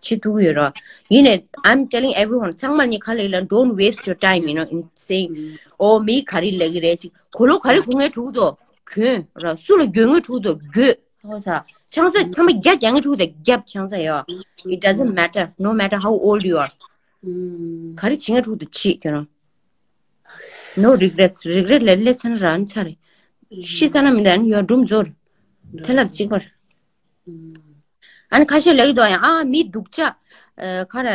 ཐུབ་ཀྱི་ཡོད་ར། ཡིན་ནའི་I'm telling everyone, ཚང་མ་ནི་ག་ལབ་ལ། don't waste your time, you know, in saying, oh, མི་ག་རེ་ལབ་ཀྱི་རེད། ཅིག་གོ་ལོག་ག་རེ་གོ་ངེས་འགྲོ་གི་འདུག་གྱོན་ར། སུ་ལ་གྱོན་ངེས་འགྲོ་གི་འདུག་གྱོན། ཧོ་ས། ཆང་ས་ཚང་མ་རྒྱ་རྒྱག་ངེས་འགྲོ་གི་འདུག་རྒྱབ་ཆང་ས་ཡ། It doesn't matter, no matter how old you are. ཨུམ། ག་རེ་བྱེད་ངེས་འགྲོ་གི་འདུག་བྱེད། ཁྱོད་རང་། No regrets. རི་ག་རེཊ་ལ་སླེབས་ཚར་ན་རང་ཚར་རེད། ཤི་ཚར་ན་མི་འདའ་ཡོད་སྒྲུང་རྫོགས་རེད། དེ་ལ་གཅིག་པར། ཨ་ནི་ཁ་ཤས་ལབ་ཀྱི་འདུག་ཡ། ཨ་མི་སྡུག་ཅག་ཨ་ཁ་ར། ཨ་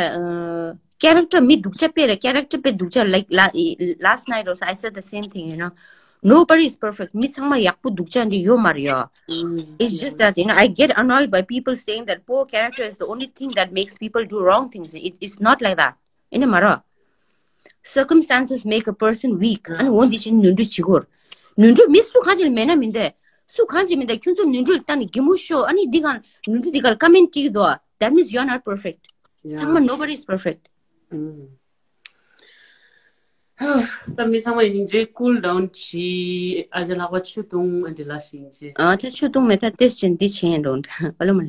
ཀེ་རེག་ཊར་མི་སྡུག་ཅག་དཔེ་རེད། ཀེ་རེག་ཊར་དཔེ་སྡུག་ཅག like la- last night also I said the same thing, you know. Nobody is perfect. མི་ཚང་མ་ཡག་པོ་སྡུག་ཅག་འདི་ཡོད་མ་རེད་ཡ། It's just that, you know, I get annoyed by people saying that poor character is the only thing that makes people do wrong things. It, it's not like that. ཨེ་ནི་མ་རེད། Circumstances make a person weak. ཨ་ནི་འོ་འདི་བཞིན་ནོར་འཁྲུལ་བྱེད་དགོས། ནོར་འཁྲུལ་མི་སུ་གང་ཅིག་ལ་མེད་ན་མི་འདོད། སུ་གང་ཅིག་མི་འདོད། ཁྱོད་ཚོ་ནོར་འཁྲུལ་ལ་ལྟ་ནས་གད་མོ་ཤོར། ཨ་ནི་འདི་གང་ནོར་འཁྲུལ་འདི་ག་ལ་ཀོ་མེན་ཊི་བྲིས་ཀྱི་འདུག That means you are not perfect. ཚང་མ་nobody is perfect. ད་མི་ཚང་མ་ཡིན་རྗེས་cool down བྱེད། ཨ་ཅག་ལྷག་པ་ཆུ་བཏུང་། ཨ་འདི་ལ་ཞིག་ཡིན་རྗེས། ཨ་ད་ཆུ་བཏུང་མེད། ད་ཏེས་ཅན་འདི་བྱེད་ཡིན་འགྲོ་འདྲ་ཨ་ལོ་མ་ལ།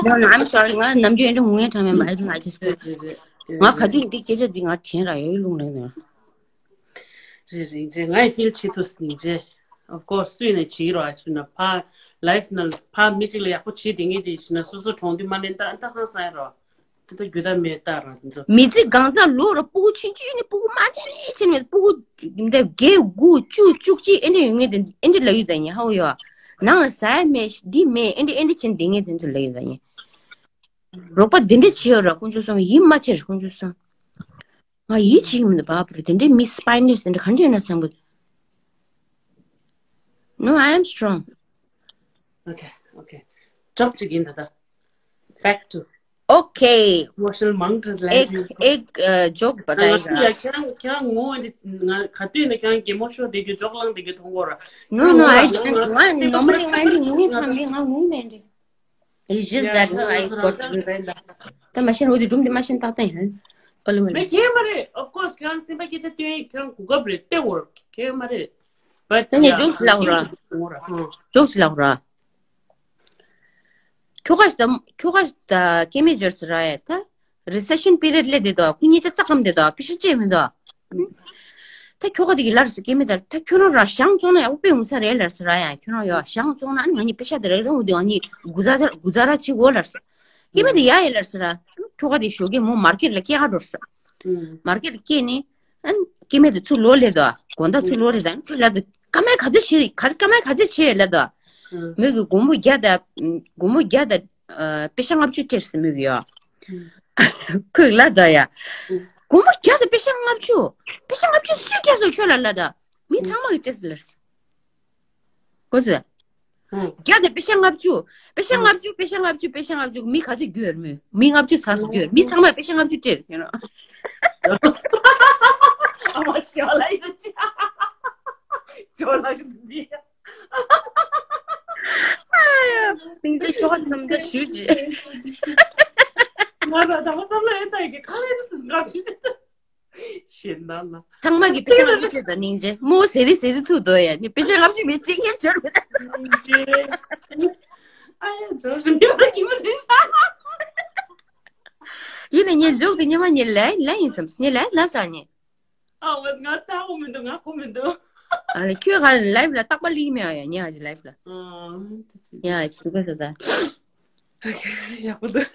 No, no, I'm sorry. ང་ནམ་རྒྱུན་ཡིན་འགྲོ་ངུ་ངན་གྲང་མེད་པ། I don't know, I just ང་ག་དུས་འདི་སྐད་ཆ་འདི་ང་དྲན་ར་ཡོད་ལུང་ལ་ཡོད། རེད་རེད། ཡིན་རྗེས་ངའི་ཕིལ་བྱེད་ཐུབ་ཡིན་རྗེས། Of course སུ་ཡིན་ན་བྱེད་ཀྱི་རོགས། ཨ་ཆུ་ན་ཕ་ལའིཕ་ནང་ཕ་མི་གཅིག་ལ་ཡག་པོ་བྱེད་དེ་ངེས་དེ་ཞིག་ན་སོ་སོ་གྲོངས་དུས་མ་ནས་ད་ད་ཧང་སང་ཡ་རོགས། དེ་ད་རྒྱུ་ད་མེད་ད་རང་དེ་ཚོ། མི་ཚེ་གང་ཚང་ལོ་ར་སྤུ་གུ་ཆུང་ཆུང་ནི་སྤུ་གུ་མ་ཆེ་ནི་ཆེ་ནི་མེད། སྤུ་གུ་འདི་བརྒྱད་དགུ་བཅུ་བཅུ་གཅིག་ཨེ་འདྲ་ཡོད་ངེས་དེ་ཨེ་འདྲ་ལབ་ཡོད་ད་ཡིན། ཧ་ཡོད་ནང་ལ་ཟ་ཡ་མེད། འདི་མེད། ཨེ་འདྲ་ཨེ་འདྲ་ཆེ་ནི་དེ་ངེས་དེ་ཚོ་ལབ་ཡོད་ད་ཡིན། རོགས་པ་དེ་འདྲ་བྱེད་ཡོད་ར། དཀོན་མཆོག་གསུམ་ཡིད་མ་ཆེས་ར། དཀོན་མཆོག་གསུམ། ང་ཡིད་ཆེས་ཀྱི་མི་འདུག་བ། བུ་དེ་འདྲའི་མི་སི་པའི་ནེ་སི་དེ་འདྲ་ག་འདྲ་ཡོད་ན་བསམ་གི། No, I am strong. Okay, okay. Drop ཅིག་ཡིན་ད་ད། Back to. Okay. Emotional མང་དྲགས་ལན་ཅིག་ཨེག་ཨེག་ཨ་ཇོག་པ་ད་ཡིན་ད། ང་ཚོ་ཡ་ཁྱེད་རང་ཁྱེད་རང་ངོ་འདི་ང་ག་དུས་ནས་ཁྱེད་རང་གད་མོ་ཤོར་བསྡད་རྒྱུ་ཇོག་ལངས་བསྡད་རྒྱུ་མཐོང་གོ་ར། No, no, I don't. ང་normally ང་འདི་ངུ་ཐང་མེད། ང་ངུ་མེད་འདི། It's just that, you know, I got ད་མ་ཤེས་འོ་དེ་སྒྲུང་དེ་མ་ཤེས་ཏག་ཏག་ཡིན། ཨོ་ལེ་མ་ལེ། མེད་ཁྱེད་མ་རེད། Of course ཁྱེད་རང་སེམས་པ་སྐད་ཆ་སྟོན་ཁྱེད་རང་གོ་སྐབས་རེད་སྟེར་བོར་ཁྱེད་མ་རེད། But ད་ནས་ཇོག་སི་ལབ་ར། ཇོག་སི་ལབ་ར། ཁྱོ་ག་ཞིག་དང་ཁྱོ་ག་ཞིག་དང་སྐྱེ་དམན་འབྱོར་ཟེར་ར་ཡ་ད། Recession period སླེབས་བསྡད་དོ། ཁོ་གཉིས་ཆ་རྩ་ཁམ་བསྡད་དོ། པེ་ཤ་ཅེས་མི་འདུག་ད་ཁྱོ་ག་དེ་གི་ལར་སི་སྐྱེ་མེད་དར་ད་ཁྱོད་རང་ར་ཞང་བཙོང་ན་ཡག་པོ་དཔེ་ཡོང་ས་རེད་ལར་སི་ར། ཡང་ཁྱོད་རང་ཡོ་ཞང་བཙོང་ན་ཨ་ནི་ང་གཉིས་པེ་ཤ་དེ་རེ་རེ་འུ་དེ་ང་གཉིས་གུ་ཛ་ཛ་གུ་ཛ་ར་ཆི་གོ་ལར་སི་སྐྱེ་མེད་དེ་ཡ་ཡེ་ལར་སི་ར། ཁྱོ་ག་དེ་ཞོགས་ཀས་མོ་མར་ཀེ་ཊི་ལ་སྐྱེལ་ག་འགྲོ་སི། མར་ཀེ་ཊི་སྐྱེལ་ནི་ཨ་ནི་སྐྱེ་མེད་དེ་ཚུར་ལོག་ལེ་དོ་དགོང་དག་ཚུར་ལོག་ལེ་དོ་ཨ་ནི་ཁྱོད་ལ་དོ་ཀ་མའི་ག་ཚོད་ཆེ་རེད་ཀ་ཀ་མའི་ག་ཚོད་ཆེ་ལ་དོ་མོས་གི་སྒོར་མོ་བརྒྱ་དང་སྒོར་མོ་བརྒྱ་དང་པེ་ཤ་ལྔ་བཅུ་སྤྲད་སི་མོས་གི་ཡོ། ཁོས་ལབ་ད་ཡ། སྒོར་མོ་བརྒྱ་དང་པེ་ཤ་ལྔ་བཅུ། པེ་ཤ་ལྔ་བཅུ་སུས་སྤྲད་སོང་ཁྱོད་ལ་ལབ་ད། མི་ཚང་མ་གིས་སྤྲད་སོང་ལབ་སོང་། གོ་སོང་། བརྒྱ་དང་པེ་ཤ་ལྔ་བཅུ། པེ་ཤ་ལྔ་བཅུ་པེ་ཤ་ལྔ་བཅུ་པེ་ཤ་ལྔ་བཅུ་མི་ག་ཚོད་རྒྱུ་ཡོད་མོད། མི་ལྔ་བཅུ་ཚ་སོང་རྒྱུ་ཡོད་མི་ཚང་མ་པེ་ཤ་ལྔ་བཅུ་སྤྲད་ཡོད་ནོ། ཨ་མ་ཞོ་ལ་ཡོད་ཅི། ཞོ་ལ་གི་འདི། སྙིང་རྗེ་ཁྱོ་ག་ཙམ་ད་ཞུ་རྗེས། ང་ད་ད་མ་བསམ་ལ་ཨེ་ད་ཡི་གེ་ཁ་ལས་ད་ང་ཞུ་རྗེས། ཤེས་ན་ལ། ཚང་མ་གི་པེ་ཤ་ལྔ་བཅུ་སྤྲད་དང་སྙིང་རྗེ་མོ་ཟེ་རི་ཟེ་རི་ཐུག་དོ་ཡ་ནི་པེ་ཤ་ལྔ་བཅུ་མི་གཅིག་ཡན་འབྱོར་མི་ད། སྙིང་རྗེ། ཨ་ཡ་འབྱོར་ཞིག་མི་ར་ཡིན་མ་རེད་ཤག་ཡིན་ནི་ངས་འཇོག་དེ་ཉི་མ་ཉི་ལས་ལས་ཡིན་བསམ་ངས་ལས་ལ་ས་ནི། ཨ་ཝེ་ང་ལྟ་གོ་མི་འདུག་ང་གོ་མི་འདུག་ཨ་ལེ་ཁྱོད་ག་ལའིབ་ལ་རྟག་པ་ལིག་མེད་ཨ་ཡ་ཉེ་ཨ་ཅི་ལའིབ་ལ། ཨ་ཡ་ཨིས་པི་ཀར་ད། ཡག་པོ་འདུག་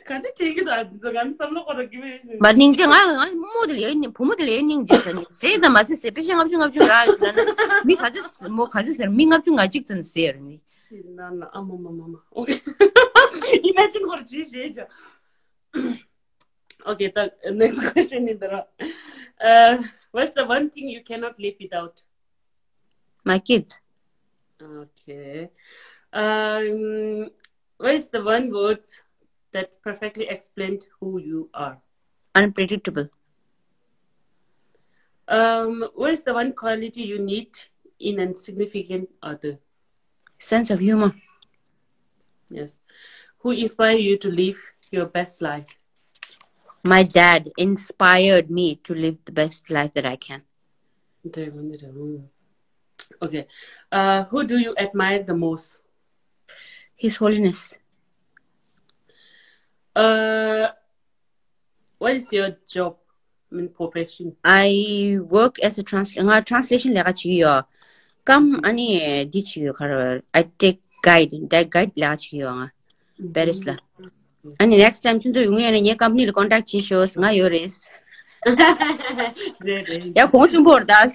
ག་འདྲ་བྱེད་ཀྱི་འདུག་ང་བསམ་བློ་འཁོར་གི་མེད། མ་སྙིང་རྗེ་ང་ང་བུ་མོ་དེ་ལ་ཡོད་སྙིང་བུ་མོ་དེ་ལ་ཡོད་སྙིང་རྗེ་ཟེར་ནི་ཟེར་དང་མ་ཟེར་ཟེར་པེ་ཤ་ལྔ་བཅུ་ལྔ་བཅུ་རག་ཡོད་ན་མི་ག་ཚོད་མོ་ག་ཚོད་ཟེར་མི་ལྔ་བཅུ་ང་གཅིག་ཙམ་ཟེར་ནི། ཨ་མ་མ་མ་མ་ཨོ་ཁེ། ཨི་མེ་ཇིན་འཁོར་ཇི་ཞེས་བྱ། Okay, the next question is the uh, what's the one thing you cannot live without? My kids. Okay. Um, what is the one word that perfectly explained who you are? Unpredictable. Um, what is the one quality you need in a significant other? Sense of humor. Yes. Who inspired you to live your best life? My dad inspired me to live the best life that I can. Okay. Uh, who do you admire the most? His Holiness. Uh, what is your job? I mean, profession. I work as a translator. ང་translation ལས་ཀ་བྱེད་ཀྱི་ཡོད། ཀམ་ཨ་ནི་འདི་བྱེད་ཀྱི་ཡོད་ཁ་ར། I take guide. འདི་guide ལས་ཀ་བྱེད་ཀྱི་ཡོད་ང་པེ་རིས་ལ། ཨ་ནི་next time ཁྱོད་ཚོ་ཡོང་ཡས་ན་ངའི་company ལ་contact བྱེད་ཤོག་ང་ཡོད་རེད། རེད་རེད། ཡ་གོང་ཆེན་པོ་རེད་ད།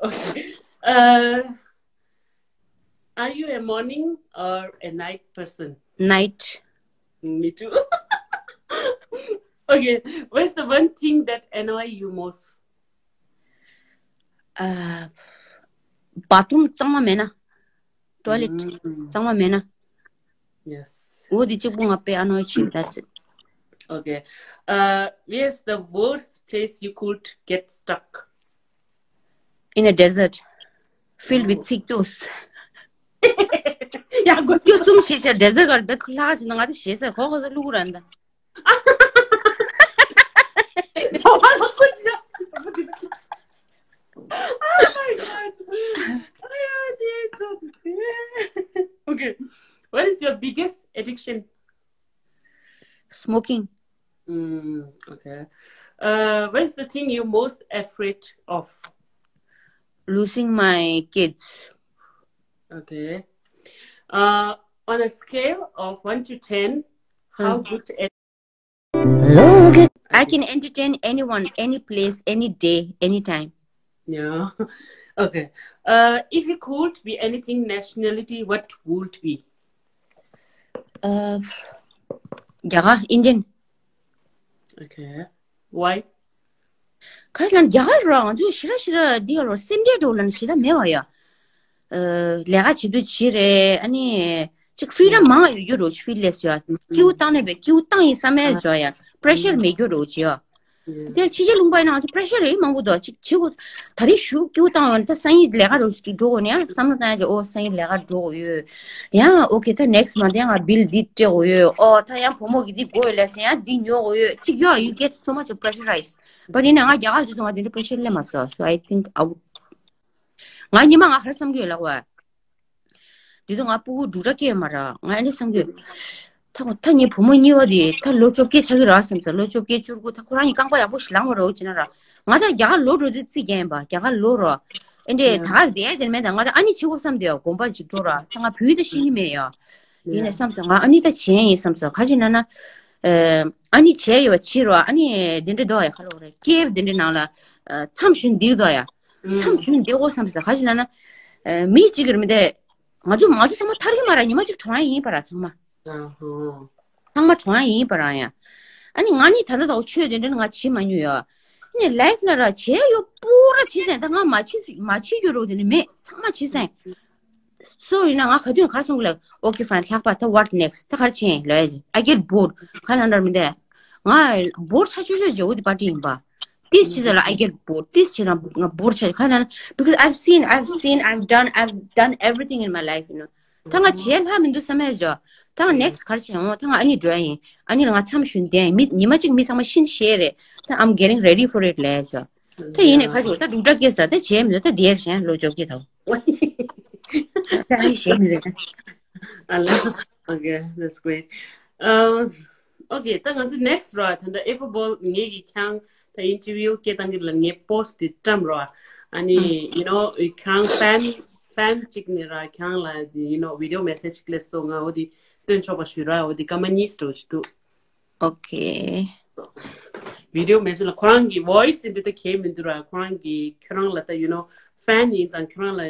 Okay. Uh, are you a morning or a night person? Night. Me too. Okay, what's the one thing that annoy you most? Uh, bathroom གཙང་མ་མེད་ན། Toilet གཙང་མ་མེད་ན། Yes. འོ་དེ་གཅིག་པུ་ང་དཔེ་annoy བྱེད། That's it. Okay. Uh, where's the worst place you could get stuck? In a desert filled with ཚིག་སྐྱོ། ཡ་གོ་སྐྱོ་གསུམ་ཞེས་བྱ་desert གར་བེད་ཁོ་ལྷག་ཅིག་ན་ང་དེ་ཞེས་ཟེར་ཁོ་ཁོ་ཚོ་ལུག་ར་འདི། Okay. What is your biggest addiction? Smoking. Mm, okay. Uh, what is the thing you most afraid of? Losing my kids. Okay. Uh, on a scale of one to ten, how good at I can entertain anyone, any place, any day, anytime. Yeah. Okay. Uh, if you could be anything nationality, what would be? Uh, རྒྱ་གར། Indian. Okay. Why? ག་ལ་རྒྱ་གར་ར་ང་ཚོ་ཞི་ར་ཞི་ར་འདི་ག་ར་སེམས་ཁྲལ་འགྲོ་ལ་ཞི་ར་མེད་བ་ཡ། ལས་ཀ་བྱེད་དུས་བྱེད་རེད། ཨ་ནི་ཅིག་freedom མང་ཡོད་རྒྱུ་རོ། Feel less ཡོད། སྐྱིད་པོ་བཏང་ནས་པའི་སྐྱིད་པོ་བཏང་ཡིན་བསམ་ཡ་བྱོས་ཡ། Pressure མེད་རྒྱུ་རོ་བྱེད་ཡ། དེ་ཕྱི་རྒྱལ་ལུང་པ་ཡིན་ན་ང་ཚོ་pressure རེད་མང་པོ་འདུག་ཅིག་བྱེད་དགོས། ད་རེས་ཞུ་སྐྱིད་པོ་བཏང་བ་ད་སང་ཉིན་ལས་ཀ་རོ་ཅིག་འགྲོ་དགོས་ནས་ཡང་བསམ་བློ་བཏང་ཡ་ཅིག་ཨོ་སང་ཉིན་ལས་ཀ་འགྲོ་དགོས་ཡོད། ཡང་okay ད་next month ཡང་ང་bill འདི་སྤྲད་དགོས་ཡོད། ཨོ་ད་ཡང་བུ་མོ་གི་འདི་དགོས་ཡོད་ལས་ཟེར་ཡང་འདི་ཉོ་དགོས་ཡོད་ཅིག་ཡོད། You get so much of pressurized. But ཡིན་ན་ང་རྒྱ་གར་དུ་ང་དེ་འདྲ་pressure སླེབས་མ་སོང་། So I think I would ང་ཉི་མ་ང་ག་རེ་བསམ་གྱི་ཡོད་ལབ་པ། དེ་དུས་ང་སྤུ་གུ་འབྲུག་སྒྲ་སྐྱེས་ཡོད་མ་རེད། ང་ཨེ་འདྲ་བསམ་གྱི་ཡོད། ད་ད་ངའི་བུ་མོ་གཉིས་པ་དེ་ད་ལོ་བཅོ་བརྒྱད་ཆགས་ཀྱི་རེད་བསམ་ས། ལོ་བཅོ་བརྒྱད་བཅུ་དགུ། ད་ཁོ་རང་གཉིས་རྐང་པ་ཡག་པོ་ཞིག་ལངས་པ་རེད་བྱས་ན་ར། ང་ད་རྒྱ་གར་ལོག་འགྲོ་དུས་རྩིས་རྒྱག་ཡིན་པ། རྒྱ་གར་ལོག་རོགས། ཨེ་འདྲས་ད་ག་བསྡད་དེ་མེད། ད་ང་ད་ཨ་ནི་བྱེད་དགོས་བསམ་དེ་ཡ། དགོངས་པ་ཅིག་འགྲོ་ར། ད་ང་བུ་ད་ཤི་ནི་མེད་ཡ། ཡིན་ནས་བསམ་ས། ང་ཨ་ནི་ད་བྱས་ཡིན་བསམ་ས། ག་ཅི་ན་ན། ཨ་ནི་བྱས་ཡོད་བྱེད་རོགས། ཨ་ནི་དེ་འདྲས་འདུག་ཡ། ག་ལབ་རེད། ཀེབ་དེ་འདྲས་ནང་ལ་མཚམས་ཞུ་འདུག་འདུག་ཡ། མཚམས་ཞུ་འདུག་དགོས་བསམ་ས། ག་ཅི་ན་ན། མི་གཅིག་གིས་མི་དེ། ང་ཚོ་ང་ཚོ་ཚང་མ་ཐར་གྱི་མ་ར། ཉི་མ་གཅིག་གྲོངས་ཡ་ཡིན་པ་ར་ཚང་མ། ཚང་མ་གྲོངས་ཡ་ཡིན་པ་ར་ཡ། ཨ་ནི་ང་ནི་ད་ལྟ་ད་ཆོས་དེ་འདྲ་ནི་ང་བྱེད་མ་མྱོང་ཡ། ཨ་ནི་ལའིབ་ལ་ར་བྱས་ཡོད་པོ་ར་བྱེད་ཟེར། ད་ང་མ་བྱེད་མ་བྱེད་རྒྱུ་རོ་དེ་ནི་མེད། ཚང་མ་བྱེད་ཟེར། སོ་ཡིན་ན་ང་ག་དུས་ག་རེ་གསུང་གི་ལ། Okay, fine. ལྷག་པ་ད་what next? ད་ག་རེ་བྱེད་ཡིན་ལབ་ཡ། I get bored. ག་ལ་འདྲ་མི་འདུག་ང་བོར་ཆགས་ཆོག་ཆོག་བྱེད་འོ་དེ་པར་ཊི་ཡིན་པ། ཏིས་ཆི་ཟེར་ལ། I get bored. ཏིས་ཆི་ལ་ང་བོར་ཆགས། ག་ལ་ན། Because I've seen, I've seen, I've done, I've done everything in my life, you know. ད་ང་བྱས་ལྷག་མི་འདུག་བསམ་ཡ་ཇོ། ད་ང་next ག་རེ་བྱེད་འོང་། ད་ང་ཨ་ནི་འགྲོ་ཡ་ཡིན། ཨ་ནི་ལ་ང་མཚམས་ཞུ་འདི་ཡིན། མི་ཉི་མ་གཅིག་མི་ཚང་མ་ཤི་ཤེས་རེད། ད་I'm getting ready for it ལབ་ཡ་ཇོ། ད་ཡིན་ནས་ག་ཇོ། ད་འབྲུག་སྒྲ་སྐད་ས་ད་བྱས་མི་འདུག་ད་དེར་གཞན་ལོ་བཅོ་བརྒྱད་དང་། ད་ཨ་ནི་བྱས་མི་འདུག་ད། I love. Okay, that's great. Um, okay, ད་ང་ཚོ་next ར། ད་ལྟ་ཨེ་ཕོ་བོལ་ངེད་ཀྱིས་ཁྱང་ད་interview སྐད་བཏང་གི་ལ་ངས་post དེ་བཀྲམ་ར། ཨ་ནི་you know ཁྱང་fan fan གཅིག་ནས་ར་ཁྱང་ལ་you know video message ཅིག་སླེབས་སོང་། ང་འོ་དེ་སྟོན་ཆོག་པ་ཞུས་ར། འོ་དེ་སྐར་མ་གཉིས་འགྲོ་ཞིག་འདུག Okay. Video message ལ་ཁོ་རང་གི་voice དེ་འདྲ་ད་གས་མི་འདུག་ར། ཁོ་རང་གི་ཁྱོད་རང་ལ་ད་you know fan ཡིན་ཙང་ཁྱོད་རང་ལ་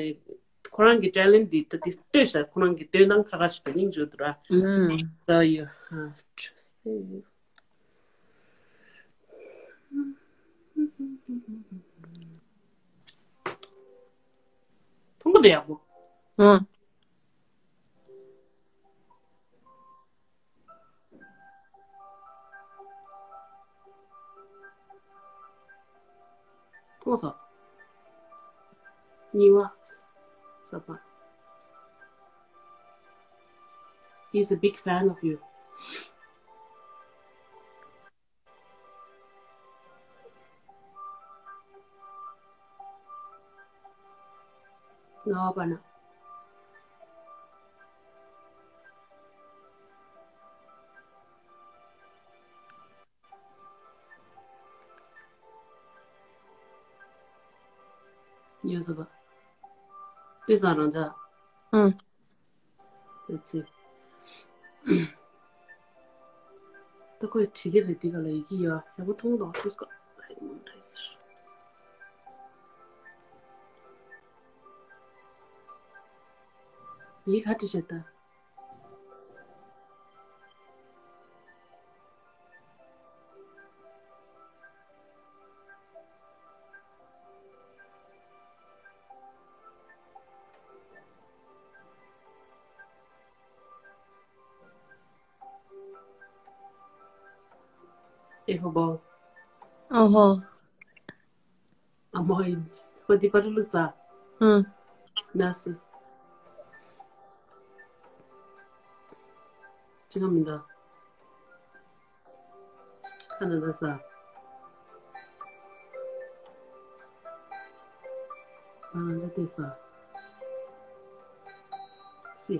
ཁོ་རང་གི་talent འདི་ད་འདི་ལྟོས་ཤག་ཁོ་རང་གི་སྟོན་སྟངས་ཁ་ཁ་ཞིག་ཏུ་སྙིང་རྗེ་འདུག་ར། Mm. So you have to say. མཐོང་གི་འདུག་ཡག་པོ། ཨང་། མཐོང་སོང་། གཉིས་པ། གསར་པ། He's a big fan of you. ལྔ་པ་ན། ཡོད་ཟེར་བ། ལྟོས་སང་རང་འཇགས། ཨང་། ཨེ་ཙི། ད་ཁོས་བྲིས་ཀྱི་རེད། འདི་ག་ལ་ཡི་གེ་ཡོད། ཡག་པོ་མཐོང་དང་ལྟོས་ཀ་ཡི་གེ་ག་བྲིས་བྱས་ད། ཨེ་ཧོ་བོ། ཨོ་ཧོ། ཨ་མ་ཡིན། ཁོ་འདི་པར་བླུགས་ས། ཨང་། ན་སི། ཅི་ག་མི་འདུག་ཁ་ན་ན་ས། ང་རང་ཚོ་ལྟོས་ས། སི།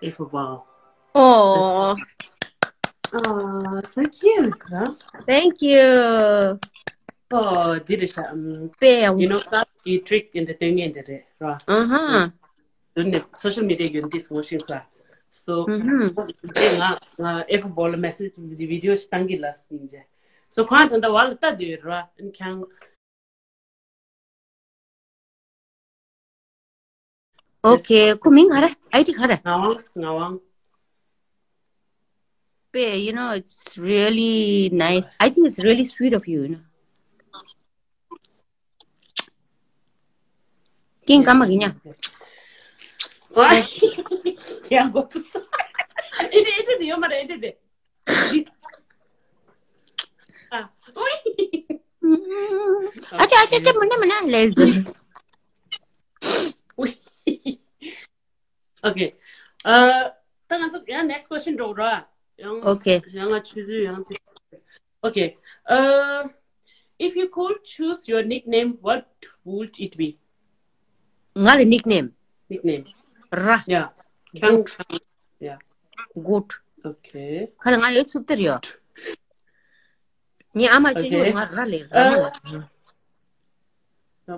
ཨེ་ཧོ་བོ། Oh. Oh, thank you. Huh? Thank you. Oh, འདི་རེད་ཤག་ཨམ། པེ་ཡང་། You know, ཀ་གི་trick འདི་སྟོན་མཁན་འདི་རེད་ར། ཨ་ཧ། དེ་ནས་social media ཡོད་འདི་ངོ་ཤེས་ས། So ཨ་ཧ། དེ་ང་ང་ཨེ་ཧོ་བོ་ལ་message video ཞིག་བཏང་གི་ལ་སྙིང་རྗེ། So ཁོང་ད་ལྟ་བར་ལ་ལྟ་སྡོད་ཡོད་ར། ཨན་ཁྱང་། Okay, ཁོ་མིང་ག་རེ། ཨའི་ཌི་ག་རེ། ངག་དབང་། ངག་དབང་། པེ། You know, it's really nice. I think it's really sweet of you, you know. ཀིང་ཀ་མ་གི་ཉ། Sorry. ཡང་གོ་ཚུགས། ཨེ་ཏེ་ཨེ་ཏེ་དེ་ཡོད་མ་རེད། ཨེ་ཏེ་དེ། ཨ། ཨོའི། ཨ་ཅག་ཨ་ཅག་ཨ་ཅག་མུན་ན་མུན་ན་ལེ་ཟེར། Okay. ཨ། ད་ང་ཚོ་ཡང་next question འགྲོ་ར། ཡང་། Okay. ཡང་ང་ཆུ་ཚོད་ཡང་དེ། Okay. ཨ། if you could choose your nickname, what would it be? ང་ལ་ནིག་ནེམ། ནིག་ནེམ། ར། Yeah. Good. Yeah. Good. Okay. ཁ་ལ་ང་ཡོད་ཚུབ་དེར་ཡོད། ངའི་ཨ་མ་ཅོ་ཅོ། Okay. ང་ར་ལེ་ར་མ་ལ། Uh,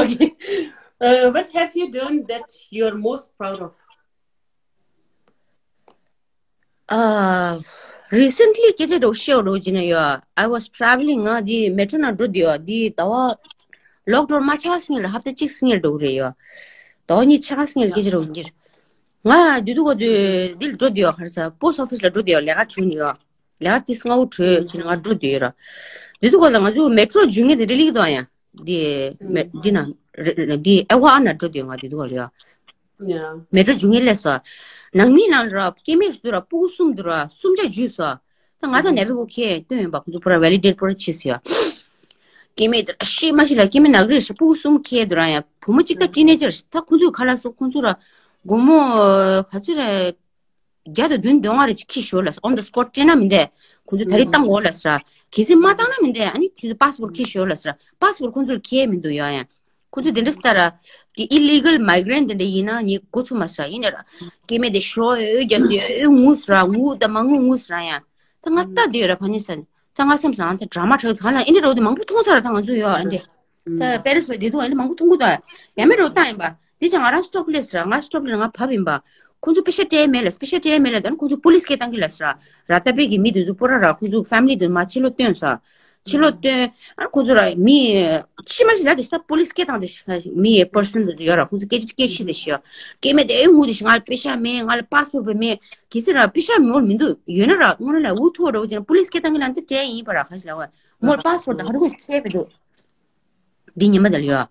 okay. Uh, what have you done that you're most proud of? Uh, recently སྐད་ཆ་འདྲ་བོ་བཤད་འགྲོ་བྱས་ན་ཡོད། I was traveling. ང་འདི་མེ་ཊོ་ནང་འགྲོ་བསྡད་ཡོད། འདི་ཟླ་བ་ལོག་ཌའུན་མ་ཆགས་སྔོན་ལ་ཧབ་ཏ་གཅིག་སྔོན་འགྲོ་གི་རེད་ཡོད། ཟླ་བ་གཉིས་ཆགས་སྔོན་ལ་སྐད་ཆ་འདྲ་བོ་ཡིན་གྱི་རེད། ང་དུས་དུས་གོ་དུས་འདི་ལ་འགྲོ་བསྡད་ཡོད། ག་རེ་ཟ། པོ་སི་ཊི་ཨོ་ཕི་སི་ལ་འགྲོ་བསྡད་ཡོད། ལས་ཀ་བྱེད་ཡོད། ལས་ཀ་ཏིས་སྔ་བོ་གྲོལ་བྱས་ནས་ང་འགྲོ་བསྡད་ཡོད་ར། དུས་དུས་གོ་ལ་ང་ཚོ་མེ་ཊོ་འཇུ་མཁན་དེ་རེ་ལིག་དོ་ཡང་། འདི་མེ་འདི་ན་རེ་རེ་འདི་ཨེ་ཝ་ཨ་ན་འགྲོ་དུས་ང་དུས་དུས་གོ་ལ་ཡོད། Yeah. མེ་ཊོ་འཇུ་མཁན་སླེབས་སོང་། ནང་མི་ནང་ལ་ར་སྐྱེ་དམན་ཞིག་འདུག་ར། སྤུ་གུ་གསུམ་འདུག་ར། གསུམ་ཆ་འཇུས་སོང་། ད་ང་དང་ནེ་བི་གོ་ཁྱེད་སྟོན་ཡོད་པ། ཁོ་ཚོ་པུ་ར་ཝེ་ལི་ཌེ་ཊི་པུ་ར་བྱས་སོང་ཡ། སྐྱེ་དམན་དེ་ར་ཤི་མ་ཤི་ལ་སྐྱེ་དམན་ནག་རིགས་ཤི། སྤུ་གུ་གསུམ་ཁྱེད་འདུག་ར། ཡ་བུ་མོ་གཅིག་ད་ཊིན་ཨེ་ཇར་ཤི། ད་ཁོ་ཚོ་ག་ལ་སོང་། ཁོ་ཚོ་ར་དགོང་མོ་ག་ཚོད་ར་བརྒྱ་དང་བདུན་བདུན་ལྔ་རེ་ཅིག་ཁྱེར་ཤོག་ལ། on the spot སྤྲད་ན་མི་འདས། ཁོ་ཚོས་ད་རེས་བཏང་དགོས་ལ་ཟེར། གལ་སྲིད་མ་བཏང་ན་མི་འདས། ཨ་ནི་ཁྱོད་ཚོ་པ་སི་པོར་ཊི་ཁྱེར་ཤོག་ལ་ཟེར། པ་སི་པོར་ཊི་ཁོ་ཚོར་ཁྱེར་མི་འདུག་ཡ། ཡ་ཁོ་ཚོས་དེ་འདྲ་ལྟར་གྱི་ཨི་ལི་གལ་མའི་གྷི་རེན་ཊི་དེ་འདྲ་ཡིན་ན་ངས་འགོ་ཚུགས་མ་ཟེར། ཡིན་ན་ར་སྐྱེ་དམན་དེ་ཞོ་འོད་རྒྱག་སི་འོད་ངུ་ཟེར། ངུ་ད་མ་ངུ་ངུ་ཟེར་ཡ། ད་ང་ལྟ་དེ་ཡོད་ར་ཕ་ནི་ས་ནི། ད་ང་བསམ་སོང་། ཨ་ད་ཌ་ར་མ་ཊིག་ཚང་ལ་ཨེ་འདྲ་རོ་དེ་མང་པོ་མཐོང་ཚར་ར། ད་ང་ཚོ་ཡོད་ཨ་འདྲ། ད་པེ་རི་སི་བ་དེ་དུ་ཨ་ནི་མང་པོ་མཐོང་གི་འདུག་ཡ་མེད་རོ་བཏང་ཡིན་པ། དེ་ཅང་ང་རང་སི་ཊོབ་ལེ་ཟེར། ང་སི་ཊོབ་ལེ་ང་བབས་ཡིན་པ། ཁོ་ཚོ་པེ་ཤ་སྤྲད་མེད་ལ། པེ་ཤ་སྤྲད་མེད་ལ། ད་ནི་ཁོ་ཚོ་པོ་ལི་སི་སྐད་བཏང་གི་ལ་ཟེར། ར་ཏ་པེ་གི་མི་དེ་ཚོ་པོ་ར་ར་ཁོ་ཚོ་ཕེ་མི་ལི་དེ་མ་ཕྱི་ལོགས་བཏོན་ས། ཕྱི་ལོགས་བཏོན། ཨ་ཁོ་ཚོ་ར་མི་ཤི་མ་ཤི་ལ་དེ་ས་པོ་ལི་སི་སྐད་བཏང་དེ་ཤི་མི་ཡི་པར་སན་དེ་ཡོད་ར། ཁོ་ཚོ་སྐད་ཆ་སྐད་ཤི་དེ་ཤི་ཡ། སྐད་མེད་དེ་ངུ་དེ་ཤི། ང་ལ་པེ་ཤ་མེད། ང་ལ་པ་སི་པོར་ཊི་མེད། གལ་སྲིད་ར་པེ་ཤ་མེད་འོར་མི་འདུག་ཡོད་ན་ར་དངོས་གནས་ལ་འུ་ཐུག་ར་འུ་ཅན་པོ་ལི་སི་སྐད་བཏང་གི་ལ་འདི་སྤྲད་ཡིན་པ་ར། ག་ཤི་ལ་བ་མོར་པ་སི་པོར་ཊི་ད་ཧ་རུ་ཁོ་ཁྱེད་མི་འདུག་འདི་ཉི་མ་དེ་ལ་ཡོད།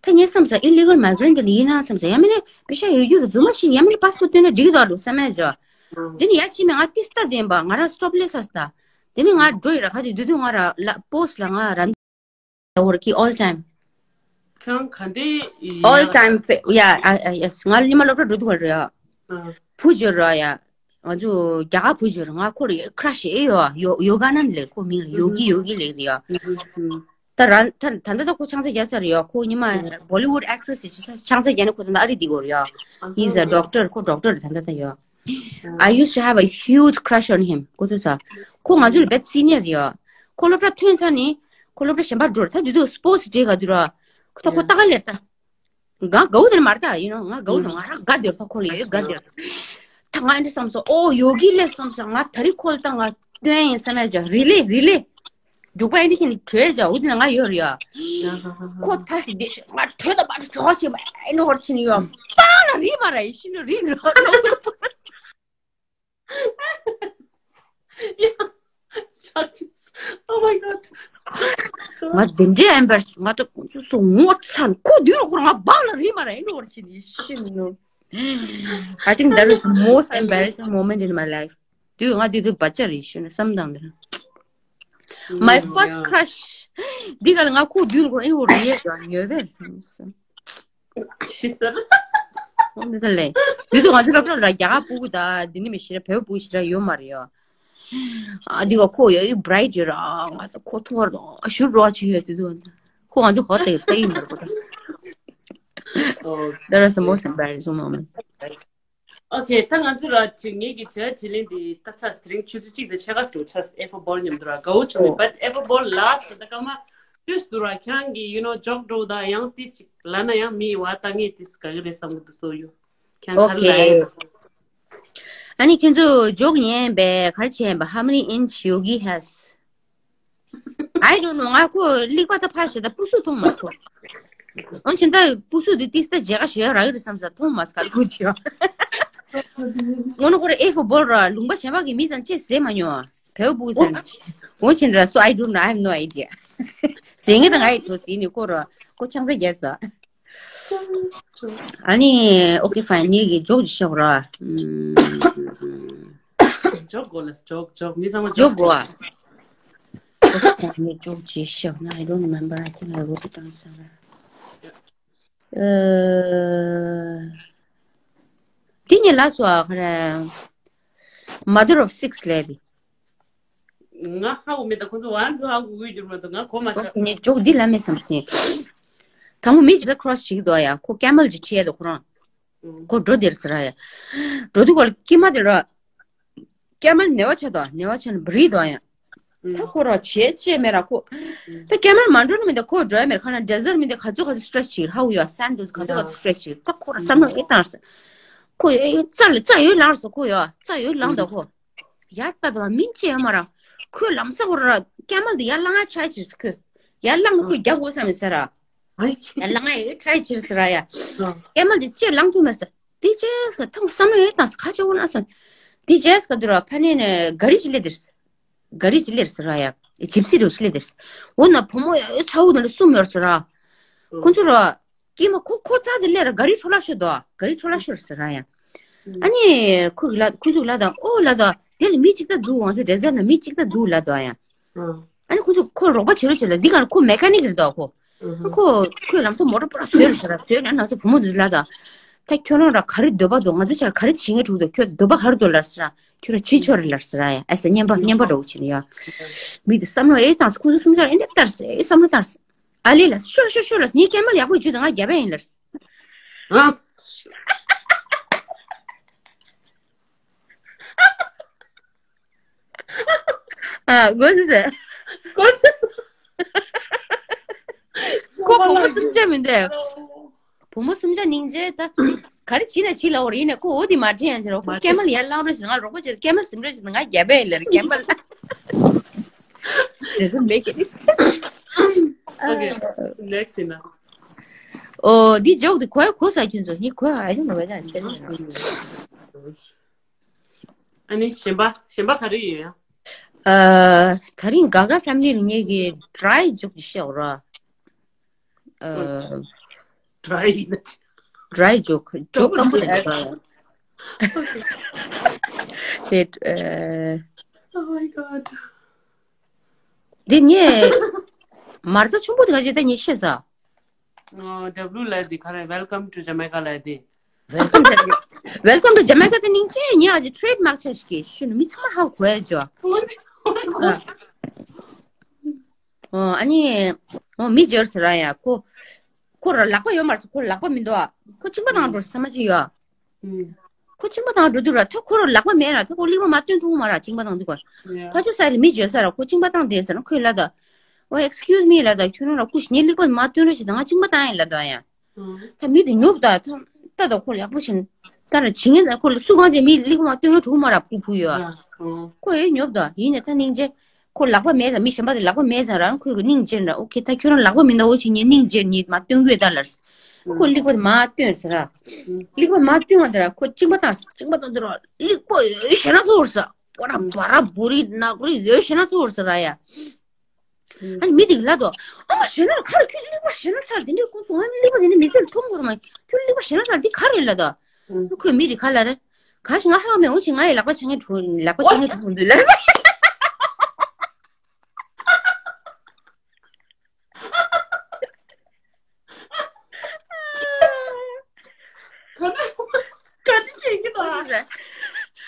ད་ངས་བསམ་ས་ཨི་ལི་གལ་མའི་གྷི་རེན་ཊི་འདི་ཡིན་ན་བསམ་ས། ཡང་མིན་ན་པེ་ཤ་ཡོད་རྒྱུ་རུ་རྫུན་མ་ཞིག་ཡང་མིན་ན་པ་སི་པོར་ཊི་བཏོན་ན་འགྲིག་གི་འདུག་ཨ་འགྲོ་བསམ་ཡ་ཅོ། འདི་ནི་ཡ་ཕྱི་མ་ང་ཏིས་ལྟ་བདེན་པ་ང་རང་སི་ཊོབ་ལེ་ས་ས་ད། དེ་ནི་ང་འགྲོ་ཡི་ར། ཁ་དེ་དུས་དུས་ང་ར་ལ་པོ་སི་ལ་ང་ར་འདི་ཨོར་གི་ཨོལ་ཊའིམ། ཁྱོད་ག་འདྲའི་ཨོལ་ཊའིམ་ཕེ་ཡ་ཨ་ཡེ་སི། ང་ཉི་མ་སློབ་གྲྭ་འགྲོ་དུས་ང་ར་ཡ། བུ་འབྱོར་ར་ཡ། ང་ཚོ་རྒྱ་གར་བུ་འབྱོར། ང་ཁོ་ལ་ཁྲ་ཤི་ཨེ་ཡོད། ཡོ་ཡོ་ག་ནན་ལེ་ཁོ་མིང་ལ་ཡོ་གི་ཡོ་གི་ལེ་རེད་ཡ། ད་ར་ད་ད་ད་ད་ཁོ་ཆང་ས་རྒྱག་ས་རེད་ཡ། ཁོ་ཉི་མ་བོ་ལི་ཝུཌ་ཨེག་ཊི་རེ་སི་ཆང་ས་རྒྱག་ནས་ཁོ་ད་ད་ཨ་རི་འདི་གོ་རེད་ཡ། He's a doctor. ཁོ་ཌོག་ཊར་རེད་ད་ད་ད་ཡ། I used to have a huge crush on him. ཁོ་ཚོ་ས་ཁོ་ང་ཚོ་ལ་བེད་སི་ནི་ཡར་རེད་ཡ། ཁོ་སློབ་གྲྭ་ཐོན་ཚར་ནི་ཁོ་སློབ་གྲྭ་གཞན་པར་འགྲོ་ར། ད་དུས་དུས་སི་པོར་ཊི་སི་བྱེད་ག་དུས་ར། ཁོ་ད་ཁོ་ད་ག་ལེར་ད། ང་དགའ་བོ་དེ་མ་རེད་ད། ཡིན་ནོ་ང་དགའ་བོ་དེ་མ་རེད། དགའ་བདེ་ད་ཁོ་ལ་ཡོད་དགའ་བདེ། ད་ང་འདི་བསམ་སོང་། ཨོ་ཡོ་གི་ལེ་བསམ་སོང་། ང་ད་རི་ཁོ་ལ་ད་ང་སྟོན་ཡིན་བསམ་ཡ་ཅོ། རི་ལེ་རི་ལེ། རྒྱུག་པ་ཨེ་འདི་ཁྱེད་ནི་བྲོས་ཅོ། འུ་དེ་ན་ང་ཡོད་རེད་ཡ། ཁོ་ད་སི་བདེ་ཤོད་ང་བྲོས་ད་པ་བྲོས་ཆེ་མ་ཨེ་ནི་ཧོར་ཕྱིན་ཡོ། པ་ལ་རི་མ་ར་ཡི་ཤི་ནི་རི་ནི་ཧོར། Yeah. Such is- Oh my god. ང་དེ་འདྲའི་ཨེམ་བར་ང་ད་ཁོང་ཚོ་སོ་ངོ་ཚ་ཁོ་དུས་ལ་ཁོ་ང་བག་ལ་རི་མ་ར་ཨེ་འགྲོ་བར་ཕྱིན་ཡི་ཤི་ནོ། I think that is the most embarrassing moment in my life. དུས་ང་དེ་དུས་བ་ཅར་རེད་ཤི་ནོ་བསམ་དང་དེ་ར། My first crush. འདི་ག་ལ་ང་ཁོ་དུས་ལ་ཁོ་ཨེ་འོ་རེད་ཡ་ཉོས་པས། ཤི་ཟེར། འོ་མི་ཟེར་ལེ། དུས་དུས་ང་ཚོ་སློབ་གྲྭ་ལ་རྒྱ་གར་སྤུ་གུ་དང་འདི་ནི་མི་ཤི་ར་བོད་སྤུ་གུ་ཤི་ར་ཡོད་མ་རེད་ཡ། ཨ་འདི་ག་ཁོ་ཡ་ཡི་བྷ་རའིཊ་ཡོད་ར། ང་ཚོ་ཁོ་ཐོར་དང་ཞུ་རོགས་བྱེད་ཡོད་དུས་དུས་ཁོ་ང་ཚོ་གོ་ཏེ་ས་ཡིན་མ་རེད་ཁོ་ད། Oh, that was the most embarrassing moment. Okay, ད་ང་ཚོ་ར་དྲི་ངེད་ཀྱི་དྲི་བ་དྲིས་ལན་དེ་ད་ཚར། དེ་རིང་ཆུ་ཚོད་གཅིག་དང་ཕྱེད་ཀ་ཙམ་ཆགས། ཨེ་ཕོ་བོལ་མཉམ་དུ་ར་དགའ་བོ་བྱུང་མེད། But ཨེ་ཕོ་བོལ་ལ་སི་ཊི་ད་སྐར་མ་བཅུ་དུ་ར་ཁྱང་གི་you know ཇོག་འགྲོ་ད་ཡང་ཏིས་ཅིག་ལ་ན་ཡང་མི་བ་ད་ངེད་ཏིས་ག་གི་རེད་བསམ་གི་འདུག་སོ་ཡོ། ཁྱང་ག་རེ་ལ་ཡིན། ཨ་ནི་ཁྱོད་ཚོ་ཇོག་ཉན་པས་ག་རེ་བྱས་པ། How many inch Yogi has? I don't know. ང་ཁོ་ལིག་པ་ད་ཕ་ཞེ་ད་སྤུ་སུ་མཐོང་མ་སོང་། འོན་ཀྱང་ད་སྤུ་སུ་དེ་ཏིས་ད་མཇལ་ཁ་ཞུ་ཡ་རག་གི་རེད་བསམ་ས་མཐོང་མ་སོང་། ག་རེ་ཁུ་ཆེ་བ། ངོ་ནོ་ཁོ་ར་ཨེ་ཕོ་བོལ་ར་ལུང་པ་གཞན་པ་གི་མི་ཚང་ཅེས་ཟེར་མ་མྱོང་བ། བེའུ་སྤུ་གུ་ཚང་ནི། འོན་ཀྱང་ར་so I don't know, I have no idea. ཟེར་ངེས་ད་ང་ཡི་གྲོ་ཟིན་ནི་ཁོ་ར་ཁོ་ཆང་ས་རྒྱལ་ས། ཨ་ནི་okay fine. ངེད་ཀྱི་ཇོག་ཅིག་ཤོག་ར། ཇོག་དགོས་ལ་ཇོག་ཇོག་མི་ཚང་མ་ཇོག་དགོས་ཨ། ངས་ཇོག་ཅིག་ཤོག་ན། I don't remember. I think I wrote it down somewhere. ཨ། དེ་ཉིད་ལ་སོ་ཨ་ཁ་ར། Mother of six lady. ང་ཧ་གོ་མེད་ད། ཁོ་ཚོ་ཝན་ཟོ་ཧ་གོ་གི་ཡོད་རྒྱུ་མ་གཏོགས་ང་གོ་མ་ཤག་ངས་ཇོག་འདི་ལ་མེད་བསམ་སོང་། དང་པོ་མི་ཇི་ཟ་ཁྲོ་སི་ཞིག་འདུག་ཡ། ཁོ་ཀེ་མལ་ཅིག་ཁྲིད་ཡ་འདུག་ཁོ་རང་། ཁོ་འགྲོ་དེར་ཟེར་ཡ། འགྲོ་དུས་ཁོ་ལ་ཀི་མ་དེ་ར། ཀེ་མལ་ནེ་བ་ཆ་དོ་ནེ་བ་ཆ་ན་བྲིས་དོ་ཡ། ད་ཁོ་ར་བྱེད་ཅེས་མེད་ར་ཁོ། ད་ཀེ་མལ་མ་འགྲོ་ནི་མི་འདུག་ཁོ་འགྲོ་ཡ་མེད་ར། ཁ་ན་ཌེ་ཟར་མི་འདུག་ག་ཚོད་ག་ཚོད་སི་ཊེ་ཆི་བྱེད་ཧ་གོ་ཡོད། སན་འདུག་ག་ཚོད་ག་ཚོད་སི་ཊེ་ཆི་བྱེད། ད་ཁོ་ར་བསམ་བློ་ཨེ་བཏང་ཟེར། ཁོ་ཡོད་ཡོད་རྩ་ལ་རྩ་ཡོད་ལངས་སོ་ཁོ་ཡོད་རྩ་ཡོད་ལངས་དོ་ཁོ། ཡར་ལྟ་དོ་མིན་ཅེས་ཡོད་མ་ར། ཁོས་ལམ་སང་ཁོ་ར་ཀེ་མལ་དེ་ཡར་ལངས་ཡ་ཊ་རའི་བྱེད་ཟེར་ཁོས། ཡར་ལངས་ན་ཁོས་རྒྱག་དགོས་བསམ་ཡོད་ཟེར་ར། ཡར་ལངས་ཡ་ཊ་རའི་བྱེད་ཟེར་ར་ཡ། ཀེ་མལ་དེ་ཅེས་ལངས་ཐུབ་མེད་ཟེར། དེ་ཅེས་ཁོ་ཐང་བསམ་བློ་ཡོད་དང་ཁ་ཆེ་བོ་ན་སོང་། དེ་ཅེས་ཁ་དུ་ར་ཕ་ནས་ནས་ག་རི་ཅི་ལེ་དེར། ག་རི་ཅི་ལེར་ཟེར་ར་ཡ། ཇིབ་སི་རུ་ཅི་ལེ་དེར། འོ་ན་བུ་མོ་ཡ་ཚ་བོ་དང་ལ་གསུམ་ཡོད་ཟེར་ར། ཁོ་ཚོ་ར། ཀྱེ་མ་ཁོ་ཁོ་ཚ་དེ་ལས་ར་ག་རི་འཕྲོ་བརླག་ཤོར་དོ། ག་རི་འཕྲོ་བརླག་ཤོར་ཟེར་ར་ཡ། ཨ་ནི་ཁོ་གི་ལ་ཁོ་ཚོ་གི་ལ་དང་ཨོ་ལ་དང་དེ་ལ་མི་གཅིག་ད་འདུག་ང་ཚོ་འདྲེ་ཟེར་ན་མི་གཅིག་ད་འདུག་ལ་དང་ཡ། ཨ་ནི་ཁོ་ཚོ་ཁོ་རོགས་པ་བྱེད་རོགས་བྱེད་ལ་འདི་ག་ཁོ་མེ་ཀ་ནིག་རེད་དོ་ཁོ། ཁོ་ཁོས་ལམ་སང་མོ་ཊ་པུ་ར་བཟོས་རེད་ཟེར་ར་བཟོས་ནས་ན་ཚོ་བུ་མོ་འདི་ལ་དང་། ད་ཁྱོད་རང་ར་ག་རི་འདོད་པ་འདུག་ང་ཚོ་ཆར་ག་རི་བྱེད་ངེས་འགྲོ་འདུག་ཁྱོད་འདོད་པ་ག་རི་འདུག་ལ་ཟེར་ར། ཁྱོད་ར་བྱེད་ཆོག་རེད་ལ་ཟེར་ར་ཡ། ཨ་ས་སྙན་པ་སྙན་པ་འདྲ་བོ་བྱེད་ནས་ཡ། མི་དེ་བསམ་བློ་ཨེ་བཏང་ཁོ་ཚོ་གསུམ་ཆར་ཨེ་འདྲ་བཏང་ཨེ་བསམ་བློ་བཏང་། ཨ་ལེ་ལ་ཤོ་ཤོ་ཤོ་ལ་ངའི་སྐྱེ་དམན་ཡག་པོ་བྱུས་དང་ང་རྒྱབ་པ་ཡིན་ལ། ཨ། ཨ་གོ་སི་ཟེར། གོ་སི། ཁོ་བུ་མོ་གསུམ་ཆ་མི་འདུག་བུ་མོ་གསུམ་ཆ་སྙིང་རྗེ་ད། ག་རེ་བྱིན་ན་བྱིན་ལ་འོར་ཡིན་ནས་ཁོ་འོ་དེ་མ་དྲན་ཡང་དེ་རོ་ཁོ་ཀེ་མལ་ཡར་ལངས་རོགས་ཞེས་ང་རོགས་པ་བྱེད་ཀེ་མལ་ཟིན་རོགས་ཞེས་ང་རྒྱབ་པ་ཡིན་ལ་ཀེ་མལ། Doesn't make any sense. Okay, next ཡིན་ན། ཨོ་འདི་ཇོག་འདི་གོ་གོ་ས་ཁྱོད་ཚོ་ནི་གོ་ཨ་ཡོང་བ་ད་ཟེར་ན། ཨ་ནི་གཞན་པ་གཞན་པ་ག་རེ་ཡོད་ཡ། ཨ་ད་རིང་ག་ག་ཕེ་མི་ལི་ལ་ངེད་ཀྱི་ཌ་རའི་ཇོག་ཅིག་བཤད་འོ་ར། ཨ་ཌ་རའི་ཡིན་ན། ཌ་རའི་ཇོག་ཇོག་སྐམ་པོ་དེ་འདྲ། དེ་ཨ། Oh my god. འདི་ངས་མ་རྩ་ཆུང་པོ་དེ་ག་ཅིག་ད་ངས་བཤད་ས། ཨོ་W ལབ་དེ་ག་རེ། Welcome to Jamaica ལབ་དེ། Welcome to Welcome to Jamaica དེ་ནིང་ཅི་ངས་ཨ་ཅི་ཊེ་རེཌ་མཱག་ཆ་ཞིག་གི་ཤུ་ནི་མི་ཚང་མ་ཧ་གོ་ཡ་ཇོ། ཨ་ཨ་ནི་ཨོ་མི་ཇོར་ཟེར་ར་ཡ་ཁོ་ཁོ་ར་ལག་པ་ཡོད་མ་རེད། ཁོ་ལག་པ་མི་འདུག་ཨ་ཁོ་གཅིན་པ་བཏང་འགྲོ་ས་མ་ཅིག་ཡོད། ཁོ་གཅིན་པ་བཏང་འགྲོ་དུས་ར་ད་ཁོ་ར་ལག་པ་མེད་ར་ད་ཁོ་གླིང་པ་མ་སྟོན་ཐུབ་མ་ར་གཅིན་པ་བཏང་དུས་ག་ད་ཆོ་ས་རེད་མི་བརྗོད་ས་ར་ཁོ་གཅིན་པ་བཏང་བསྡད་ས་ར་ཁོས་ལ་ད། ཨོ་excuse me ལ་ད་ཁྱོད་རང་ར་སྐུ་ཞིག་ངའི་གླིང་པ་མ་སྟོན་ར་ཞིག་ད་ང་གཅིན་པ་བཏང་ཡིན་ལ་ད་ཡ། ད་མི་དེ་ཉོབ་ད་ད་ད་ཁོ་ལ་ཡག་པོ་བྱིན་ད་ར་བྱིན་ངེས་ད་ཁོ་ལ་སུ་གང་ཅིག་མི་གླིང་པ་མ་སྟོན་ངེས་གྲུག་མ་ར་ཕུ་ཕུ་ཡོད། ཁོ་ཨེ་ཉོབ་ད་ཡིན་ནས་ད་སྙིང་རྗེ། ཁོ་ལག་པ་མེད་ཙང་མི་གཞན་པ་དེ་ལག་པ་མེད་ཙང་རང་ཁོས་ཀྱི་སྙིང་རྗེ་ར་ཨོ་ཁེ་ད་ཁྱོད་རང་ལག་པ་མི་འདའ་འོ་ཞིག་ངས་སྙིང་རྗེ་ཉིད་མ་སྟོན་དགོས་ད་ལར། ཁོ་གླིང་པ་དེ་མ་སྟོན་ཟེར་ར། གླིང་པ་མ་སྟོན་བ་དེ་ར་ཁོ་གཅིན་པ་བཏང་ཟེར་གཅིན་པ་བཏང་དེ་ར་གླིང་པ་ཡོད་ཞེ་ན་ཚོར་ཟེར། པོ་ར་བ་ར་བུ་རི་ནག་རི་ཡོད་ཞེ་ན་ཚོར་ཟེར་ར་ཡ། ཨ་ནི་མི་དེ་གི་ལ་དོ། ཨ་མ་ཞེ་ན་ཁར་ཁྱོད་གླིང་པ་ཞེ་ན་ཚར་དེ་འདྲའི་ཁོང་ཚོ་ང་གླིང་པ་དེ་འདྲ་མི་ཚེ་ལ་མཐོང་དགོས་ར་མ་ཁྱོད་གླིང་པ་ཞེ་ན་ཚར་འདི་ག་རེད་ལ་དོ། ཁོས་མི་དེ་ག་ལ་རེད། ག་ཞིག་ང་ཧ་མེད་འོ་ཞིག་ང་ཡི་ལག་པ་ཆ་ངེ་གྲུ་ལག་པ་ཆ་ངེ་གྲུ་འདུག་ལ།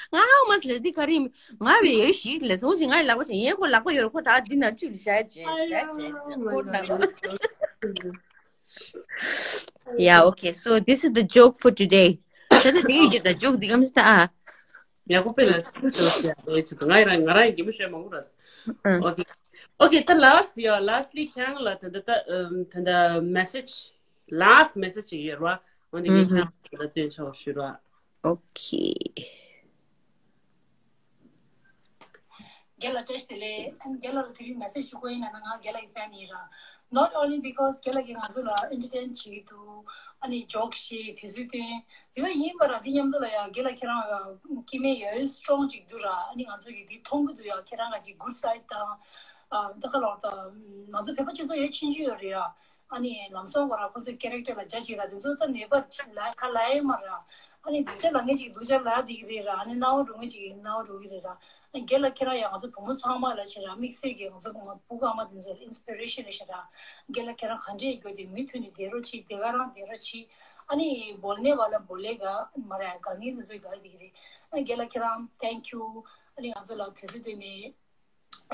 ང་ཧ་མ་སི་ལ་འདི་ག་རེ་ང་བའི་ཡོད་ཞིག་ལ་སོང་ཞིག་ང་ཡི་ལག་པ་ཆ་ངེ་ཁོ་ལག་པ་ཡོད་ར་ཁོ་ད་འདི་ན་བཅུ་ལ་བཞག་ཅེས་བཞག་ཅེས་ཁོ་ད། Yeah, okay. So this is the joke for today. ད་ལྟ་དེ་ཡོད་རྒྱུ་ད་ཇོག་འདི་གམ་སྟ་ཨ། ཡག་པོ་དཔེ་ལ་སུ་ཇོག་ཡག་པོ་ཡོད་ཅིག་ང་ཡི་རང་ང་རང་ཡི་གེ་མི་ཤོད་མང་པོ་ར། Okay. Okay, the last, yeah, lastly ཁྱེད་རང་ལ་ད་ད་ད་ད་message, last message ཡོད་ར། འོན་ཏེ་ངས་ཁྱེད་རང་ལ་སྟོན་ཆོག་ཞུ་ར། Okay. རྒན་ལགས་བཀྲ་ཤིས་བདེ་ལེགས། རྒན་ལགས་ལ་དེ་རིང་མེ་སེ་ཇི་ཞུ་དགོས་ཡིན་ན་ང་རྒན་ལགས་ཀྱི་ཕེན་ཡིན་ར། Not only because རྒན་ལགས་ཀྱིས་ང་ཚོ་ལ་ཨེན་ཊར་ཊེན་བྱེད་ཀྱི་འདུག་ཨ་ནི་ཇོག་བཤད་དུས་ཚོད་བཏོན་དེ་ལ་ཡིན་པ་ར། འདི་མཉམ་དུ་ལ་ཡ་རྒན་ལགས་ཁྱེད་རང་སྐྱེ་དམན་ཡོད་སི་ཊོང་ཅིག་འདུག་ར། ཨ་ནི་ང་ཚོ་གིས་འདི་མཐོང་གི་འདུག་ཡ། ཁྱེད་རང་ག་ཅིག་གུཌ་སའིཌ་དང་ད་ག་ལོག་ད་ང་ཚོ་བོད་པ་སྤྱི་ཚོགས་ཡོད་ཆུང་ཆུང་ཡོད་རེད་ཡ། ཨ་ནི་ལམ་སང་བར་ཁོ་ཚོའི་ཀེ་རེག་ཊར་ལ་རྒྱ་ཆེ་ར་དེ་ཚོ་ད་ནད་པར་ལ་ཁ་ལ་ཡེ་མ་ར། ཨ་ནི་སྡུག་ཅག་ལ་ངེས་ཅིག་སྡུག་ཅག་ལ་འདི་གི་རེད་ར། ཨ་ནི་སྣང་བ་འགྲོ་ངེས་ཅིག་སྣང་བ་འགྲོ་གི་རེད་ར། ཨ་ནི་རྒན་ལགས་ཁྱེད་རང་ཡང་ང་ཚོ་བུ་མོ་ཚང་མ་ལ་ཞེ་ར་དམིགས་བསལ་གྱི་ང་ཚོ་བུ་གུ་ཨ་མ་དེ་ཚོ་ལ་ཨིན་སི་པི་རེ་ཤན་རེད་ཞེ་ར། རྒན་ལགས་ཁྱེད་རང་ག་འདྲས་ཡོད་དེ་མུ་མཐུད་ནས་བསྡད་རོགས་གྱིས། དེ་ག་རང་བསྡད་རོགས་གྱིས། ཨ་ནི་བོལ་ནེ་བ་ལ་བོལ་ལེ་ག་མ་ར་ག་ངེས་དེ་ཚོ་ག་འདི་གི་རེད། ཨ་ནི་རྒན་ལགས་ཁྱེད་རང་thank you། ཨ་ནི་ང་ཚོ་ལ་དུས་ཚོད་བཏོན་ནས།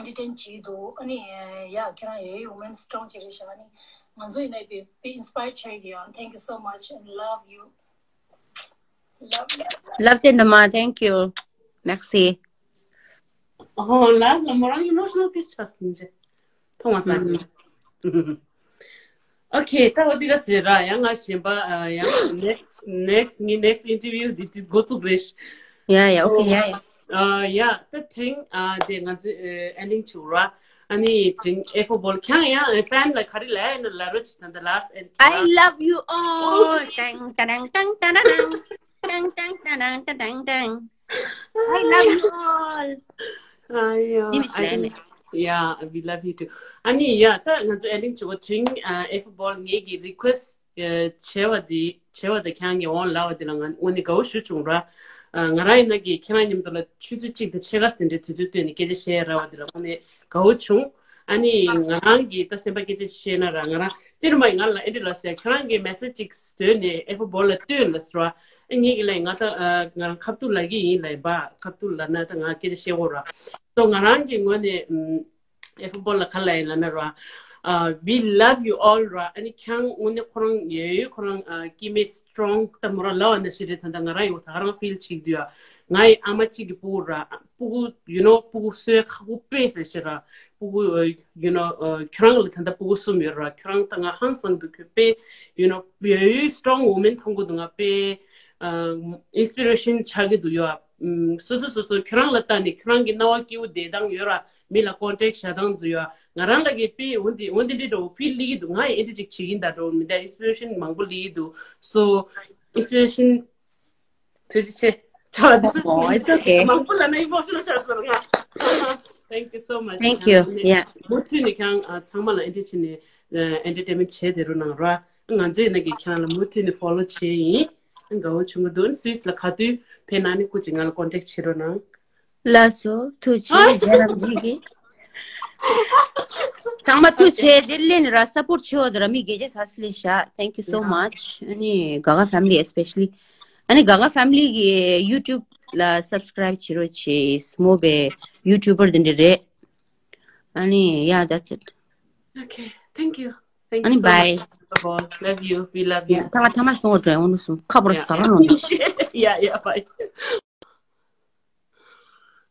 འདི་དྲན་བྱེད་འདུག་ཨ་ནི་ཡ་ཁྱེད་རང་ཡོད་ཡོད་women strong ཅིག་རེད་ཤག་ཨ་ནི་ང་ཚོ་ཡིན་ན་པི་པི་inspire ཆགས་ཀྱི་ཡང་thank you so much and love you. Love you. Love you, Mama. Thank you. Merci. ཨོ་ལ་ལ་མོ་རང་emotional ཏིས་ཆགས་སོང་ཅེ། མཐོང་བ་ས་སོང་། Okay, ད་འོ་དེ་ག་ཟེར་ར་ཡང་ང་གཞན་པ་ཡང་next next ངའི་next interview འདི་འདི་འགོ་བཙུགས་རེད། Yeah, yeah, okay, yeah, yeah. Uh, yeah, the thing, uh, the uh, ending to ra. Ani thing, if a ball can ya, a fan like Harry Lane, la rich than the last and I love you all. Dang, dang, dang, dang, dang, dang, dang, dang, dang, dang, dang. I love you all. Uh, yeah, Name is I Lane. Think, yeah, we love you too. Ani, yeah, the another ending to a thing, uh, if a ball negi request, uh, chewa di, chewa the can you all love the langan, when the go shoot ra. ང་རང་ཡིན་ན་གི་ཁྱེད་རང་མཉམ་དུ་ལ་ཆུ་ཚོད་གཅིག་དང་ཕྱེད་ཀ་ཟིན་འདྲའི་དུས་ཚོད་བཏོན་ནས་སྐད་ཆ་བཤད་ར་བ་དེ་ལ་དངོས་གནས་དགའ་བོ་བྱུང་། ཨ་ནི་ང་རང་གི་ད་སེམས་པ་སྐད་ཆ་བཤད་ན་ར་ང་རང་ཏིར་མ་ཡི་ང་ལ་ཨེ་འདྲི་ལ་ཟེར་ཁྱེད་རང་གི་message་ཅིག་བཏོན་ནས་ཨེ་ཕོ་བོ་ལ་བཏོན་ལ་ཟེར་བ། ཨ་ངེད་ཀྱི་ལ་ང་ད་ང་རང་ཁ་ཐུག་ལ་གི་ཡིན་ལ་ཡིན་པ་ཁ་ཐུག་ལ་ན་ད་ང་སྐད་ཆ་བཤད་འོ་ར། སོ་ང་རང་གི་ངོས་ནས་ཨེ་ཕོ་བོ་ལ་ག་ལ་ཡིན་ལ་ན་ར། Uh, we love you all ར། ཨ་ནི་ཁྱང་དངོས་གནས་ཁོ་རང་ཡོད་ཁོ་རང་ཨ་ཀི་མེད་strong ད་མོ་རང་ལ་བ་ན་ཤི་རེད། ད་ད་ང་རང་ཡོད་ད་ག་རང་feel་བྱེད་དུས་ཨ་ང་ཡི་ཨ་མ་གཅིག་གི་སྤུ་གུ་ར་སྤུ་གུ་you know སྤུ་གུ་གསོའི་ཁག་པོ་དཔེ་རེད་ཤི་ར། སྤུ་གུ་you know ཁྱོད་རང་ལ་ད་ད་སྤུ་གུ་གསུམ་ཡོད་ར། ཁྱོད་རང་ད་ང་ཧང་སང་འདུག་གི་དཔེ་you know ཡོད་strong woman མཐོང་གི་འདུག་ང་དཔེ་inspiration ཆགས་ཀྱི་འདུག་ཡོད། སོ་སོ་སོ་སོ་ཁྱོད་རང་ལ་ལྟ་ནས་ཁྱོད་རང་གི་རྣ་བ་སྐྱིད་པོ་བསྡད་སྟངས་ཡོད་ར། མི་ལ་contact བྱ་སྟངས་ཚོ་ཡོད། ང་རང་ལ་གི་པི་འོན་ཏེ་འོན་ཏེ་འདྲི་འགྲོ་feel ལི་གི་འདུག་ང་ཡི་ཨེ་འདྲི་ཅིག་བྱེད་ཀྱིན་ད་འགྲོ་མི་འདྲ་inspiration མང་པོ་ལི་གི་འདུག so inspiration ཐུགས་རྗེ་ཆེ། ཆོག་ད། Oh, it's okay. མང་པོ་ལ་ན་emotional ཆགས་སོང་ང་། Thank you so much. Thank you. Yeah. མུ་མཐུད་ནས་ཁྱང་ཚང་མ་ལ་ཨེ་འདྲི་བྱས་ནས་entertainment བྱས་བསྡད་རོགས་གནང་ར། ང་ཚོའི་ནང་གི་ཁྱང་ལ་མུ་མཐུད་ནས་follow བྱས་ཡིན། དགའ་བོ་བྱུང་གི་འདུག Swiss ལ་ག་དུས་ཕེབས་ན་ནི་སྐུ་མཁྱེན་ང་ལ་contact བྱེད་རོགས་གནང་། ལགས་སོ། ཐུགས་རྗེ་ཆེ། རྗེ་རབ་རྗེ་གི། ཚང་མ་ཐུགས་རྗེ་ཆེ། དེ་ལེན་ར་support བྱེད་འོ་དེ་ར་མི་དགེ་རྒྱ་ས་སི་ལེ་ཤ། Thank you so much. ཨ་ནི་Gaga family especially. ཨ་ནི་Gaga family གི་YouTube ལ་subscribe བྱེད་རོགས་བྱེད། མོ་བའི་YouTuber དེ་འདྲ་རེད། ཨ་ནི་yeah, that's it. Okay, thank you. Thank ཨ་you ནི་so bye. Much. Love you. We love you. ཐ་མ་ཐ་མ་སོང་འགྲོ་འོང་སོང་ཁ་བོར་ཟ་བ་ལོང་། Yeah, yeah, bye.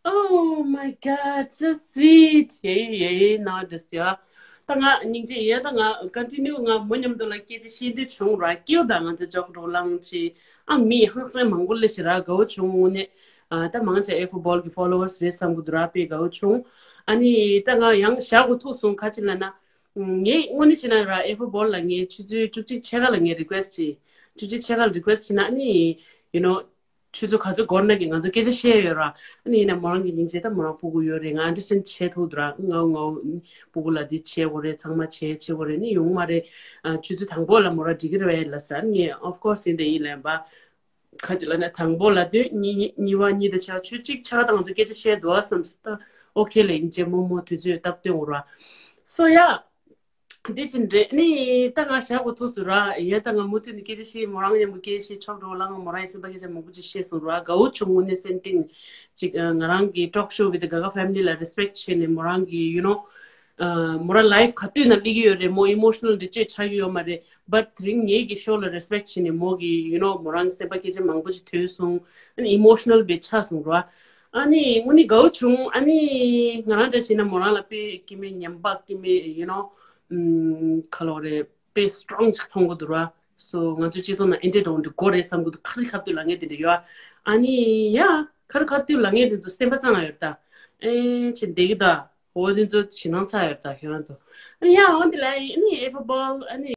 Oh my God, so sweet. Yeah, yeah, yeah, not just yeah. ད་ང་སྙིང་རྗེ་ཡ། ད་ང་continue ང་མོ་མཉམ་དུ་ལ་སྐད་ཆ་བཤད་འདོད་བྱུང་ར། སྐྱེའུ་ད་ང་ཚོ་ཇོག་འགྲོ་ལང་ཆེ། ཨ་མི་ཧང་སང་མང་པོ་ལས་ཤི་ར་དགའ་བོ་བྱུང་ངོ་ནས། ཨ་ད་མང་ཆེ་ཨེ་ཕོ་བོལ་གི་followers རེད་བསམ་གི་འདུག་ར། དཔེ་དགའ་བོ་བྱུང་། ཨ་ནི་ད་ང་ཡང་བཞག་གོ་ཐུག་སོང་ག་ཅི་ལ་ན། ངས་དངོས་གནས་བྱས་ན་ར་ཨེ་ཕོ་བོལ་ལ་ངས་ཆུ་ཚོད་བཅུ་གཅིག་ཕྱེད་ཀ་ལ་ངས་request བྱས། བཅུ་གཅིག་ཕྱེད་ཀ་ལ་request བྱས་ན་ཨ་ནི་you know ཆུ་ཚོད་ག་ཚོད་འགོར་ན་གི་ང་ཚོ་སྐད་ཆ་བཤད་ཡོད་ར། ཨ་ནི་ཡིན་ན་མོ་རང་གི་སྙིང་རྗེ་ད་མོ་རང་སྤུ་གུ་ཡོད་རེད། ང་understand བྱེད་ཐུབ་འདུག་ར། ངའོ་ངའོ་སྤུ་གུ་ལ་འདི་བྱེད་དགོས་རེད། ཚང་མ་བྱེད་བྱེད་དགོས་རེད་ནི་ཡོང་མ་རེད། ཨ་ཆུ་ཚོད་དང་པོ་ལ་མོ་རང་འགྲིག་གི་རེད་ལ་ཟེར། ཨ་ནི་of course ཡིན་དེ་ཡིན་ལན་པ། ཁ་ཅིག་ལ་ནི་དང་པོ་ལ་དུས་གཉིས་གཉིས་པ་གཉིས་དང་ཆ་ཆུ་གཅིག་ཆ་དང་ང་ཚོ་སྐད་ཆ་བཤད་འདུག་ཨ་བསམ་སོང་། ད་okay ལ་ཡིན་ཅེ་མོ་མོ་དུས་ཚོད་སྟབས་བསྟུན་འོ་ར། སོ་ཡ། འདི་ཅི་འདྲེ་ནི་ད་ང་བཞག་གོ་ཐུག་སོང་ར། ཡ་ད་ང་མུ་མཐུད་ནས་སྐད་ཆ་བཤད། མོ་རང་མཉམ་པོ་སྐད་ཆ་བཤད་ཆོག་འགྲོ་ལ་ང་མོ་རང་ཡི་སེམས་པ་སྐད་ཆ་མང་པོ་ཅིག་བཤད་སོང་ར། དགའ་བོ་བྱུང་། དངོས་གནས་སེམས་གཏིང་ཅིག་ང་རང་གི་talk show with the Gaga family ལ་respect བྱས་ནས་མོ་རང་གི་you know མོ་རང་live ག་དུས་ན་སླེབས་ཀྱི་ཡོད་རེད། མོ་emotional འདི་བཅས་ཆགས་ཀྱི་ཡོད་མ་རེད། but དེ་རིང་ངེད་ཀྱི་show ལ་respect བྱས་ནས་མོ་གི་you know མོ་རང་གི་སེམས་པ་སྐད་ཆ་མང་པོ་ཞིག་ཐོས་སོང་། ཨ་ནི་emotional བྱས་ཆགས་སོང་ར། ཨ་ནི་དངོས་གནས་དགའ་བོ་བྱུང་། ཨ་ནི་ང་རང་འདྲ་བྱས་ན་མོ་རང་ལ་དཔེ་སྐྱེ་དམན་ཉམས་པ་སྐྱེ་དམན་you know ག་ལོ་རེད། དཔེ་strong ཅིག་མཐོང་གི་འདུག་ར། so ང་ཚོ་སྤྱི་ཚོགས་ནང་ཨེ་འདྲས་འགྲོ་འདི་དགོས་རེད་བསམ་གི་འདུག་ཁ་རི་ཁ་ཐུག་ལབ་མཁན་དེ་འདྲ་ཡོད། ཨ་ནི་ཡ་ཁ་རི་ཁ་ཐུག་ལབ་མཁན་དེ་ཚོ་སེམས་པ་གཙང་ཡོད་ད། ཨེ་ཆེ་བསྡད་གི་ད། འོ་དེ་ཚོ་ཞེད་སྣང་ཚ་ཡོད་ད་ཁྱོད་རང་ཚོ། ཨ་ནི་ཡ་འོ་འདི་ལ་ཨ་ནི་ཨེ་ཕོ་བོལ་ཨ་ནི།